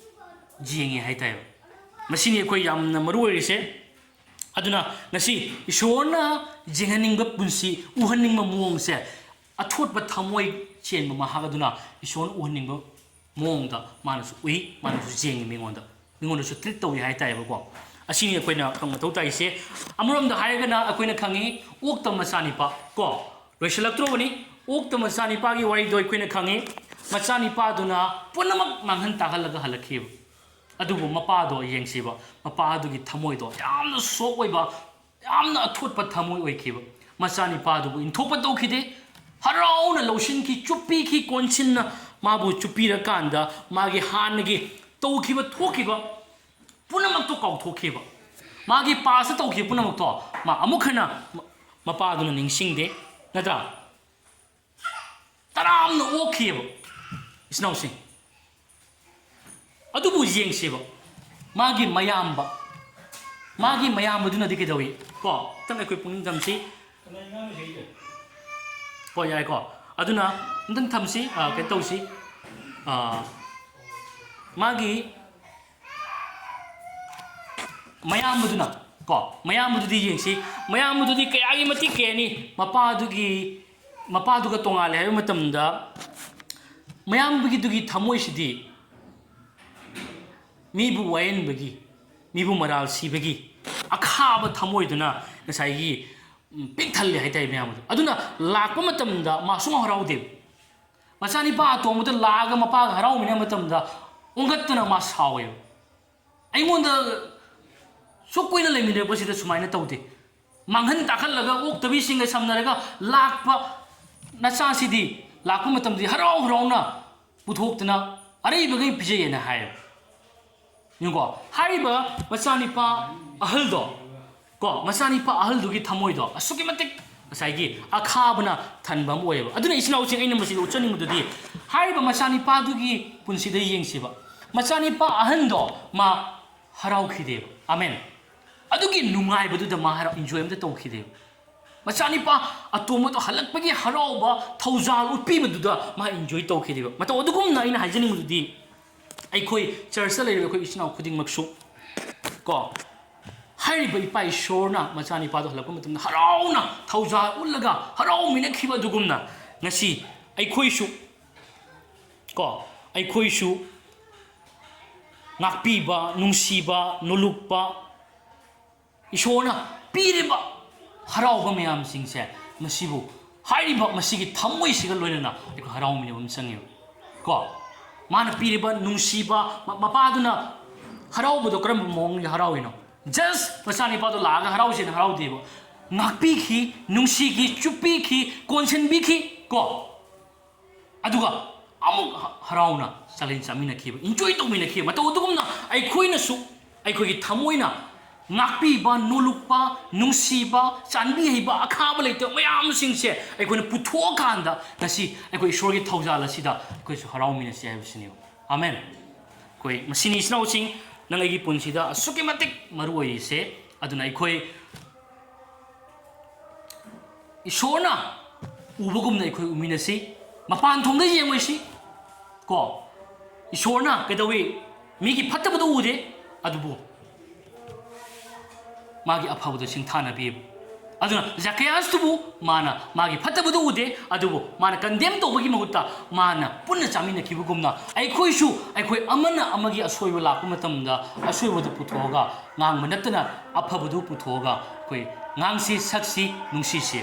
ꯌꯦꯡꯉꯦ ꯍꯥꯏꯇꯥꯔꯦꯕ꯫ ꯃꯁꯤꯅꯤ ꯑꯩꯈꯣꯏ ꯌꯥꯝꯅ ꯃꯔꯨ ꯑꯣꯏꯔꯤꯁꯦ꯫ ꯑꯗꯨꯅ ꯉꯁꯤ ꯏꯁꯣꯔꯅ ꯌꯦꯡꯍꯟꯅꯤꯡꯕ ꯄꯨꯟꯁꯤ, ꯎꯍꯟꯅꯤꯡꯕ ꯃꯑꯣꯡꯁꯦ ꯑꯊꯣꯠꯄ ꯊꯃꯣꯏ ꯆꯦꯟꯕ ꯃꯍꯥꯛ ꯑꯗꯨꯅ ꯏꯁꯣꯔꯅ ꯎꯍꯟꯅꯤꯡꯕ ꯃꯑꯣꯡꯗ ꯃꯥꯅꯁꯨ ꯎꯏ, ꯃꯥꯅꯁꯨ ꯌꯦꯡꯉꯤ ꯃꯤꯉꯣꯟꯗ, ꯃꯤꯉꯣꯟꯗꯁꯨ treat ꯇꯧꯏ ꯍꯥꯏ ꯇꯥꯏꯌꯦꯕꯀꯣ꯫ ꯑꯁꯤꯅꯤ ꯑꯩꯈꯣꯏꯅ ꯈꯪꯕ ꯃꯊꯧ ꯇꯥꯏꯁꯦ꯫ ꯑꯃꯔꯣꯝꯗ ꯍꯥꯏꯔꯒꯅ ꯑꯩꯈꯣꯏꯅ ꯈꯪꯉꯤ, ꯑꯣꯛꯇ ꯃꯆꯥꯅꯤꯄꯥ ꯀꯣ, ꯂꯣꯏꯁꯤꯜꯂꯛꯇ꯭ꯔꯣꯕꯅꯤ꯫ ꯑꯣꯛꯇ ꯃꯆꯥꯅꯤꯄꯥꯒꯤ ꯋꯥꯔꯤꯗꯣ ꯑꯩꯈꯣꯏꯅ ꯈꯪꯉꯤ꯫ ꯃꯆꯥꯅꯤꯄꯥꯗꯨꯅ ꯄꯨꯝꯅꯃꯛ ꯃꯥꯡꯍꯟ ꯇꯥꯛꯍꯜꯂꯒ ꯍꯜꯂꯛꯈꯤꯕ꯫ ꯑꯗꯨꯕꯨ ꯃꯄꯥꯗꯣ ꯌꯦꯡꯁꯤꯕ, ꯃꯄꯥꯗꯨꯒꯤ ꯊꯃꯣꯏꯗꯣ ꯌꯥꯝꯅ soft ꯑꯣꯏꯕ, ꯌꯥꯝꯅ ꯑꯊꯣꯠꯄ ꯊꯃꯣꯏ ꯑꯣꯏꯈꯤꯕ꯫ ꯃꯆꯥꯅꯤꯄꯥꯗꯨꯕꯨ ꯏꯟꯊꯣꯛꯄ ꯇꯧꯈꯤꯗꯦ꯫ ꯍꯔꯥꯎꯅ ꯂꯧꯁꯤꯟꯈꯤ, ꯆꯨꯞꯄꯤꯈꯤ, ꯀꯣꯟꯁꯤꯟꯅ ꯃꯥꯕꯨ ꯆꯨꯞꯄꯤꯔꯀꯥꯟꯗ ꯃꯥꯒꯤ ꯍꯥꯟꯅꯒꯤ ꯇꯧꯈꯤꯕ ꯊꯣꯛꯈꯤꯕ ꯄꯨꯝꯅꯃꯛꯇꯣ ꯀꯥꯎꯊꯣꯛꯈꯤꯕ꯫ ꯃꯥꯒꯤ past ꯇꯧꯈꯤꯕ ꯄꯨꯝꯅꯃꯛꯇꯣ ꯃꯥ ꯑꯃꯨꯛ ꯍꯟꯅ ꯃ-, ꯃꯄꯥꯗꯨꯅ ꯅꯤꯡꯁꯤꯡꯗꯦ, ꯅꯠꯇ꯭ꯔꯥ? ꯇꯔꯥꯝꯅ ꯑꯣꯛꯈꯤꯑꯕ ꯏꯆꯤꯟ ꯏꯅꯥꯎꯁꯤꯡ꯫ ꯑꯗꯨꯕꯨ ꯌꯦꯡꯁꯦꯕ, ꯃꯥꯒꯤ ꯃꯌꯥꯝꯕ, ꯃꯥꯒꯤ ꯃꯌꯥꯝꯕꯗꯨꯅꯗꯤ ꯀꯩꯗꯧꯏ? ꯀꯣ, ꯈꯤꯇꯪ ꯑꯩꯈꯣꯏ ꯄꯨꯛꯅꯤꯡ ꯊꯝꯁꯤ꯫ ꯍꯣꯏ, ꯌꯥꯏꯀꯣ꯫ ꯑꯗꯨꯅ ꯑꯝꯇꯪ ꯊꯝꯁꯤ, ꯑ, ꯀꯩꯅꯣ ꯇꯧꯁꯤ꯫ ꯑ, ꯃꯥꯒꯤ ꯃꯌꯥꯝꯕꯗꯨꯅ, ꯀꯣ, ꯃꯌꯥꯝꯕꯗꯨꯗꯤ ꯌꯦꯡꯁꯤ꯫ ꯃꯌꯥꯝꯕꯗꯨꯗꯤ ꯀꯌꯥꯒꯤ ꯃꯇꯤꯛ, ꯀꯩ ꯍꯥꯏꯅꯤ, ꯃꯄꯥꯗꯨꯒꯤ, ꯃꯄꯥꯗꯨꯒ ꯇꯣꯉꯥꯜꯂꯦ ꯍꯥꯏꯕ ꯃꯇꯝꯗ, ꯃꯌꯥꯝꯕꯒꯤꯗꯨꯒꯤ ꯊꯃꯣꯏꯁꯤꯗꯤ ꯃꯤꯕꯨ ꯋꯥꯌꯦꯟꯕꯒꯤ, ꯃꯤꯕꯨ ꯃꯔꯥꯜ ꯁꯤꯕꯒꯤ ꯑꯈꯥꯕ ꯊꯃꯣꯏꯗꯨꯅ ꯉꯁꯥꯏꯒꯤ, ꯎꯝ, ꯄꯤꯛ ꯊꯜꯂꯦ ꯍꯥꯏꯇꯥꯔꯦ ꯃꯌꯥꯝꯕꯗꯣ꯫ ꯑꯗꯨꯅ ꯂꯥꯛꯄ ꯃꯇꯝꯗ ꯃꯥ ꯁꯨꯡꯍꯔꯥꯎ ꯍꯔꯥꯎꯗꯦꯕ꯫ ꯃꯆꯥꯅꯤꯄꯥ ꯑꯇꯣꯝꯕꯗ ꯂꯥꯛꯑꯒ ꯃꯄꯥꯒ ꯍꯔꯥꯎꯃꯤꯟꯅꯕ ꯃꯇꯝꯗ ꯑꯣꯟꯈꯠꯇꯅ ꯃꯥ ꯁꯥꯎꯋꯦꯕ꯫ "ꯑꯩꯉꯣꯟꯗ ꯁꯨꯛ ꯀꯨꯏꯅ ꯂꯩꯃꯤꯟꯅꯔꯛꯄꯁꯤꯗ ꯁꯨꯃꯥꯏꯅ ꯇꯧꯗꯦ꯫ ꯃꯥꯡꯍꯟ ꯇꯥꯛꯍꯜꯂꯒ ꯑꯣꯛꯇꯕꯤꯁꯤꯡꯒ ꯁꯝꯅꯔꯒ ꯂꯥꯛꯄ ꯅꯆꯥꯁꯤꯗꯤ ꯂꯥꯛꯄ ꯃꯇꯝꯗꯗꯤ ꯍꯔꯥꯎ ꯍꯔꯥꯎꯅ ꯄꯨꯊꯣꯛꯇꯅ ꯑꯔꯩꯕꯈꯩ ꯄꯤꯖꯩꯌꯦꯅ" ꯍꯥꯏꯌꯦꯕ꯫ ꯌꯦꯡꯉꯨꯀꯣ, ꯍꯥꯏꯔꯤꯕ ꯃꯆꯥꯅꯤꯄꯥ ꯑꯍꯜꯗꯣ, ꯀꯣ, ꯃꯆꯥꯅꯤꯄꯥ ꯑꯍꯜꯗꯨꯒꯤ ꯊꯃꯣꯏꯗꯣ ꯑꯁꯨꯛꯀꯤ ꯃꯇꯤꯛ ꯉꯁꯥꯏꯒꯤ ꯑꯈꯥꯕꯅ ꯊꯟꯕ ꯑꯃ ꯑꯣꯏꯌꯦꯕ꯫ ꯑꯗꯨꯅ ꯏꯆꯤꯟ ꯏꯅꯥꯎꯁꯤꯡ, ꯑꯩꯅ ꯃꯁꯤꯗ ꯎꯠꯆꯅꯤꯡꯕꯗꯨꯗꯤ, ꯍꯥꯏꯔꯤꯕ ꯃꯆꯥꯅꯤꯄꯥꯗꯨꯒꯤ ꯄꯨꯟꯁꯤꯗ ꯌꯦꯡꯁꯤꯕ, ꯃꯆꯥꯅꯤꯄꯥ ꯑꯍꯟꯗꯣ ꯃꯥ ꯍꯔꯥꯎꯈꯤꯗꯦꯕ꯫ ꯑꯃꯦꯟ꯫ ꯑꯗꯨꯒꯤ ꯅꯨꯡꯉꯥꯏꯕꯗꯨꯗ ꯃꯥ ꯍꯔꯥꯎ, enjoy ꯑꯝꯇ ꯇꯧꯈꯤꯗꯦꯕ꯫ ꯃꯆꯥꯅꯤꯄꯥ ꯑꯇꯣꯝꯕꯗꯣ ꯍꯜꯂꯛꯄꯒꯤ ꯍꯔꯥꯎꯕ, ꯊꯧꯖꯥꯜ ꯎꯠꯄꯤꯕꯗꯨꯗ ꯃꯥ enjoy ꯇꯧꯈꯤꯗꯦꯕ꯫ ꯃꯇꯧ ꯑꯗꯨꯒꯨꯝꯅ ꯑꯩꯅ ꯍꯥꯏꯖꯅꯤꯡꯕꯗꯨꯗꯤ, ꯑꯩꯈꯣꯏ churchꯇ ꯂꯩꯔꯤꯕ ꯑꯩꯈꯣꯏ ꯏꯆꯤꯟ ꯏꯅꯥꯎ ꯈꯨꯗꯤꯡꯃꯛꯁꯨ, ꯀꯣ, ꯍꯥꯏꯔꯤꯕ ꯏꯄꯥ ꯏꯁꯣꯔꯅ ꯃꯆꯥꯅꯤꯄꯥꯗꯣ ꯍꯜꯂꯛꯄ ꯃꯇꯝꯗ ꯍꯔꯥꯎꯅ, ꯊꯧꯖꯥꯜ ꯎꯠꯂꯒ ꯍꯔꯥꯎꯃꯤꯟꯅꯈꯤꯕ ꯑꯗꯨꯒꯨꯝꯅ, ꯉꯁꯤ ꯑꯩꯈꯣꯏꯁꯨ, ꯀꯣ, ꯑꯩꯈꯣꯏꯁꯨ ꯉꯥꯛꯄꯤꯕ, ꯅꯨꯡꯁꯤꯕ, ꯅꯣꯂꯨꯛꯄ, ꯏꯁꯣꯔꯅ ꯄꯤꯔꯤꯕ ꯍꯔꯥꯎꯕ ꯃꯌꯥꯝꯁꯤꯡꯁꯦ, ꯃꯁꯤꯕꯨ, ꯍꯥꯏꯔꯤꯕ ꯃꯁꯤꯒꯤ ꯊꯝꯃꯣꯏꯁꯤꯒ ꯂꯣꯏꯅꯅ ꯑꯩꯈꯣꯏ ꯍꯔꯥꯎꯃꯤꯟꯅꯕ ꯑꯃ ꯆꯪꯉꯦꯕ꯫ ꯀꯣ, ꯃꯥꯅ ꯄꯤꯔꯤꯕ ꯅꯨꯡꯁꯤꯕ, ꯃ-, ꯃꯄꯥꯗꯨꯅ ꯍꯔꯥꯎꯕꯗꯣ ꯀꯔꯝꯕ ꯃꯑꯣꯡꯒꯤ ꯍꯔꯥꯎꯔꯤꯅꯣ? Just ꯃꯆꯥꯅꯤꯄꯥꯗꯣ ꯂꯥꯛꯑꯒ ꯍꯔꯥꯎꯁꯦꯅ ꯍꯔꯥꯎꯗꯦꯕ꯫ ꯉꯥꯛꯄꯤꯈꯤ, ꯅꯨꯡꯁꯤꯈꯤ, ꯆꯨꯞꯄꯤꯈꯤ, ꯀꯣꯟꯁꯤꯟꯕꯤꯈꯤ꯫ ꯀꯣ, ꯑꯗꯨꯒ ꯑꯃꯨꯛ ꯍ-, ꯍꯔꯥꯎꯅ ꯆꯥꯛꯂꯦꯟ ꯆꯥꯃꯤꯟꯅꯈꯤꯕ, enjoy ꯇꯧꯃꯤꯟꯅꯈꯤꯕ꯫ ꯃꯇꯧ ꯑꯗꯨꯒꯨꯝꯅ ꯑꯩꯈꯣꯏꯅꯁꯨ ꯑꯩꯈꯣꯏꯒꯤ ꯊꯃꯣꯏꯅ ꯉꯥꯛꯄꯤꯕ, ꯅꯣꯂꯨꯛꯄ, ꯅꯨꯡꯁꯤꯕ, ꯆꯥꯟꯕꯤ ꯍꯩꯕ, ꯑꯈꯥꯕ ꯂꯩꯇꯕ ꯃꯌꯥꯝꯁꯤꯡꯁꯦ ꯑꯩꯈꯣꯏꯅ ꯄꯨꯊꯣꯛꯑꯀꯥꯟꯗ ꯉꯁꯤ ꯑꯩꯈꯣꯏ ꯏꯁꯣꯔꯒꯤ ꯊꯧꯖꯥꯜ ꯑꯁꯤꯗ ꯑꯩꯈꯣꯏꯁꯨ ꯍꯔꯥꯎꯃꯤꯟꯅꯁꯤ ꯍꯥꯏꯕꯁꯤꯅꯦꯕ꯫ ꯑꯃꯦꯟ꯫ ꯑꯩꯈꯣꯏ ꯃꯁꯤꯅꯤ, ꯏꯆꯤꯟ ꯏꯅꯥꯎꯁꯤꯡ, ꯅꯪ ꯑꯩꯒꯤ ꯄꯨꯟꯁꯤꯗ ꯑꯁꯨꯛꯀꯤ ꯃꯇꯤꯛ ꯃꯔꯨ ꯑꯣꯏꯔꯤꯁꯦ꯫ ꯑꯗꯨꯅ ꯑꯩꯈꯣꯏ ꯏꯁꯣꯔꯅ ꯎꯕꯒꯨꯝꯅ ꯑꯩꯈꯣꯏ ꯎꯃꯤꯟꯅꯁꯤ, ꯃꯄꯥꯟ ꯊꯣꯡꯗ ꯌꯦꯡꯉꯣꯏꯁꯤ꯫ ꯀꯣ, ꯏꯁꯣꯔꯅ ꯀꯩꯗꯧꯏ? ꯃꯤꯒꯤ ꯐꯠꯇꯕꯗꯨ ꯎꯗꯦ, ꯑꯗꯨꯕꯨ ꯃꯥꯒꯤ ꯑꯐꯕꯗꯨ ꯁꯤꯡꯊꯥꯅꯕꯤ꯫ ꯑꯗꯨꯅ ꯖꯀꯤꯌꯥꯁꯇꯨꯕꯨ ꯃꯥꯅ ꯃꯥꯒꯤ ꯐꯠꯇꯕꯗꯨ ꯎꯗꯦ, ꯑꯗꯨꯕꯨ ꯃꯥꯅ condemn ꯇꯧꯕꯒꯤ ꯃꯍꯨꯠꯇ ꯃꯥꯅ ꯄꯨꯟꯅ ꯆꯥꯃꯤꯟꯅꯈꯤꯕꯒꯨꯝꯅ, ꯑꯩꯈꯣꯏꯁꯨ ꯑꯩꯈꯣꯏ ꯑꯃꯅ ꯑꯃꯒꯤ ꯑꯁꯣꯏꯕ ꯂꯥꯛꯄ ꯃꯇꯝꯗ ꯑꯁꯣꯏꯕꯗꯨ ꯄꯨꯊꯣꯛꯑꯒ ꯉꯥꯡꯕ ꯅꯠꯇꯅ ꯑꯐꯕꯗꯨ ꯄꯨꯊꯣꯛꯑꯒ ꯑꯩꯈꯣꯏ ꯉꯥꯡꯁꯤ, ꯁꯛꯁꯤ, ꯅꯨꯡꯁꯤꯁꯤ꯫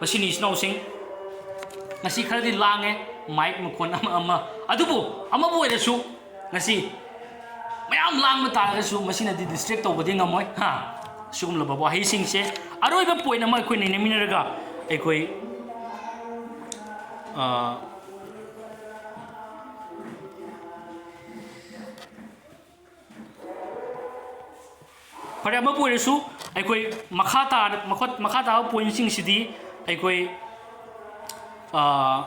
ꯃꯁꯤꯅꯤ, ꯏꯆꯤꯟ ꯏꯅꯥꯎꯁꯤꯡ, ꯉꯁꯤ ꯈꯔꯗꯤ ꯂꯥꯡꯉꯦ, mic ꯃꯈꯣꯟ ꯑꯃ ꯑꯃ, ꯑꯗꯨꯕꯨ ꯑꯃꯕꯨ ꯑꯣꯏꯔꯁꯨ ꯉꯁꯤ ꯃꯌꯥꯝ ꯂꯥꯡꯕ ꯇꯥꯔꯒꯁꯨ ꯃꯁꯤꯅꯗꯤ distract ꯇꯧꯕꯗꯤ ꯉꯝꯃꯣꯏ꯫ ꯍꯥ, ꯁꯤꯒꯨꯝꯂꯕ ꯋꯥꯍꯩꯁꯤꯡꯁꯦ꯫ ꯑꯔꯣꯏꯕ point ꯑꯃ ꯑꯩꯈꯣꯏ ꯅꯩꯅꯃꯤꯟꯅꯔꯒ ꯑꯩꯈꯣꯏ, ꯑ, ꯐꯔꯦ, ꯑꯃꯕꯨ ꯑꯣꯏꯔꯁꯨ ꯑꯩꯈꯣꯏ ꯃꯈꯥ ꯇꯥ-, ꯃꯈꯣꯠ-, ꯃꯈꯥ ꯇꯥꯕ pointꯁꯤꯡꯁꯤꯗꯤ ꯑꯩꯈꯣꯏ, ꯑ,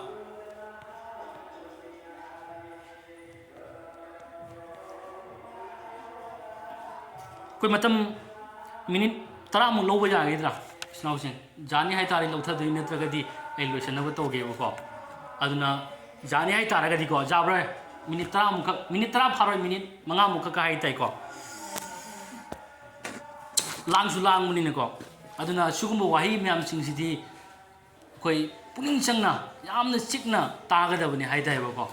ꯑꯩꯈꯣꯏ ꯃꯇꯝ minute ꯇꯔꯥꯃꯨꯛ ꯂꯧꯕ ꯌꯥꯒꯗ꯭ꯔꯥ, ꯏꯆꯤꯟ ꯏꯅꯥꯎꯁꯤꯡ? ꯌꯥꯅꯤ ꯍꯥꯏꯇꯥꯔꯗꯤ ꯂꯧꯊꯗꯣꯏ, ꯅꯠꯇ꯭ꯔꯒꯗꯤ ꯑꯩ ꯂꯣꯏꯁꯤꯟꯅꯕ ꯇꯧꯒꯦꯕꯀꯣ꯫ ꯑꯗꯨꯅ ꯌꯥꯅꯤ ꯍꯥꯏꯇꯥꯔꯒꯗꯤꯀꯣ, ꯌꯥꯕ꯭ꯔꯥ? Minute ꯇꯔꯥꯃꯨꯛꯈꯛ, minute ꯇꯔꯥ ꯐꯥꯔꯣꯏ, minute ꯃꯉꯥꯃꯨꯛꯈꯛ ꯍꯥꯏꯇꯥꯏꯀꯣ꯫ ꯂꯥꯡꯁꯨ ꯂꯥꯡꯕꯅꯤꯅꯀꯣ꯫ ꯑꯗꯨꯅ ꯁꯤꯒꯨꯝꯕ ꯋꯥꯍꯩ ꯃꯌꯥꯝꯁꯤꯡꯁꯤꯗꯤ ꯑꯩꯈꯣꯏ ꯄꯨꯛꯅꯤꯡ ꯆꯪꯅ, ꯌꯥꯝꯅ ꯆꯤꯛꯅ ꯇꯥꯒꯗꯕꯅꯤ ꯍꯥꯏ ꯇꯥꯏꯕꯀꯣ꯫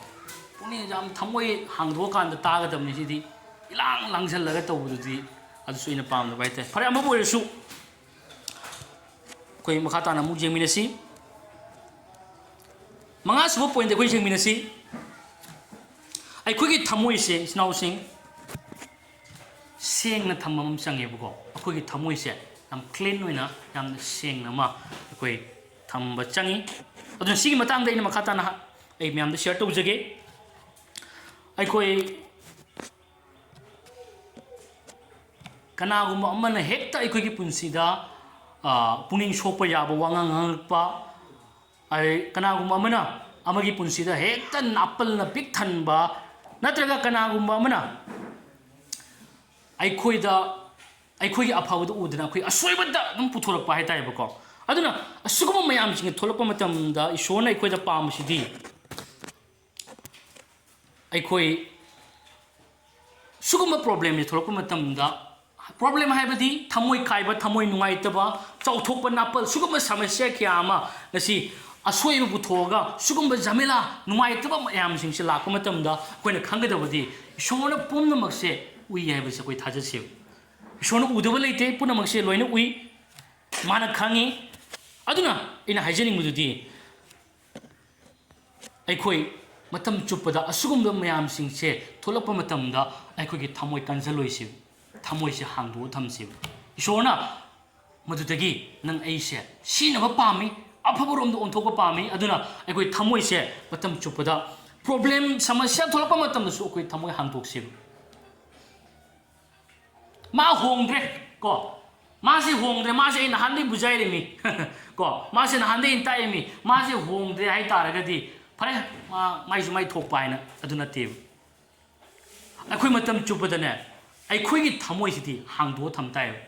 ꯄꯨꯛꯅꯤꯡ ꯌꯥꯝ ꯊꯃꯣꯏ ꯍꯥꯡꯗꯣꯛꯑꯀꯥꯟꯗ ꯇꯥꯒꯗꯕꯅꯤ꯫ ꯁꯤꯗꯤ ꯏꯂꯥꯡ ꯂꯥꯡꯁꯜꯂꯒ ꯇꯧꯕꯗꯨꯗꯤ ꯑꯗꯨꯁꯨ ꯑꯩꯅ ꯄꯥꯝꯗꯕ ꯍꯥꯏ ꯇꯥꯏ꯫ ꯐꯔꯦ, ꯑꯃꯕꯨ ꯑꯣꯏꯔꯁꯨ, ꯑꯩꯈꯣꯏ ꯃꯈꯥ ꯇꯥꯅ ꯑꯃꯨꯛ ꯌꯦꯡꯃꯤꯟꯅꯁꯤ꯫ ꯃꯉꯥꯁꯨꯕ ꯄꯣꯏꯟꯗ ꯑꯩꯈꯣꯏ ꯌꯦꯡꯃꯤꯟꯅꯁꯤ꯫ ꯑꯩꯈꯣꯏꯒꯤ ꯊꯃꯣꯏꯁꯦ, ꯏꯆꯤꯟ ꯏꯅꯥꯎꯁꯤꯡ, ꯁꯦꯡꯅ ꯊꯝꯕ ꯑꯃ ꯆꯪꯉꯦꯕꯀꯣ꯫ ꯑꯩꯈꯣꯏꯒꯤ ꯊꯃꯣꯏꯁꯦ ꯌꯥꯝ ꯀ꯭ꯂꯤꯟ ꯑꯣꯏꯅ, ꯌꯥꯝꯅ ꯁꯦꯡꯅ ꯑꯃ ꯑꯩꯈꯣꯏ ꯊꯝꯕ ꯆꯪꯉꯤ꯫ ꯑꯗꯨꯅ ꯁꯤꯒꯤ ꯃꯇꯥꯡꯗ ꯑꯩꯅ ꯃꯈꯥ ꯇꯥꯅ ꯍ-, ꯑꯩ ꯃꯌꯥꯝꯗ ꯁꯤꯌꯔ ꯇꯧꯖꯒꯦ꯫ ꯑꯩꯈꯣꯏ ꯀꯅꯥꯒꯨꯝꯕ ꯑꯃꯅ ꯍꯦꯛꯇ ꯑꯩꯈꯣꯏꯒꯤ ꯄꯨꯟꯁꯤꯗ, ꯑ, ꯄꯨꯛꯅꯤꯡ ꯁꯣꯛꯄ ꯌꯥꯕ ꯋꯥꯉꯥꯡ ꯉꯥꯡꯂꯛꯄ, ꯑꯗꯩ ꯀꯅꯥꯒꯨꯝꯕ ꯑꯃꯅ ꯑꯃꯒꯤ ꯄꯨꯟꯁꯤꯗ ꯍꯦꯛꯇ ꯅꯥꯄꯜꯅ ꯄꯤꯛ ꯊꯟꯕ, ꯅꯠꯇ꯭ꯔꯒ ꯀꯅꯥꯒꯨꯝꯕ ꯑꯃꯅ ꯑꯩꯈꯣꯏꯗ, ꯑꯩꯈꯣꯏꯒꯤ ꯑꯐꯕꯗ ꯎꯗꯅ ꯑꯩꯈꯣꯏ ꯑꯁꯣꯏꯕꯗ ꯑꯗꯨꯝ ꯄꯨꯊꯣꯔꯛꯄ ꯍꯥꯏ ꯇꯥꯔꯦꯕꯀꯣ꯫ ꯑꯗꯨꯅ ꯑꯁꯤꯒꯨꯝꯕ ꯃꯌꯥꯝꯁꯤꯡꯁꯦ ꯊꯣꯛꯂꯛꯄ ꯃꯇꯝꯗ ꯏꯁꯣꯔꯅ ꯑꯩꯈꯣꯏꯗ ꯄꯥꯝꯕꯁꯤꯗꯤ, ꯑꯩꯈꯣꯏ ꯁꯤꯒꯨꯝꯕ ꯄ꯭ꯔꯣꯕ꯭ꯂꯦꯝꯁꯦ ꯊꯣꯛꯂꯛꯄ ꯃꯇꯝꯗ, ꯄ꯭ꯔꯣꯕ꯭ꯂꯦꯝ ꯍꯥꯏꯕꯗꯤ ꯊꯃꯣꯏ ꯀꯥꯏꯕ, ꯊꯃꯣꯏ ꯅꯨꯡꯉꯥꯏꯇꯕ, ꯆꯥꯎꯊꯣꯛꯄ, ꯅꯥꯄꯜ, ꯁꯤꯒꯨꯝꯕ ꯁꯃꯁ꯭ꯌꯥ ꯀꯌꯥ ꯑꯃ ꯉꯁꯤ ꯑꯁꯣꯏꯕ ꯄꯨꯊꯣꯛꯑꯒ ꯁꯤꯒꯨꯝꯕ ꯖꯃꯦꯂꯥ, ꯅꯨꯡꯉꯥꯏꯇꯕ ꯃꯌꯥꯝꯁꯤꯡꯁꯦ ꯂꯥꯛꯄ ꯃꯇꯝꯗ ꯑꯩꯈꯣꯏꯅ ꯈꯪꯒꯗꯕꯗꯤ ꯏꯁꯣꯔꯅ ꯄꯨꯝꯅꯃꯛꯁꯦ ꯎꯏ ꯍꯥꯏꯕꯁꯦ ꯑꯩꯈꯣꯏ ꯊꯥꯖꯁꯦꯕ꯫ ꯏꯁꯣꯔꯅ ꯎꯗꯕ ꯂꯩꯇꯦ, ꯄꯨꯝꯅꯃꯛꯁꯦ ꯂꯣꯏꯅ ꯎꯏ, ꯃꯥꯅ ꯈꯪꯉꯤ꯫ ꯑꯗꯨꯅ ꯑꯩꯅ ꯍꯥꯏꯖꯅꯤꯡꯕꯗꯨꯗꯤ, ꯑꯩꯈꯣꯏ ꯃꯇꯝ ꯆꯨꯞꯄꯗ ꯑꯁꯤꯒꯨꯝꯕ ꯃꯌꯥꯝꯁꯤꯡꯁꯦ ꯊꯣꯛꯂꯛꯄ ꯃꯇꯝꯗ ꯑꯩꯈꯣꯏꯒꯤ ꯊꯃꯣꯏ ꯀꯟꯁꯤꯜꯂꯣꯏꯁꯤ, ꯊꯃꯣꯏꯁꯦ ꯍꯥꯡꯗꯣꯛꯑ ꯊꯝꯁꯤ꯫ ꯏꯁꯣꯔꯅ ꯃꯗꯨꯗꯒꯤ ꯅꯪ ꯑꯩꯁꯦ ꯁꯤꯅꯕ ꯄꯥꯝꯃꯤ, ꯑꯐꯕꯔꯣꯝꯗ ꯑꯣꯟꯊꯣꯛꯄ ꯄꯥꯝꯃꯤ꯫ ꯑꯗꯨꯅ ꯑꯩꯈꯣꯏ ꯊꯃꯣꯏꯁꯦ ꯃꯇꯝ ꯆꯨꯞꯄꯗ ꯄ꯭ꯔꯣꯕ꯭ꯂꯦꯝ, ꯁꯃꯁ꯭ꯌꯥ ꯊꯣꯛꯂꯛꯄ ꯃꯇꯝꯗꯁꯨ ꯑꯩꯈꯣꯏ ꯊꯃꯣꯏ ꯍꯥꯡꯗꯣꯛꯁꯦꯕ꯫ ꯃꯥ ꯍꯣꯡꯗ꯭ꯔꯦ ꯀꯣ, ꯃꯥꯁꯦ ꯍꯣꯡꯗ꯭ꯔꯦ, ꯃꯥꯁꯦ ꯑꯩ ꯅꯍꯥꯟꯗꯩ ꯕꯨꯖꯥꯏꯔꯤꯃꯤ ꯀꯣ, ꯃꯥꯁꯦ ꯅꯍꯥꯟꯗꯩ ꯑꯩꯅ ꯇꯥꯛꯏꯃꯤ, ꯃꯥꯁꯦ ꯍꯣꯡꯗ꯭ꯔꯦ ꯍꯥꯏ ꯇꯥꯔꯒꯗꯤ ꯐꯔꯦ, ꯃꯥ ꯃꯥꯏꯁꯨ ꯃꯥꯏ ꯊꯣꯛꯄ ꯍꯥꯏꯅ, ꯑꯗꯨ ꯅꯠꯇꯦꯕ꯫ ꯑꯩꯈꯣꯏ ꯃꯇꯝ ꯆꯨꯞꯄꯗꯅꯦ, ꯑꯩꯈꯣꯏꯒꯤ ꯊꯃꯣꯏꯁꯤꯗꯤ ꯍꯥꯡꯗꯣꯛꯑ ꯊꯝ ꯇꯥꯏꯕ,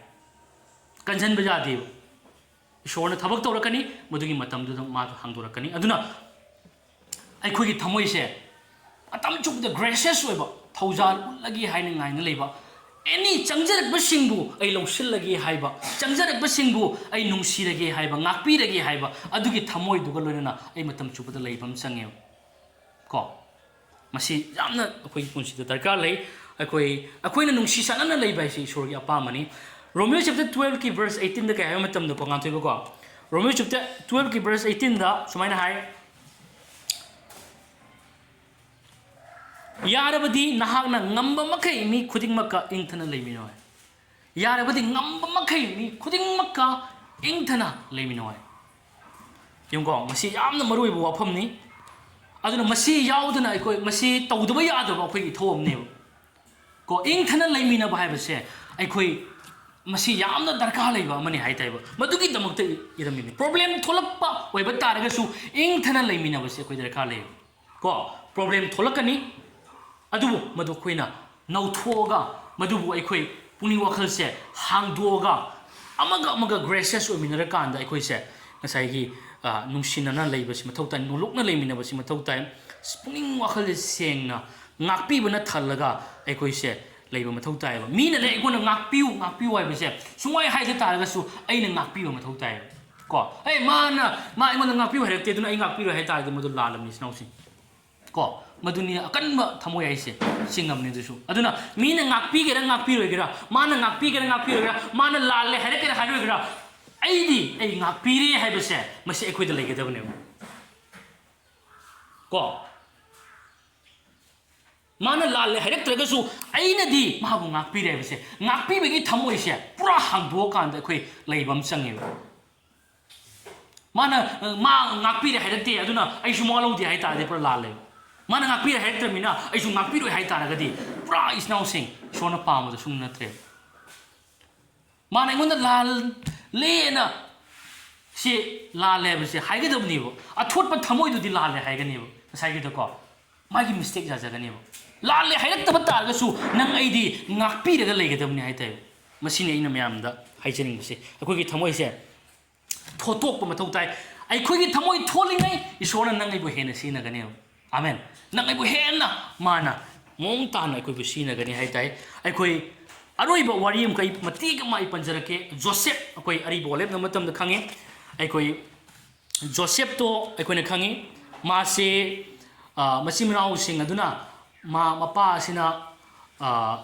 ꯀꯟꯁꯤꯟꯕ ꯌꯥꯗꯦꯕ꯫ ꯏꯁꯣꯔꯅ ꯊꯕꯛ ꯇꯧꯔꯛꯀꯅꯤ, ꯃꯗꯨꯒꯤ ꯃꯇꯝꯗꯨꯗ ꯃꯥꯗꯣ ꯍꯥꯡꯗꯣꯔꯛꯀꯅꯤ꯫ ꯑꯗꯨꯅ ꯑꯩꯈꯣꯏꯒꯤ ꯊꯃꯣꯏꯁꯦ ꯃꯇꯝ ꯆꯨꯞꯄꯗ ꯒ꯭ꯔꯦꯁꯤꯌꯁ ꯑꯣꯏꯕ, ꯊꯧꯖꯥꯜ ꯎꯠꯂꯒꯦ ꯍꯥꯏꯅ ꯉꯥꯏꯅ ꯂꯩꯕ, ꯑꯦꯅꯤ ꯆꯪꯖꯔꯛꯄꯁꯤꯡꯕꯨ ꯑꯩ ꯂꯧꯁꯤꯜꯂꯒꯦ ꯍꯥꯏꯕ, ꯆꯪꯖꯔꯛꯄꯁꯤꯡꯕꯨ ꯑꯩ ꯅꯨꯡꯁꯤꯔꯒꯦ ꯍꯥꯏꯕ, ꯉꯥꯛꯄꯤꯔꯒꯦ ꯍꯥꯏꯕ, ꯑꯗꯨꯒꯤ ꯊꯃꯣꯏꯗꯨꯒ ꯂꯣꯏꯅꯅ ꯑꯩ ꯃꯇꯝ ꯆꯨꯞꯄꯗ ꯂꯩꯕ ꯑꯃ ꯆꯪꯉꯦꯕ꯫ ꯀꯣ, ꯃꯁꯤ ꯌꯥꯝꯅ ꯑꯩꯈꯣꯏꯒꯤ ꯄꯨꯟꯁꯤꯗ ꯗꯔꯀꯥꯔ ꯂꯩ꯫ ꯑꯩꯈꯣꯏ, ꯑꯩꯈꯣꯏꯅ ꯅꯨꯡꯁꯤ ꯆꯥꯟꯅꯅ ꯂꯩꯕ ꯍꯥꯏꯁꯤ ꯏꯁꯣꯔꯒꯤ ꯑꯄꯥꯝꯕꯅꯤ꯫ ꯔꯣꯃꯤꯌꯣ ꯆꯦꯞꯇꯔ ꯇꯨꯋꯦꯜꯐꯀꯤ ꯚꯔꯁ ꯑꯩꯠꯇꯤꯟꯗ ꯀꯩ ꯍꯥꯏꯕ ꯃꯇꯝꯗꯀꯣ, ꯉꯥꯟꯊꯣꯏꯕꯀꯣ, ꯔꯣꯃꯤꯌꯣ ꯆꯦꯞꯇꯔ ꯇꯨꯋꯦꯜꯐꯀꯤ ꯚꯔꯁ ꯑꯩꯠꯇꯤꯟꯗ ꯁꯨꯃꯥꯏꯅ ꯍꯥꯏ, "ꯌꯥꯔꯕꯗꯤ ꯅꯍꯥꯛꯅ ꯉꯝꯕ ꯃꯈꯩ ꯃꯤ ꯈꯨꯗꯤꯡꯃꯛꯀ ꯏꯪꯊꯅ ꯂꯩꯃꯤꯟꯅꯧ ꯍꯥꯏ꯫ ꯌꯥꯔꯕꯗꯤ ꯉꯝꯕ ꯃꯈꯩ ꯃꯤ ꯈꯨꯗꯤꯡꯃꯛꯀ ꯏꯪꯊꯅ ꯂꯩꯃꯤꯟꯅꯧ ꯍꯥꯏ"꯫ ꯌꯦꯡꯉꯨꯀꯣ, ꯃꯁꯤ ꯌꯥꯝꯅ ꯃꯔꯨ ꯑꯣꯏꯕ ꯋꯥꯐꯝꯅꯤ꯫ ꯑꯗꯨꯅ ꯃꯁꯤ ꯌꯥꯎꯗꯅ ꯑꯩꯈꯣꯏ, ꯃꯁꯤ ꯇꯧꯗꯕ ꯌꯥꯗꯕ ꯑꯩꯈꯣꯏꯒꯤ ꯏꯊꯧ ꯑꯃꯅꯦꯕ꯫ ꯀꯣ, ꯏꯪꯊꯅ ꯂꯩꯃꯤꯟꯅꯕ ꯍꯥꯏꯕꯁꯦ ꯑꯩꯈꯣꯏ, ꯃꯁꯤ ꯌꯥꯝꯅ ꯗꯔꯀꯥꯔ ꯂꯩꯕ ꯑꯃꯅꯤ ꯍꯥꯏ ꯇꯥꯏꯕ꯫ ꯃꯗꯨꯒꯤꯗꯃꯛꯇ ꯏꯔꯝꯃꯤꯕꯅꯤ꯫ ꯄ꯭ꯔꯣꯕ꯭ꯂꯦꯝ ꯊꯣꯛꯂꯛꯄ ꯑꯣꯏꯕ ꯇꯥꯔꯒꯁꯨ ꯏꯪꯊꯅ ꯂꯩꯃꯤꯟꯅꯕꯁꯦ ꯑꯩꯈꯣꯏ ꯗꯔꯀꯥꯔ ꯂꯩꯌꯦꯕ꯫ ꯀꯣ, ꯄ꯭ꯔꯣꯕ꯭ꯂꯦꯝ ꯊꯣꯛꯂꯛꯀꯅꯤ, ꯑꯗꯨꯕꯨ ꯃꯗꯨ ꯑꯩꯈꯣꯏꯅ ꯅꯧꯊꯣꯛꯑꯒ ꯃꯗꯨꯕꯨ ꯑꯩꯈꯣꯏ ꯄꯨꯛꯅꯤꯡ ꯋꯥꯈꯜꯁꯦ ꯍꯥꯡꯗꯣꯛꯑꯒ ꯑꯃꯒ ꯑꯃꯒ ꯒ꯭ꯔꯦꯁꯤꯌꯁ ꯑꯣꯏꯃꯤꯟꯅꯔꯀꯥꯟꯗ ꯑꯩꯈꯣꯏꯁꯦ ꯉꯁꯥꯏꯒꯤ, ꯑ, ꯅꯨꯡꯁꯤꯅꯅ ꯂꯩꯕꯁꯤ ꯃꯊꯧ ꯇꯥꯏ, ꯅꯣꯂꯨꯛꯅ ꯂꯩꯃꯤꯟꯅꯕꯁꯤ ꯃꯊꯧ ꯇꯥꯏ꯫ ꯄꯨꯛꯅꯤꯡ ꯋꯥꯈꯜꯁꯦ ꯁꯦꯡꯅ ꯉꯥꯛꯄꯤꯕꯅ ꯊꯜꯂꯒ ꯑꯩꯈꯣꯏꯁꯦ ꯂꯩꯕ ꯃꯊꯧ ꯇꯥꯏꯌꯦꯕ꯫ ꯃꯤꯅꯅꯦ ꯑꯩꯉꯣꯟꯗ "ꯉꯥꯛꯄꯤꯌꯨ, ꯉꯥꯛꯄꯤꯌꯨ" ꯍꯥꯏꯕꯁꯦ ꯁꯨꯡꯍꯥꯏ ꯍꯥꯏꯗ ꯇꯥꯔꯒꯁꯨ ꯑꯩꯅ ꯉꯥꯛꯄꯤꯕ ꯃꯊꯧ ꯇꯥꯏꯌꯦꯕ꯫ ꯀꯣ, "ꯑꯦ, ꯃꯥꯅ, ꯃꯥ ꯑꯩꯉꯣꯟꯗ ꯉꯥꯛꯄꯤꯌꯨ ꯍꯥꯏꯔꯛꯇꯦ, ꯑꯗꯨꯅ ꯑꯩ ꯉꯥꯛꯄꯤꯔꯣꯏ" ꯍꯥꯏ ꯇꯥꯔꯗꯤ ꯃꯗꯨ ꯂꯥꯜꯂꯕꯅꯤ, ꯏꯆꯤꯟ ꯏꯅꯥꯎꯁꯤꯡ꯫ ꯀꯣ, ꯃꯗꯨꯅꯤ ꯑꯀꯟꯕ ꯊꯃꯣꯏ ꯍꯥꯏꯁꯦ, ꯆꯤꯡꯉꯕꯅꯤ ꯑꯗꯨꯁꯨ꯫ ꯑꯗꯨꯅ ꯃꯤꯅ ꯉꯥꯛꯄꯤꯒꯦꯔꯥ ꯉꯥꯛꯄꯤꯔꯣꯏꯒꯦꯔꯥ, ꯃꯥꯅ ꯉꯥꯛꯄꯤꯒꯦꯔꯥ ꯉꯥꯛꯄꯤꯔꯣꯏꯒꯦꯔꯥ, ꯃꯥꯅ ꯂꯥꯜꯂꯦ ꯍꯥꯏꯔꯛꯀꯦꯔꯥ ꯍꯥꯏꯔꯣꯏꯒꯦꯔꯥ, ꯑꯩꯗꯤ ꯑꯩ ꯉꯥꯛꯄꯤꯔꯦ ꯍꯥꯏꯕꯁꯦ ꯃꯁꯤ ꯑꯩꯈꯣꯏꯗ ꯂꯩꯒꯗꯕꯅꯦꯕ꯫ ꯀꯣ, ꯃꯥꯅ ꯂꯥꯜꯂꯦ ꯍꯥꯏꯔꯛꯇ꯭ꯔꯒꯁꯨ ꯑꯩꯅꯗꯤ ꯃꯥꯕꯨ ꯉꯥꯛꯄꯤꯔꯦ ꯍꯥꯏꯕꯁꯦ, ꯉꯥꯛꯄꯤꯕꯒꯤ ꯊꯃꯣꯏꯁꯦ ꯄꯨꯔꯥ ꯍꯥꯡꯗꯣꯛꯑꯀꯥꯟꯗ ꯑꯩꯈꯣꯏ ꯂꯩꯕ ꯑꯃ ꯆꯪꯉꯦꯕ꯫ ꯃꯥꯅ, ꯑ, ꯃꯥ ꯉꯥꯛꯄꯤꯔꯦ ꯍꯥꯏꯔꯛꯇꯦ, ꯑꯗꯨꯅ ꯑꯩꯁꯨ ꯃꯋꯥ ꯂꯧꯗꯦ ꯍꯥꯏ ꯇꯥꯔꯗꯤ ꯄꯨꯔꯥ ꯂꯥꯜꯂꯦꯕ꯫ ꯃꯥꯅ ꯉꯥꯛꯄꯤꯔꯦ ꯍꯥꯏꯔꯛꯇ꯭ꯔꯕꯅꯤꯅ ꯑꯩꯁꯨ ꯉꯥꯛꯄꯤꯔꯣꯏ ꯍꯥꯏ ꯇꯥꯔꯒꯗꯤ ꯄꯨꯔꯥ, ꯏꯆꯤꯟ ꯏꯅꯥꯎꯁꯤꯡ, ꯏꯁꯣꯔꯅ ꯄꯥꯝꯕꯗꯣ ꯁꯨꯡ ꯅꯠꯇ꯭ꯔꯦꯕ꯫ ꯃꯥꯅ ꯑꯩꯉꯣꯟꯗ ꯂꯥꯜꯂꯦꯅ ꯁꯤ ꯂꯥꯜꯂꯦ ꯍꯥꯏꯕꯁꯦ ꯍꯥꯏꯒꯗꯕꯅꯦꯕ꯫ ꯑꯊꯣꯠꯄ ꯊꯃꯣꯏꯗꯨꯗꯤ ꯂꯥꯜꯂꯦ ꯍꯥꯏꯒꯅꯦꯕ ꯉꯁꯥꯏꯒꯤꯗꯀꯣ꯫ ꯃꯥꯒꯤ ꯃꯤꯁꯇꯦꯛ ꯌꯥꯖꯒꯅꯦꯕ꯫ ꯂꯥꯜꯂꯦ ꯍꯥꯏꯔꯛꯇꯕ ꯇꯥꯔꯒꯁꯨ ꯅꯪ ꯑꯩꯗꯤ ꯉꯥꯛꯄꯤꯔꯒ ꯂꯩꯒꯗꯕꯅꯤ ꯍꯥꯏ ꯇꯥꯏ꯫ ꯃꯁꯤꯅꯤ ꯑꯩꯅ ꯃꯌꯥꯝꯗ ꯍꯥꯏꯖꯅꯤꯡꯕꯁꯦ꯫ ꯑꯩꯈꯣꯏꯒꯤ ꯊꯃꯣꯏꯁꯦ ꯊꯣꯠꯇꯣꯛꯄ ꯃꯊꯧ ꯇꯥꯏ꯫ ꯑꯩꯈꯣꯏꯒꯤ ꯊꯃꯣꯏ ꯊꯣꯠꯂꯤꯉꯩ ꯏꯁꯣꯔꯅ ꯅꯪ ꯑꯩꯕꯨ ꯍꯦꯟꯅ ꯁꯤꯖꯤꯟꯅꯒꯅꯦꯕ꯫ ꯑꯃꯦꯟ꯫ ꯅꯪ ꯑꯩꯕꯨ ꯍꯦꯟꯅ ꯃꯥꯅ ꯃꯑꯣꯡ ꯇꯥꯅ ꯑꯩꯈꯣꯏꯕꯨ ꯁꯤꯖꯤꯟꯅꯒꯅꯤ ꯍꯥꯏ ꯇꯥꯏ꯫ ꯑꯩꯈꯣꯏ ꯑꯔꯣꯏꯕ ꯋꯥꯔꯤ ꯑꯃꯈꯛ ꯑꯩ ꯃꯇꯦꯛ ꯑꯃ ꯑꯩ ꯄꯟꯖꯔꯛꯀꯦ꯫ ꯖꯣꯁꯦꯞ, ꯑꯩꯈꯣꯏ ꯑꯔꯤꯕ ꯑꯣꯜꯂꯦꯞꯅ ꯃꯇꯝꯗ ꯈꯪꯉꯤ꯫ ꯑꯩꯈꯣꯏ ꯖꯣꯁꯦꯞꯇꯣ ꯑꯩꯈꯣꯏꯅ ꯈꯪꯉꯤ, ꯃꯥꯁꯦ, ꯑ, ꯃꯆꯤꯟ ꯃꯅꯥꯎꯁꯤꯡ ꯑꯗꯨꯅ ꯃꯥ, ꯃꯄꯥ ꯑꯁꯤꯅ, ꯑ,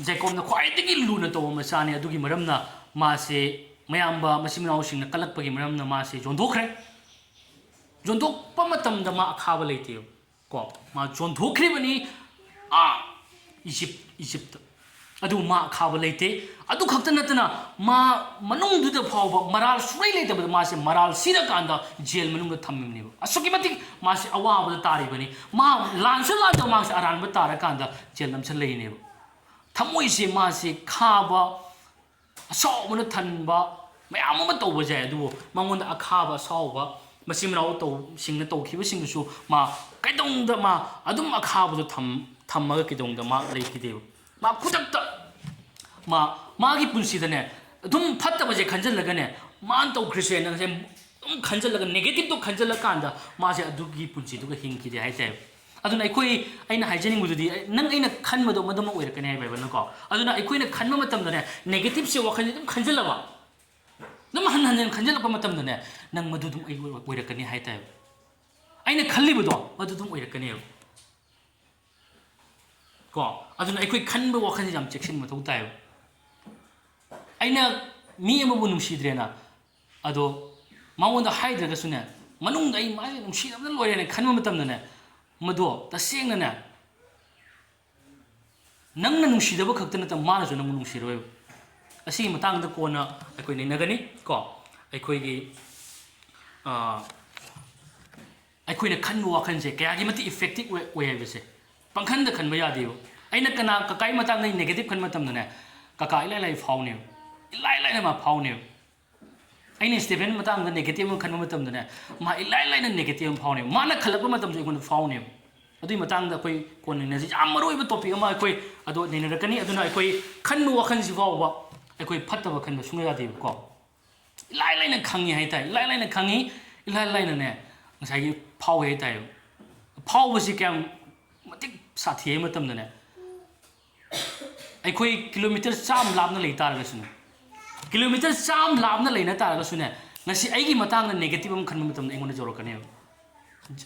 ꯖꯦꯀꯣꯕꯅ ꯈ꯭ꯋꯥꯏꯗꯒꯤ ꯂꯨꯅ ꯇꯧꯕ ꯃꯆꯥꯅꯤ꯫ ꯑꯗꯨꯒꯤ ꯃꯔꯝꯅ ꯃꯥꯁꯦ ꯃꯌꯥꯝꯕ ꯃꯆꯤꯟ ꯃꯅꯥꯎꯁꯤꯡꯅ ꯀꯜꯂꯛꯄꯒꯤ ꯃꯔꯝꯅ ꯃꯥꯁꯦ ꯌꯣꯟꯊꯣꯛꯈ꯭ꯔꯦ꯫ ꯌꯣꯟꯊꯣꯛꯄ ꯃꯇꯝꯗ ꯃꯥ ꯑꯈꯥꯕ ꯂꯩꯇꯦꯕ꯫ ꯀꯣ, ꯃꯥ ꯌꯣꯟꯊꯣꯛꯈ꯭ꯔꯤꯕꯅꯤ, ꯑꯥ, ꯏꯖꯤꯞ, ꯏꯖꯤꯞꯇ꯫ ꯑꯗꯨ ꯃꯥ ꯑꯈꯥꯕ ꯂꯩꯇꯦ꯫ ꯑꯗꯨ ꯈꯛꯇ ꯅꯠꯇꯅ ꯃꯥ ꯃꯅꯨꯡꯗꯨꯗ ꯐꯥꯎꯕ ꯃꯔꯥꯜ ꯁꯨꯡꯂꯩ ꯂꯩꯇꯕꯗ ꯃꯥꯁꯦ ꯃꯔꯥꯜ ꯁꯤꯔꯀꯥꯟꯗ ꯖꯦꯜ ꯃꯅꯨꯡꯗ ꯊꯝꯃꯤꯕꯅꯦꯕ꯫ ꯑꯁꯨꯛꯀꯤ ꯃꯇꯤꯛ ꯃꯥꯁꯦ ꯑꯋꯥꯕꯗ ꯇꯥꯔꯤꯕꯅꯤ꯫ ꯃꯥ ꯂꯥꯟꯁꯨ ꯂꯥꯟꯗꯕ, ꯃꯥꯁꯦ ꯑꯔꯥꯟꯕ ꯇꯥꯔꯀꯥꯟꯗ ꯖꯦꯜ ꯑꯃꯁꯨ ꯂꯩꯔꯤꯅꯦꯕ꯫ ꯊꯃꯣꯏꯁꯦ ꯃꯥꯁꯦ ꯈꯥꯕ, ꯑꯁꯥꯎꯕꯅ ꯊꯟꯕ ꯃꯌꯥꯝ ꯑꯃ ꯇꯧꯕ ꯌꯥꯏ, ꯑꯗꯨꯕꯨ ꯃꯉꯣꯟꯗ ꯑꯈꯥꯕ ꯑꯁꯥꯎꯕ ꯃꯆꯤꯟ ꯃꯅꯥꯎ ꯇꯧ-, ꯁꯤꯡꯅ ꯇꯧꯈꯤꯕꯁꯤꯡꯗꯨꯁꯨ ꯃꯥ ꯀꯩꯗꯧꯅꯨꯡꯗ ꯃꯥ ꯑꯗꯨꯝ ꯑꯈꯥꯕꯗꯣ ꯊꯝ-, ꯊꯝꯃꯒ ꯀꯩꯗꯧꯅꯨꯡꯗ ꯃꯥ ꯂꯩꯈꯤꯗꯦꯕ꯫ ꯃꯥ ꯈꯨꯗꯛꯇ ꯃꯥ, ꯃꯥꯒꯤ ꯄꯨꯟꯁꯤꯗꯅꯦ, ꯑꯗꯨꯝ ꯐꯠꯇꯕꯁꯦ ꯈꯟꯖꯤꯜꯂꯒꯅꯦ, ꯃꯥꯅ ꯇꯧꯈ꯭ꯔꯤꯁꯦꯅ ꯉꯁꯥꯏ ꯑꯗꯨꯝ ꯈꯟꯖꯤꯜꯂꯒ, negative ꯇꯣ ꯈꯟꯖꯤꯜꯂꯀꯥꯟꯗ ꯃꯥꯁꯦ ꯑꯗꯨꯒꯤ ꯄꯨꯟꯁꯤꯗꯨꯒ ꯍꯤꯡꯈꯤꯗꯦ ꯍꯥꯏꯇꯥꯔꯦ꯫ ꯑꯗꯨꯅ ꯑꯩꯈꯣꯏ, ꯑꯩꯅ ꯍꯥꯏꯖꯅꯤꯡꯕꯗꯨꯗꯤ, ꯅꯪ ꯑꯩꯅ ꯈꯟꯕꯗꯣ ꯃꯗꯨꯃꯛ ꯑꯣꯏꯔꯛꯀꯅꯤ ꯍꯥꯏ ꯕꯥꯏꯕꯜꯅꯀꯣ꯫ ꯑꯗꯨꯅ ꯑꯩꯈꯣꯏꯅ ꯈꯟꯕ ꯃꯇꯝꯗꯅꯦ, negative ꯁꯦ ꯋꯥꯈꯜꯁꯦ ꯑꯗꯨꯝ ꯈꯟꯖꯤꯜꯂꯕ, ꯑꯗꯨꯝ ꯍꯟ ꯍꯟ ꯍꯟ ꯈꯟꯖꯤꯜꯂꯛꯄ ꯃꯇꯝꯗꯅꯦ, ꯅꯪ ꯃꯗꯨ ꯑꯗꯨꯝ ꯑꯩ ꯑꯣꯏꯔꯛꯀꯅꯤ ꯍꯥꯏ ꯇꯥꯏꯕ꯫ ꯑꯩꯅ ꯈꯜꯂꯤꯕꯗꯣ ꯃꯗꯨ ꯑꯗꯨꯝ ꯑꯣꯏꯔꯛꯀꯅꯦꯕ꯫ ꯀꯣ? ꯑꯗꯨꯅ ꯑꯩꯈꯣꯏ ꯈꯟꯕ ꯋꯥꯈꯜꯁꯦ ꯌꯥꯝ ꯆꯦꯛꯁꯤꯟꯕ ꯃꯊꯧ ꯇꯥꯏꯕ꯫ ꯑꯩꯅ ꯃꯤ ꯑꯃꯕꯨ ꯅꯨꯡꯁꯤꯗ꯭ꯔꯦꯅ, ꯑꯗꯣ ꯃꯉꯣꯟꯗ ꯍꯥꯏꯗ꯭ꯔꯒꯁꯨꯅꯦ, ꯃꯅꯨꯡꯗ ꯑꯩ ꯃꯥꯁꯦ ꯅꯨꯡꯁꯤꯗꯕꯅ ꯂꯣꯏꯔꯦꯅ ꯈꯟꯕ ꯃꯇꯝꯗꯅꯦ, ꯃꯗꯣ ꯇꯁꯦꯡꯅꯅꯦ, ꯅꯪꯅ ꯅꯨꯡꯁꯤꯗꯕ ꯈꯛꯇ ꯅꯠꯇꯅ ꯃꯥꯅꯁꯨ ꯅꯪꯕꯨ ꯅꯨꯡꯁꯤꯔꯣꯏꯕ꯫ ꯑꯁꯤꯒꯤ ꯃꯇꯥꯡꯗ ꯀꯣꯟꯅ ꯑꯩꯈꯣꯏ ꯅꯩꯅꯒꯅꯤ ꯀꯣ꯫ ꯑꯩꯈꯣꯏꯒꯤ, ꯑ, ꯑꯩꯈꯣꯏꯅ ꯈꯟꯕ ꯋꯥꯈꯜꯁꯦ ꯀꯌꯥꯒꯤ ꯃꯇꯤꯛ effective ꯑꯣꯏ, ꯑꯣꯏ ꯍꯥꯏꯕꯁꯦ ꯄꯪꯈꯟꯗ ꯈꯟꯕ ꯌꯥꯗꯦꯕ꯫ ꯑꯩꯅ ꯀꯅꯥ, ꯀꯀꯥꯒꯤ ꯃꯇꯥꯡꯗ ꯑꯩ negative ꯈꯟꯕ ꯃꯇꯝꯗꯅꯦ, ꯀꯀꯥ ꯏꯂꯥꯏ ꯂꯥꯏ ꯐꯥꯎꯅꯦꯕ, ꯏꯂꯥꯏ ꯂꯥꯏꯅ ꯃꯥ ꯐꯥꯎꯅꯦꯕ꯫ ꯑꯩꯅ ꯁ꯭ꯇꯦꯐꯦꯟ ꯃꯇꯥꯡꯗ negative ꯑꯃ ꯈꯟꯕ ꯃꯇꯝꯗꯅꯦ, ꯃꯥ ꯏꯂꯥꯏ ꯂꯥꯏꯅ negative ꯑꯃ ꯐꯥꯎꯅꯦꯕ꯫ ꯃꯥꯅ ꯈꯜꯂꯛꯄ ꯃꯇꯝꯁꯨ ꯑꯩꯉꯣꯟꯗ ꯐꯥꯎꯅꯦꯕ꯫ ꯑꯗꯨꯒꯤ ꯃꯇꯥꯡꯗ ꯑꯩꯈꯣꯏ ꯀꯣꯟꯅ ꯅꯩꯅꯁꯤ꯫ ꯌꯥꯝ ꯃꯔꯨ ꯑꯣꯏꯕ topic ꯑꯃ ꯑꯩꯈꯣꯏ ꯑꯗꯣ ꯅꯩꯅꯔꯛꯀꯅꯤ꯫ ꯑꯗꯨꯅ ꯑꯩꯈꯣꯏ ꯈꯟꯕ ꯋꯥꯈꯜꯁꯤ ꯐꯥꯎꯕ ꯑꯩꯈꯣꯏ ꯐꯠꯇꯕ ꯈꯟꯕ ꯁꯨꯡꯌꯥ ꯌꯥꯗꯦꯕꯀꯣ꯫ ꯏꯂꯥꯏ ꯂꯥꯏꯅ ꯈꯪꯉꯤ ꯍꯥꯏ ꯇꯥꯏ, ꯏꯂꯥꯏ ꯂꯥꯏꯅ ꯈꯪꯉꯤ, ꯏꯂꯥꯏ ꯂꯥꯏꯅꯅꯦ ꯉꯁꯥꯏꯒꯤ ꯐꯥꯎꯋꯦ ꯍꯥꯏ ꯇꯥꯏꯕ꯫ ꯐꯥꯎꯕꯁꯤ ꯀꯌꯥꯝ ꯃꯇꯤꯛ ꯁꯥꯊꯤ ꯍꯥꯏ ꯃꯇꯝꯗꯅꯦ, ꯑꯩꯈꯣꯏ ꯀꯤꯂꯣꯃꯤꯇꯔ ꯆꯥꯝꯃ ꯂꯥꯞꯅ ꯂꯩ ꯇꯥꯔꯒꯁꯨꯅꯦ, ꯀꯤꯂꯣꯃꯤꯇꯔ ꯆꯥꯝꯃ ꯂꯥꯞꯅ ꯂꯩꯅ ꯇꯥꯔꯒꯁꯨꯅꯦ, ꯉꯁꯤ ꯑꯩꯒꯤ ꯃꯇꯥꯡꯗ negative ꯑꯃ ꯈꯟꯕ ꯃꯇꯝꯗ ꯑꯩꯉꯣꯟꯗ ꯌꯧꯔꯛꯀꯅꯦꯕ꯫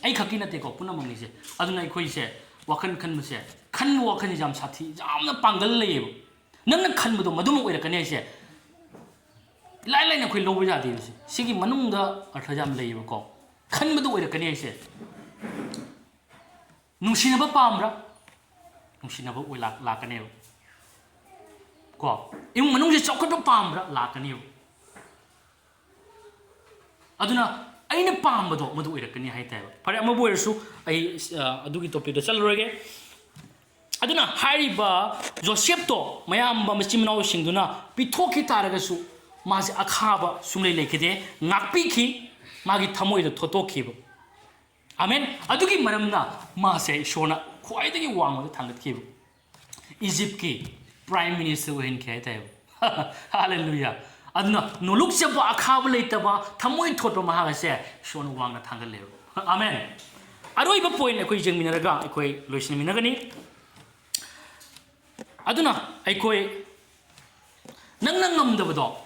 ꯑꯩ ꯈꯛꯀꯤ ꯅꯠꯇꯦꯀꯣ, ꯄꯨꯝꯅꯃꯛꯅꯤꯁꯦ꯫ ꯑꯗꯨꯅ ꯑꯩꯈꯣꯏꯁꯦ ꯋꯥꯈꯜ ꯈꯟꯕꯁꯦ, ꯈꯟꯕ ꯋꯥꯈꯜꯁꯦ ꯌꯥꯝ ꯁꯥꯊꯤ, ꯌꯥꯝꯅ ꯄꯥꯡꯒꯜ ꯂꯩꯌꯦꯕ꯫ ꯅꯪꯅ ꯈꯟꯕꯗꯣ ꯃꯗꯨꯃꯛ ꯑꯣꯏꯔꯛꯀꯅꯤ ꯍꯥꯏꯁꯦ ꯏꯂꯥꯏ ꯂꯥꯏꯅ ꯑꯩꯈꯣꯏ ꯂꯧꯕ ꯌꯥꯗꯦꯕ꯫ ꯁꯤ, ꯁꯤꯒꯤ ꯃꯅꯨꯡꯗ ꯑꯔꯊ ꯌꯥꯝ ꯂꯩꯌꯦꯕꯀꯣ꯫ ꯈꯟꯕꯗꯣ ꯑꯣꯏꯔꯛꯀꯅꯤ ꯍꯥꯏꯁꯦ꯫ ꯅꯨꯡꯁꯤꯅꯕ ꯄꯥꯝꯕ꯭ꯔꯥ? ꯅꯨꯡꯁꯤꯅꯕ ꯑꯣꯏ ꯂꯥꯛ-, ꯂꯥꯛꯀꯅꯦꯕ ꯀꯣ꯫ ꯏꯃꯨꯡ ꯃꯅꯨꯡꯁꯦ ꯆꯥꯎꯈꯠꯄ ꯄꯥꯝꯕ꯭ꯔꯥ? ꯂꯥꯛꯀꯅꯦꯕ꯫ ꯑꯗꯨꯅ ꯑꯩꯅ ꯄꯥꯝꯕꯗꯣ ꯃꯗꯨ ꯑꯣꯏꯔꯛꯀꯅꯤ ꯍꯥꯏꯇꯥꯔꯦꯕ꯫ ꯐꯔꯦ, ꯑꯃꯕꯨ ꯑꯣꯏꯔꯁꯨ ꯑꯩ, ꯑ, ꯑꯗꯨꯒꯤ topic ꯇ ꯆꯠꯂꯔꯣꯏꯒꯦ꯫ ꯑꯗꯨꯅ ꯍꯥꯏꯔꯤꯕ ꯖꯣꯁꯦꯞꯇꯣ ꯃꯌꯥꯝꯕ ꯃꯆꯤꯟ ꯃꯅꯥꯎꯁꯤꯡꯗꯨꯅ ꯄꯤꯊꯣꯛꯈꯤ ꯇꯥꯔꯒꯁꯨ ꯃꯥꯁꯦ ꯑꯈꯥꯕ ꯁꯨꯡꯂꯩ ꯂꯩꯈꯤꯗꯦ, ꯉꯥꯛꯄꯤꯈꯤ, ꯃꯥꯒꯤ ꯊꯃꯣꯏꯗ ꯊꯣꯠꯇꯣꯛꯈꯤꯕ꯫ ꯑꯃꯦꯟ꯫ ꯑꯗꯨꯒꯤ ꯃꯔꯝꯅ ꯃꯥꯁꯦ ꯏꯁꯣꯔꯅ ꯈ꯭ꯋꯥꯏꯗꯒꯤ ꯋꯥꯡꯃꯗ ꯊꯥꯡꯒꯠꯈꯤꯕ꯫ ꯏꯖꯤꯞꯀꯤ prime minister ꯑꯣꯏꯍꯟꯈꯤ ꯍꯥꯏꯇꯥꯔꯦꯕ꯫ ꯍꯥꯂꯦꯂꯨꯌꯥ꯫ ꯑꯗꯨꯅ ꯅꯣꯂꯨꯛꯆꯕ, ꯑꯈꯥꯕ ꯂꯩꯇꯕ, ꯊꯃꯣꯏ ꯊꯣꯠꯄ ꯃꯍꯥꯛ ꯑꯁꯦ ꯏꯁꯣꯔꯅ ꯋꯥꯡꯅ ꯊꯥꯡꯒꯠꯂꯦꯕ꯫ ꯑꯃꯦꯟ꯫ ꯑꯔꯣꯏꯕ point ꯑꯩꯈꯣꯏ ꯌꯦꯡꯃꯤꯟꯅꯔꯒ ꯑꯩꯈꯣꯏ ꯂꯣꯏꯁꯤꯟꯃꯤꯟꯅꯒꯅꯤ꯫ ꯑꯗꯨꯅ ꯑꯩꯈꯣꯏ ꯅꯪꯅ ꯉꯝꯗꯕꯗꯣ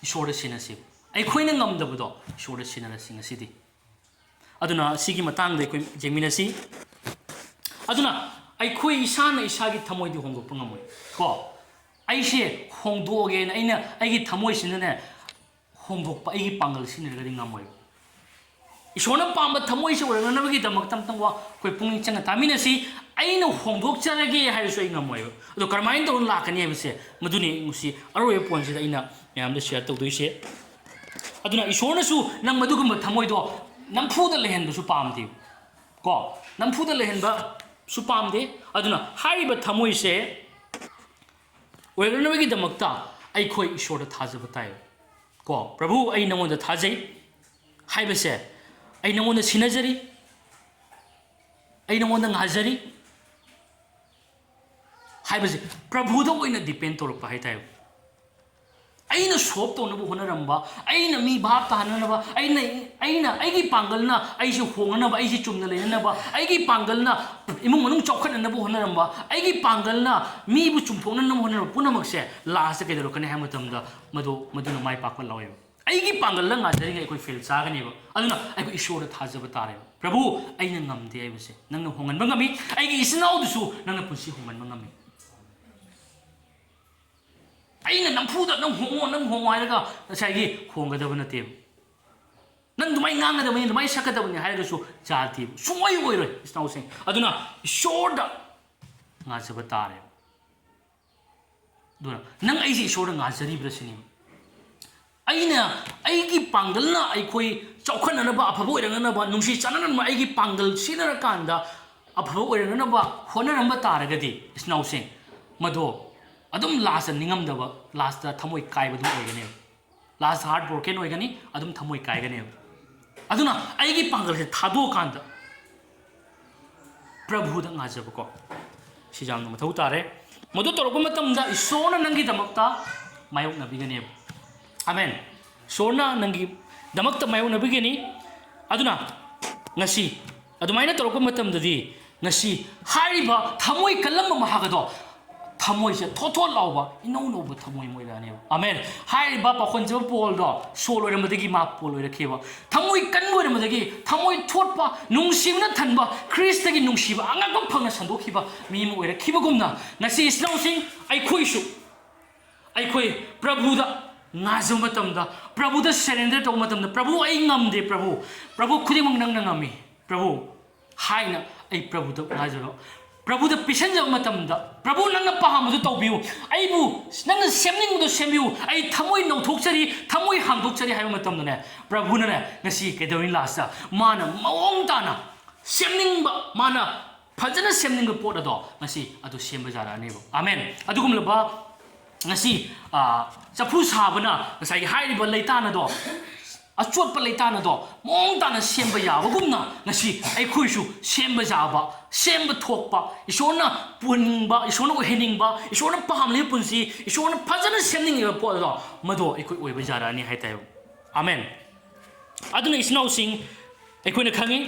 ꯏꯁꯣꯔꯗ ꯁꯤꯟꯅꯁꯤ, ꯑꯩꯈꯣꯏꯅ ꯉꯝꯗꯕꯗꯣ ꯏꯁꯣꯔꯗ ꯁꯤꯟꯅꯔꯁꯤ ꯉꯁꯤꯗꯤ꯫ ꯑꯗꯨꯅ ꯁꯤꯒꯤ ꯃꯇꯥꯡꯗ ꯑꯩꯈꯣꯏ ꯌꯦꯡꯃꯤꯟꯅꯁꯤ꯫ ꯑꯗꯨꯅ ꯑꯩꯈꯣꯏ ꯏꯁꯥꯅ ꯏꯁꯥꯒꯤ ꯊꯃꯣꯏꯗꯤ ꯍꯣꯡꯗꯣꯛꯄ ꯉꯝꯃꯣꯏ ꯀꯣ꯫ ꯑꯩꯁꯦ ꯍꯣꯡꯗꯣꯛꯑꯒꯦꯅ ꯑꯩꯅ ꯑꯩꯒꯤ ꯊꯃꯣꯏꯁꯤꯅꯅꯦ ꯍꯣꯡꯗꯣꯛꯄ ꯑꯩꯒꯤ ꯄꯥꯡꯒꯜ ꯁꯤꯖꯤꯟꯅꯔꯒꯗꯤ ꯉꯝꯃꯣꯏꯕ꯫ ꯏꯁꯣꯔꯅ ꯄꯥꯝꯕ ꯊꯃꯣꯏꯁꯦ ꯑꯣꯏꯔꯛꯅꯕꯒꯤꯗꯃꯛꯇ ꯑꯝꯇꯪ ꯋꯥ ꯑꯩꯈꯣꯏ ꯄꯨꯛꯅꯤꯡ ꯆꯪꯅ ꯇꯥꯃꯤꯟꯅꯁꯤ꯫ ꯑꯩꯅ ꯍꯣꯡꯗꯣꯛꯆꯔꯒꯦ ꯍꯥꯏꯔꯁꯨ ꯑꯩ ꯉꯝꯃꯣꯏꯕ꯫ ꯑꯗꯣ ꯀꯔꯝꯍꯥꯏꯅ ꯇꯧꯔꯒ ꯂꯥꯛꯀꯅꯤ ꯍꯥꯏꯕꯁꯦ ꯃꯗꯨꯅꯤ ꯉꯁꯤ ꯑꯔꯣꯏꯕ point ꯁꯤꯗ ꯑꯩꯅ ꯃꯌꯥꯝꯗ share ꯇꯧꯗꯣꯏꯁꯦ꯫ ꯑꯗꯨꯅ ꯏꯁꯣꯔꯅꯁꯨ ꯅꯪ ꯃꯗꯨꯒꯨꯝꯕ ꯊꯃꯣꯏꯗꯣ ꯅꯝꯐꯨꯗ ꯂꯩꯍꯟꯕꯁꯨ ꯄꯥꯝꯗꯦ ꯀꯣ, ꯅꯝꯐꯨꯗ ꯂꯩꯍꯟꯕꯁꯨ ꯄꯥꯝꯗꯦ꯫ ꯑꯗꯨꯅ ꯍꯥꯏꯔꯤꯕ ꯊꯃꯣꯏꯁꯦ ꯑꯣꯏꯔꯛꯅꯕꯒꯤꯗꯃꯛꯇ ꯑꯩꯈꯣꯏ ꯏꯁꯣꯔꯗ ꯊꯥꯖꯕ ꯇꯥꯏ ꯀꯣ꯫ "ꯄ꯭ꯔꯚꯨ, ꯑꯩ ꯅꯉꯣꯟꯗ ꯊꯥꯖꯩ" ꯍꯥꯏꯕꯁꯦ, "ꯑꯩ ꯅꯉꯣꯟꯗ ꯁꯤꯟꯅꯖꯔꯤ" "ꯑꯩ ꯅꯉꯣꯟꯗ ꯉꯥꯏꯖꯔꯤ" ꯍꯥꯏꯕꯁꯦ ꯄ꯭ꯔꯚꯨꯗ ꯑꯣꯏꯅ depend ꯇꯧꯔꯛꯄ ꯍꯥꯏꯇꯥꯔꯦ꯫ ꯑꯩꯅ ꯁꯣꯞ ꯇꯧꯅꯕ ꯍꯣꯠꯅꯔꯝꯕ, ꯑꯩꯅ ꯃꯤ ꯚꯥꯞ ꯇꯥꯍꯟꯅꯅꯕ, ꯑꯩꯅ, ꯑꯩꯅ, ꯑꯩꯒꯤ ꯄꯥꯡꯒꯜꯅ ꯑꯩꯁꯦ ꯍꯣꯡꯅꯅꯕ, ꯑꯩꯁꯦ ꯆꯨꯝꯅ ꯂꯩꯅꯅꯕ, ꯑꯩꯒꯤ ꯄꯥꯡꯒꯜꯅ ꯏꯃꯨꯡ ꯃꯅꯨꯡ ꯆꯥꯎꯈꯠꯅꯅꯕ ꯍꯣꯠꯅꯔꯝꯕ, ꯑꯩꯒꯤ ꯄꯥꯡꯒꯜꯅ ꯃꯤꯕꯨ ꯆꯨꯝꯊꯣꯛꯅꯅꯕ ꯍꯣꯠꯅꯔꯝꯕ ꯄꯨꯝꯅꯃꯛꯁꯦ ꯂꯥꯁꯇ ꯀꯩꯗꯧꯔꯛꯀꯅꯤ ꯍꯥꯏꯕ ꯃꯇꯝꯗ ꯃꯗꯨ, ꯃꯗꯨꯅ ꯃꯥꯏ ꯄꯥꯛꯄ ꯂꯧꯋꯦꯕ꯫ ꯑꯩꯒꯤ ꯄꯥꯡꯒꯜꯅ ꯉꯥꯖꯔꯤꯉꯩ ꯑꯩꯈꯣꯏ ꯐꯦꯜ ꯆꯥꯒꯅꯦꯕ꯫ ꯑꯗꯨꯅ ꯑꯩꯈꯣꯏ ꯏꯁꯣꯔꯗ ꯊꯥꯖꯕ ꯇꯥꯔꯦꯕ꯫ "ꯄ꯭ꯔꯚꯨ, ꯑꯩꯅ ꯉꯝꯗꯦ ꯍꯥꯏꯕꯁꯦ ꯅꯪꯅ ꯍꯣꯡꯍꯟꯕ ꯉꯝꯃꯤ, ꯑꯩꯒꯤ ꯏꯆꯤꯟ ꯏꯅꯥꯎꯗꯨꯁꯨ ꯅꯪꯅ ꯄꯨꯟꯁꯤ ꯍꯣꯡꯍꯟꯕ ꯉꯝꯃꯤ꯫ ꯑꯩꯅ ꯅꯝꯐꯨꯗ ꯅꯪ ꯍꯣꯡꯉꯣ, ꯅꯪ ꯍꯣꯡꯉꯣ ꯍꯥꯏꯔꯒ ꯉꯁꯥꯏꯒꯤ ꯍꯣꯡꯒꯗꯕ ꯅꯠꯇꯦꯕ꯫ ꯅꯪ ꯑꯗꯨꯃꯥꯏꯅ ꯉꯥꯡꯒꯗꯕꯅꯤ, ꯑꯗꯨꯃꯥꯏꯅ ꯁꯛꯀꯗꯕꯅꯤ ꯍꯥꯏꯔꯒꯁꯨ ꯌꯥꯗꯦꯕ꯫ ꯁꯨꯡꯑꯣꯏ ꯑꯣꯏꯔꯣꯏ, ꯏꯆꯤꯟ ꯏꯅꯥꯎꯁꯤꯡ꯫ ꯑꯗꯨꯅ ꯏꯁꯣꯔꯗ ꯉꯥꯖꯕ ꯇꯥꯔꯦꯕ꯫ ꯑꯗꯨꯅ ꯅꯪ ꯑꯩꯁꯦ ꯏꯁꯣꯔꯗ ꯉꯥꯖꯔꯤꯕ꯭ꯔꯥ ꯁꯤꯅꯤ꯫ ꯑꯩꯅ, ꯑꯩꯒꯤ ꯄꯥꯡꯒꯜꯅ ꯑꯩꯈꯣꯏ ꯆꯥꯎꯈꯠꯅꯅꯕ, ꯑꯐꯕ ꯑꯣꯏꯔꯛꯅꯅꯕ, ꯅꯨꯡꯁꯤ ꯆꯥꯟꯅꯅꯕ ꯑꯩꯒꯤ ꯄꯥꯡꯒꯜ ꯁꯤꯖꯤꯟꯅꯔꯀꯥꯟꯗ ꯑꯐꯕ ꯑꯣꯏꯔꯛꯅꯅꯕ ꯍꯣꯠꯅꯔꯝꯕ ꯇꯥꯔꯒꯗꯤ, ꯏꯆꯤꯟ ꯏꯅꯥꯎꯁꯤꯡ, ꯃꯗꯣ ꯑꯗꯨꯝ ꯂꯥꯁꯇ ꯅꯤꯡꯉꯝꯗꯕ, ꯂꯥꯁꯇ ꯊꯃꯣꯏ ꯀꯥꯏꯕꯗꯨ ꯑꯣꯏꯒꯅꯦꯕ꯫ ꯂꯥꯁꯇ ꯍꯥꯔꯠ ꯕ꯭ꯔꯣꯀꯦꯟ ꯑꯣꯏꯒꯅꯤ, ꯑꯗꯨꯝ ꯊꯃꯣꯏ ꯀꯥꯏꯒꯅꯦꯕ꯫ ꯑꯗꯨꯅ ꯑꯩꯒꯤ ꯄꯥꯡꯒꯜꯁꯦ ꯊꯥꯗꯣꯛꯑꯀꯥꯟꯗ ꯄ꯭ꯔꯚꯨꯗ ꯉꯥꯖꯕꯀꯣ, ꯁꯤ ꯌꯥꯝꯅ ꯃꯊꯧ ꯇꯥꯔꯦ꯫ ꯃꯗꯨ ꯇꯧꯔꯛꯄ ꯃꯇꯝꯗ ꯏꯁꯣꯔꯅ ꯅꯪꯒꯤꯗꯃꯛꯇ ꯃꯥꯌꯣꯛꯅꯕꯤꯒꯅꯦꯕ꯫ ꯑꯃꯦꯟ꯫ ꯏꯁꯣꯔꯅ ꯅꯪꯒꯤꯗꯃꯛꯇ ꯃꯥꯌꯣꯛꯅꯕꯤꯒꯅꯤ꯫ ꯑꯗꯨꯅ ꯉꯁꯤ ꯑꯗꯨꯃꯥꯏꯅ ꯇꯧꯔꯛꯄ ꯃꯇꯝꯗꯗꯤ, ꯉꯁꯤ ꯍꯥꯏꯔꯤꯕ ꯊꯃꯣꯏ ꯀꯜꯂꯝꯕ ꯃꯍꯥꯛ ꯑꯗꯣ ꯊꯃꯣꯏꯁꯦ ꯊꯣꯠ ꯊꯣꯠ ꯂꯥꯎꯕ, ꯏꯅꯧ ꯅꯧꯕ ꯊꯃꯣꯏ ꯑꯃ ꯑꯣꯏꯔꯛꯑꯅꯦꯕ꯫ ꯑꯃꯦꯟ꯫ ꯍꯥꯏꯔꯤꯕ ꯄꯥꯎꯈꯣꯟꯖꯕ ꯄꯣꯜꯗꯣ ꯁꯣꯜ ꯑꯣꯏꯔꯝꯕꯗꯒꯤ ꯃꯥ ꯄꯣꯜ ꯑꯣꯏꯔꯛꯈꯤꯕ꯫ ꯊꯃꯣꯏ ꯀꯟꯕ ꯑꯣꯏꯔꯝꯕꯗꯒꯤ ꯊꯃꯣꯏ ꯊꯣꯠꯄ, ꯅꯨꯡꯁꯤꯕꯅ ꯊꯟꯕ, ꯈ꯭ꯔꯤꯁꯇꯒꯤ ꯅꯨꯡꯁꯤꯕ ꯑꯉꯛꯄ ꯐꯪꯅ ꯁꯟꯗꯣꯛꯈꯤꯕ ꯃꯤ ꯑꯃ ꯑꯣꯏꯔꯛꯈꯤꯕꯒꯨꯝꯅ, ꯉꯁꯤ ꯏꯆꯤꯟ ꯏꯅꯥꯎꯁꯤꯡ, ꯑꯩꯈꯣꯏꯁꯨ, ꯑꯩꯈꯣꯏ ꯄ꯭ꯔꯚꯨꯗ ꯉꯥꯏꯖꯕ ꯃꯇꯝꯗ, ꯄ꯭ꯔꯚꯨꯗ ꯁꯔꯦꯟꯗꯔ ꯇꯧꯕ ꯃꯇꯝꯗ, "ꯄ꯭ꯔꯚꯨ, ꯑꯩ ꯉꯝꯗꯦ, ꯄ꯭ꯔꯚꯨ꯫ ꯄ꯭ꯔꯚꯨ, ꯈꯨꯗꯤꯡꯃꯛ ꯅꯪꯅ ꯉꯝꯃꯤ, ꯄ꯭ꯔꯚꯨ" ꯍꯥꯏꯅ ꯑꯩ ꯄ꯭ꯔꯚꯨꯗ ꯉꯥꯏꯖꯕ, ꯄ꯭ꯔꯚꯨꯗ ꯄꯤꯁꯟꯖꯕ ꯃꯇꯝꯗ, "ꯄ꯭ꯔꯚꯨ, ꯅꯪꯅ ꯄꯥꯝꯕꯗꯨ ꯇꯧꯕꯤꯌꯨ, ꯑꯩꯕꯨ ꯅꯪꯅ ꯁꯦꯝꯅꯤꯡꯕꯗꯨ ꯁꯦꯝꯕꯤꯌꯨ, ꯑꯩ ꯊꯃꯣꯏ ꯅꯧꯊꯣꯛꯆꯔꯤ, ꯊꯃꯣꯏ ꯍꯥꯡꯗꯣꯛꯆꯔꯤ" ꯍꯥꯏꯕ ꯃꯇꯝꯗꯅꯦ, ꯄ꯭ꯔꯚꯨꯅꯅꯦ ꯉꯁꯤ ꯀꯩꯗꯧꯔꯤ? ꯂꯥꯁꯇ ꯃꯥꯅ ꯃꯑꯣꯡ ꯇꯥꯅ ꯁꯦꯝꯅꯤꯡꯕ, ꯃꯥꯅ ꯐꯖꯅ ꯁꯦꯝꯅꯤꯡꯕ ꯄꯣꯠ ꯑꯗꯣ ꯉꯁꯤ ꯑꯗꯨ ꯁꯦꯝꯕ ꯌꯥꯔꯛꯑꯅꯦꯕ꯫ ꯑꯃꯦꯟ꯫ ꯑꯗꯨꯒꯨꯝꯂꯕ ꯉꯁꯤ, ꯑ, ꯆꯐꯨ ꯁꯥꯕꯅ ꯉꯁꯥꯏꯒꯤ ꯍꯥꯏꯔꯤꯕ ꯂꯩꯇꯥꯟ ꯑꯗꯣ ꯑꯆꯣꯠꯄ ꯂꯩꯇꯥꯅꯗꯣ ꯃꯑꯣꯡ ꯇꯥꯅ ꯁꯦꯝꯕ ꯌꯥꯕꯒꯨꯝꯅ, ꯉꯁꯤ ꯑꯩꯈꯣꯏꯁꯨ ꯁꯦꯝꯕ ꯌꯥꯕ, ꯁꯦꯝꯕ ꯊꯣꯛꯄ, ꯏꯁꯣꯔꯅ ꯄꯨꯍꯟꯅꯤꯡꯕ, ꯏꯁꯣꯔꯅ ꯑꯣꯏꯍꯟꯅꯤꯡꯕ, ꯏꯁꯣꯔꯅ ꯄꯥꯝꯂꯤꯕ ꯄꯨꯟꯁꯤ, ꯏꯁꯣꯔꯅ ꯐꯖꯅ ꯁꯦꯝꯅꯤꯡꯉꯤꯕ ꯄꯣꯠ ꯑꯗꯣ, ꯃꯗꯣ ꯑꯩꯈꯣꯏ ꯑꯣꯏꯕ ꯌꯥꯔꯛꯑꯅꯤ ꯍꯥꯏꯇꯥꯔꯦꯕ꯫ ꯑꯃꯦꯟ꯫ ꯑꯗꯨꯅ, ꯏꯆꯤꯟ ꯏꯅꯥꯎꯁꯤꯡ, ꯑꯩꯈꯣꯏꯅ ꯈꯪꯉꯤ,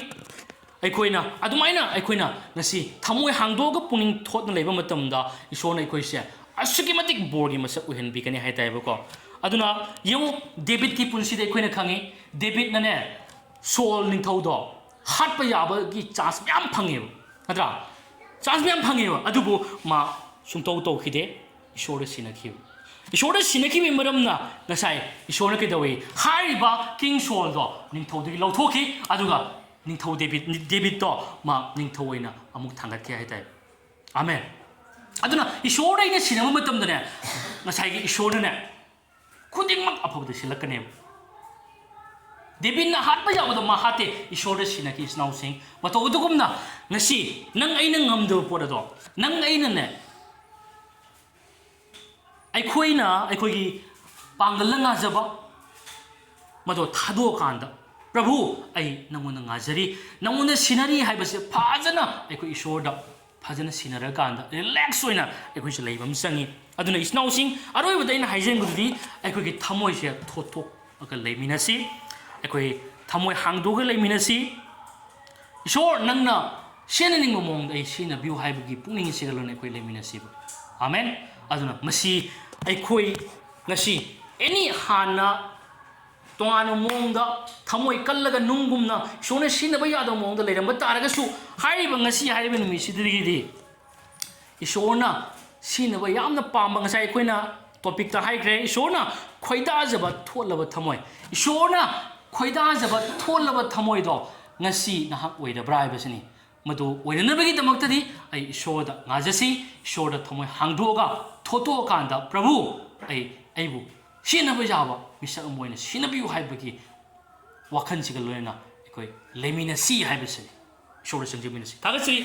ꯑꯩꯈꯣꯏꯅ ꯑꯗꯨꯃꯥꯏꯅ, ꯑꯩꯈꯣꯏꯅ ꯉꯁꯤ ꯊꯃꯣꯏ ꯍꯥꯡꯗꯣꯛꯑꯒ ꯄꯨꯛꯅꯤꯡ ꯊꯣꯠꯅ ꯂꯩꯕ ꯃꯇꯝꯗ, ꯏꯁꯣꯔꯅ ꯑꯩꯈꯣꯏꯁꯦ ꯑꯁꯨꯛꯀꯤ ꯃꯇꯤꯛ ꯕꯣꯔꯒꯤ ꯃꯁꯛ ꯑꯣꯏꯍꯟꯕꯤꯒꯅꯤ ꯍꯥꯏꯇꯥꯔꯦꯕꯀꯣ꯫ ꯑꯗꯨꯅ ꯌꯦꯡꯉꯨ, ꯗꯦꯕꯤꯠꯀꯤ ꯄꯨꯟꯁꯤꯗ ꯑꯩꯈꯣꯏꯅ ꯈꯪꯉꯤ, ꯗꯦꯕꯤꯠꯅꯅꯦ, ꯁꯣꯜ ꯅꯤꯡꯊꯧꯗꯣ ꯍꯥꯠꯄ ꯌꯥꯕꯒꯤ ꯆꯥꯟꯁ ꯃꯌꯥꯝ ꯐꯪꯉꯦꯕ, ꯅꯠꯇ꯭ꯔꯥ? ꯆꯥꯟꯁ ꯃꯌꯥꯝ ꯐꯪꯉꯦꯕ, ꯑꯗꯨꯕꯨ ꯃꯥ ꯁꯨꯡꯇꯧ ꯇꯧꯈꯤꯗꯦ, ꯏꯁꯣꯔꯗ ꯁꯤꯟꯅꯈꯤꯕ꯫ ꯏꯁꯣꯔꯗ ꯁꯤꯟꯅꯈꯤꯕꯒꯤ ꯃꯔꯝꯅ, ꯉꯁꯥꯏ ꯏꯁꯣꯔꯅ ꯀꯩꯗꯧꯏ? ꯍꯥꯏꯔꯤꯕ ꯀꯤꯡ ꯁꯣꯜꯗꯣ ꯅꯤꯡꯊꯧꯗꯒꯤ ꯂꯧꯊꯣꯛꯈꯤ, ꯑꯗꯨꯒ ꯅꯤꯡꯊꯧ ꯗꯦꯕꯤꯠ, ꯗꯦꯕꯤꯠꯇꯣ ꯃꯥ ꯅꯤꯡꯊꯧ ꯑꯣꯏꯅ ꯑꯃꯨꯛ ꯊꯥꯡꯒꯠꯈꯤ ꯍꯥꯏꯇꯥꯔꯦ꯫ ꯑꯃꯦꯟ꯫ ꯑꯗꯨꯅ ꯏꯁꯣꯔꯗ ꯑꯩꯅ ꯁꯤꯟꯅꯕ ꯃꯇꯝꯗꯅꯦ, ꯉꯁꯥꯏꯒꯤ ꯏꯁꯣꯔꯅꯅꯦ, ꯈꯨꯗꯤꯡꯃꯛ ꯑꯐꯕꯗ ꯁꯤꯜꯂꯛꯀꯅꯦꯕ꯫ ꯗꯦꯕꯤꯠꯅ ꯍꯥꯠꯄ ꯌꯥꯕꯗꯣ ꯃꯥ ꯍꯥꯠꯇꯦ, ꯏꯁꯣꯔꯗ ꯁꯤꯟꯅꯈꯤ, ꯏꯆꯤꯟ ꯏꯅꯥꯎꯁꯤꯡ꯫ ꯃꯇꯧ ꯑꯗꯨꯒꯨꯝꯅ ꯉꯁꯤ ꯅꯪ ꯑꯩꯅ ꯉꯝꯗꯕ ꯄꯣꯠ ꯑꯗꯣ, ꯅꯪ ꯑꯩꯅꯅꯦ, ꯑꯩꯈꯣꯏꯅ ꯑꯩꯈꯣꯏꯒꯤ ꯄꯥꯡꯒꯜꯗ ꯉꯥꯖꯕ, ꯃꯗꯣ ꯊꯥꯗꯣꯛꯑꯀꯥꯟꯗ, "ꯄ꯭ꯔꯚꯨ, ꯑꯩ ꯅꯪꯉꯣꯟꯗ ꯉꯥꯖꯔꯤ, ꯅꯪꯉꯣꯟꯗ ꯁꯤꯟꯅꯔꯤ" ꯍꯥꯏꯕꯁꯦ ꯐꯖꯅ ꯑꯩꯈꯣꯏ ꯏꯁꯣꯔꯗ ꯐꯖꯅ ꯁꯤꯟꯅꯔꯀꯥꯟꯗ ꯔꯤꯂꯦꯛꯁ ꯑꯣꯏꯅ ꯑꯩꯈꯣꯏꯁꯨ ꯂꯩꯕ ꯑꯃ ꯆꯪꯉꯤ꯫ ꯑꯗꯨꯅ, ꯏꯆꯤꯟ ꯏꯅꯥꯎꯁꯤꯡ, ꯑꯔꯣꯏꯕꯗ ꯑꯩꯅ ꯍꯥꯏꯖꯅꯤꯡꯕꯗꯨꯗꯤ, ꯑꯩꯈꯣꯏꯒꯤ ꯊꯃꯣꯏꯁꯦ ꯊꯣꯠꯊꯣꯛꯑꯒ ꯂꯩꯃꯤꯟꯅꯁꯤ, ꯑꯩꯈꯣꯏ ꯊꯃꯣꯏ ꯍꯥꯡꯗꯣꯛꯑꯒ ꯂꯩꯃꯤꯟꯅꯁꯤ꯫ "ꯏꯁꯣꯔ, ꯅꯪꯅ ꯁꯤꯖꯤꯟꯅꯅꯤꯡꯕ ꯃꯑꯣꯡꯗ ꯑꯩ ꯁꯤꯖꯤꯟꯅꯕꯤꯌꯨ" ꯍꯥꯏꯕꯒꯤ ꯄꯨꯛꯅꯤꯡ ꯑꯁꯤꯒ ꯂꯣꯏꯅꯅ ꯑꯩꯈꯣꯏ ꯂꯩꯃꯤꯟꯅꯁꯤꯕ꯫ ꯑꯃꯦꯟ꯫ ꯑꯗꯨꯅ ꯃꯁꯤ ꯑꯩꯈꯣꯏ ꯉꯁꯤ ꯑꯦꯅꯤ ꯍꯥꯟꯅ ꯇꯣꯉꯥꯟꯕ ꯃꯑꯣꯡꯗ ꯊꯃꯣꯏ ꯀꯜꯂꯒ ꯅꯨꯡꯒꯨꯝꯅ ꯏꯁꯣꯔꯅ ꯁꯤꯖꯤꯟꯅꯕ ꯌꯥꯗꯕ ꯃꯑꯣꯡꯗ ꯂꯩꯔꯝꯕ ꯇꯥꯔꯒꯁꯨ, ꯍꯥꯏꯔꯤꯕ ꯉꯁꯤ ꯍꯥꯏꯔꯤꯕ ꯅꯨꯃꯤꯠꯁꯤꯗꯒꯤꯗꯤ ꯏꯁꯣꯔꯅ ꯁꯤꯖꯤꯟꯅꯕ ꯌꯥꯝꯅ ꯄꯥꯝꯕ, ꯉꯁꯥꯏ ꯑꯩꯈꯣꯏꯅ ꯇꯣꯄꯤꯛꯇ ꯍꯥꯏꯈ꯭ꯔꯦ, ꯏꯁꯣꯔꯅ ꯈꯣꯏꯗꯥꯖꯕ ꯊꯣꯠꯂꯕ ꯊꯃꯣꯏ, ꯏꯁꯣꯔꯅ ꯈꯣꯏꯗꯥꯖꯕ ꯊꯣꯠꯂꯕ ꯊꯃꯣꯏꯗꯣ ꯉꯁꯤ ꯅꯍꯥꯛ ꯑꯣꯏꯔꯕ꯭ꯔꯥ ꯍꯥꯏꯕꯁꯤꯅꯤ꯫ ꯃꯗꯨ ꯑꯣꯏꯅꯅꯕꯒꯤꯗꯃꯛꯇꯗꯤ ꯑꯩ ꯏꯁꯣꯔꯗ ꯉꯥꯖꯁꯤ, ꯏꯁꯣꯔꯗ ꯊꯃꯣꯏ ꯍꯥꯡꯗꯣꯛꯑꯒ, ꯊꯣꯠꯇꯣꯛꯑꯀꯥꯟꯗ, "ꯄ꯭ꯔꯚꯨ, ꯑꯩ, ꯑꯩꯕꯨ ꯁꯤꯖꯤꯟꯅꯕ ꯌꯥꯕ ꯃꯤꯁꯛ ꯑꯃ ꯑꯣꯏꯅ ꯁꯤꯖꯤꯟꯅꯕꯤꯌꯨ" ꯍꯥꯏꯕꯒꯤ ꯋꯥꯈꯜꯁꯤꯒ ꯂꯣꯏꯅꯅ ꯑꯩꯈꯣꯏ ꯂꯩꯃꯤꯟꯅꯁꯤ ꯍꯥꯏꯕꯁꯤꯅꯤ꯫ ꯏꯁꯣꯔꯗ ꯆꯪꯖꯃꯤꯟꯅꯁꯤ꯫ ꯊꯥꯒꯠꯆꯔꯤ꯫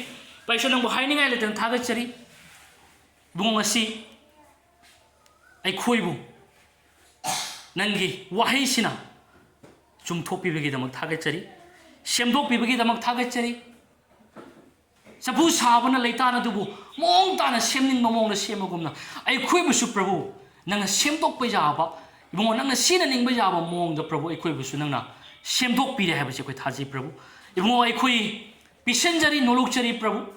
ꯏꯄꯥ ꯏꯁꯣꯔ, ꯅꯪꯕꯨ ꯍꯥꯏꯅꯤꯡꯉꯥꯏ ꯂꯩꯇꯅ ꯊꯥꯒꯠꯆꯔꯤ꯫ ꯏꯕꯨꯡꯉꯣ, ꯉꯁꯤ ꯑꯩꯈꯣꯏꯕꯨ ꯅꯪꯒꯤ ꯋꯥꯍꯩꯁꯤꯅ ꯆꯨꯝꯊꯣꯛꯄꯤꯕꯒꯤꯗꯃꯛ ꯊꯥꯒꯠꯆꯔꯤ꯫ ꯁꯦꯝꯗꯣꯛꯄꯤꯕꯒꯤꯗꯃꯛ ꯊꯥꯒꯠꯆꯔꯤ꯫ ꯆꯐꯨ ꯁꯥꯕꯅ ꯂꯩꯇꯥꯅ ꯑꯗꯨꯕꯨ ꯃꯑꯣꯡ ꯇꯥꯅ ꯁꯦꯝꯅꯤꯡꯕ ꯃꯑꯣꯡꯗ ꯁꯦꯝꯕꯒꯨꯝꯅ, ꯑꯩꯈꯣꯏꯕꯨꯁꯨ ꯄ꯭ꯔꯚꯨ, ꯅꯪꯅ ꯁꯦꯝꯗꯣꯛꯄ ꯌꯥꯕ, ꯏꯕꯨꯡꯉꯣ, ꯅꯪꯅ ꯁꯤꯖꯤꯟꯅꯅꯤꯡꯕ ꯌꯥꯕ ꯃꯑꯣꯡꯗ ꯄ꯭ꯔꯚꯨ, ꯑꯩꯈꯣꯏꯕꯨꯁꯨ ꯅꯪꯅ ꯁꯦꯝꯗꯣꯛꯄꯤꯔꯦ ꯍꯥꯏꯕꯁꯤ ꯑꯩꯈꯣꯏ ꯊꯥꯖꯩ ꯄ꯭ꯔꯚꯨ꯫ ꯏꯕꯨꯡꯉꯣ, ꯑꯩꯈꯣꯏ ꯄꯤꯁꯟꯖꯔꯤ, ꯅꯣꯂꯨꯛꯆꯔꯤ ꯄ꯭ꯔꯚꯨ꯫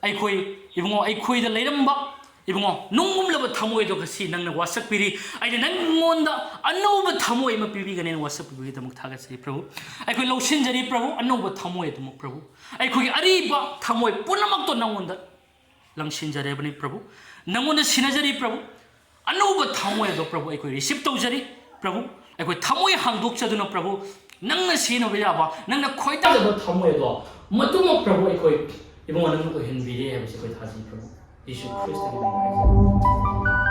ꯑꯩꯈꯣꯏ, ꯏꯕꯨꯡꯉꯣ, ꯑꯩꯈꯣꯏꯗ ꯂꯩꯔꯝꯕ, ꯏꯕꯨꯡꯉꯣ, ꯅꯨꯡꯒꯨꯝꯂꯕ ꯊꯃꯣꯏꯗꯣ ꯉꯁꯤ ꯅꯪꯅ ꯋꯥꯁꯛꯄꯤꯔꯤ꯫ ꯑꯩꯅ ꯅꯪꯉꯣꯟꯗ ꯑꯅꯧꯕ ꯊꯃꯣꯏ ꯑꯃ ꯄꯤꯕꯤꯒꯅꯦꯅ ꯋꯥꯁꯛꯄꯤꯕꯒꯤꯗꯃꯛ ꯊꯥꯒꯠꯆꯔꯤ ꯄ꯭ꯔꯚꯨ꯫ ꯑꯩꯈꯣꯏ ꯂꯧꯁꯤꯟꯖꯔꯤ ꯄ꯭ꯔꯚꯨ, ꯑꯅꯧꯕ ꯊꯃꯣꯏ ꯑꯗꯨꯃꯛ ꯄ꯭ꯔꯚꯨ꯫ ꯑꯩꯈꯣꯏꯒꯤ ꯑꯔꯤꯕ ꯊꯃꯣꯏ ꯄꯨꯝꯅꯃꯛꯇꯣ ꯅꯪꯉꯣꯟꯗ ꯂꯪꯁꯤꯟꯖꯔꯕꯅꯤ ꯄ꯭ꯔꯚꯨ꯫ ꯅꯪꯉꯣꯟꯗ ꯁꯤꯟꯅꯖꯔꯤ ꯄ꯭ꯔꯚꯨ꯫ ꯑꯅꯧꯕ ꯊꯃꯣꯏ ꯑꯗꯣ ꯄ꯭ꯔꯚꯨ ꯑꯩꯈꯣꯏ receive ꯇꯧꯖꯔꯤ ꯄ꯭ꯔꯚꯨ꯫ ꯑꯩꯈꯣꯏ ꯊꯃꯣꯏ ꯍꯥꯡꯗꯣꯛꯆꯗꯨꯅ ꯄ꯭ꯔꯚꯨ, ꯅꯪꯅ ꯁꯤꯖꯤꯟꯅꯕ ꯌꯥꯕ, ꯅꯪꯅ ꯈꯣꯏꯗꯥꯖꯕ ꯊꯃꯣꯏ ꯑꯗꯣ ꯃꯗꯨꯃꯛ ꯄ꯭ꯔꯚꯨ ꯑꯩꯈꯣꯏ, ꯏꯕꯨꯡꯉꯣ, ꯅꯪꯅ ꯑꯣꯏꯍꯟꯕꯤꯔꯦ ꯍꯥꯏꯕꯁꯤ ꯑꯩꯈꯣꯏ ꯊꯥꯖꯩ ꯄ꯭ꯔꯚꯨ꯫ ꯌꯤꯁꯨ ꯈ꯭ꯔꯤꯁꯇꯒꯤ ꯃꯤꯡꯗ ꯍꯥꯏꯖꯔꯤ꯫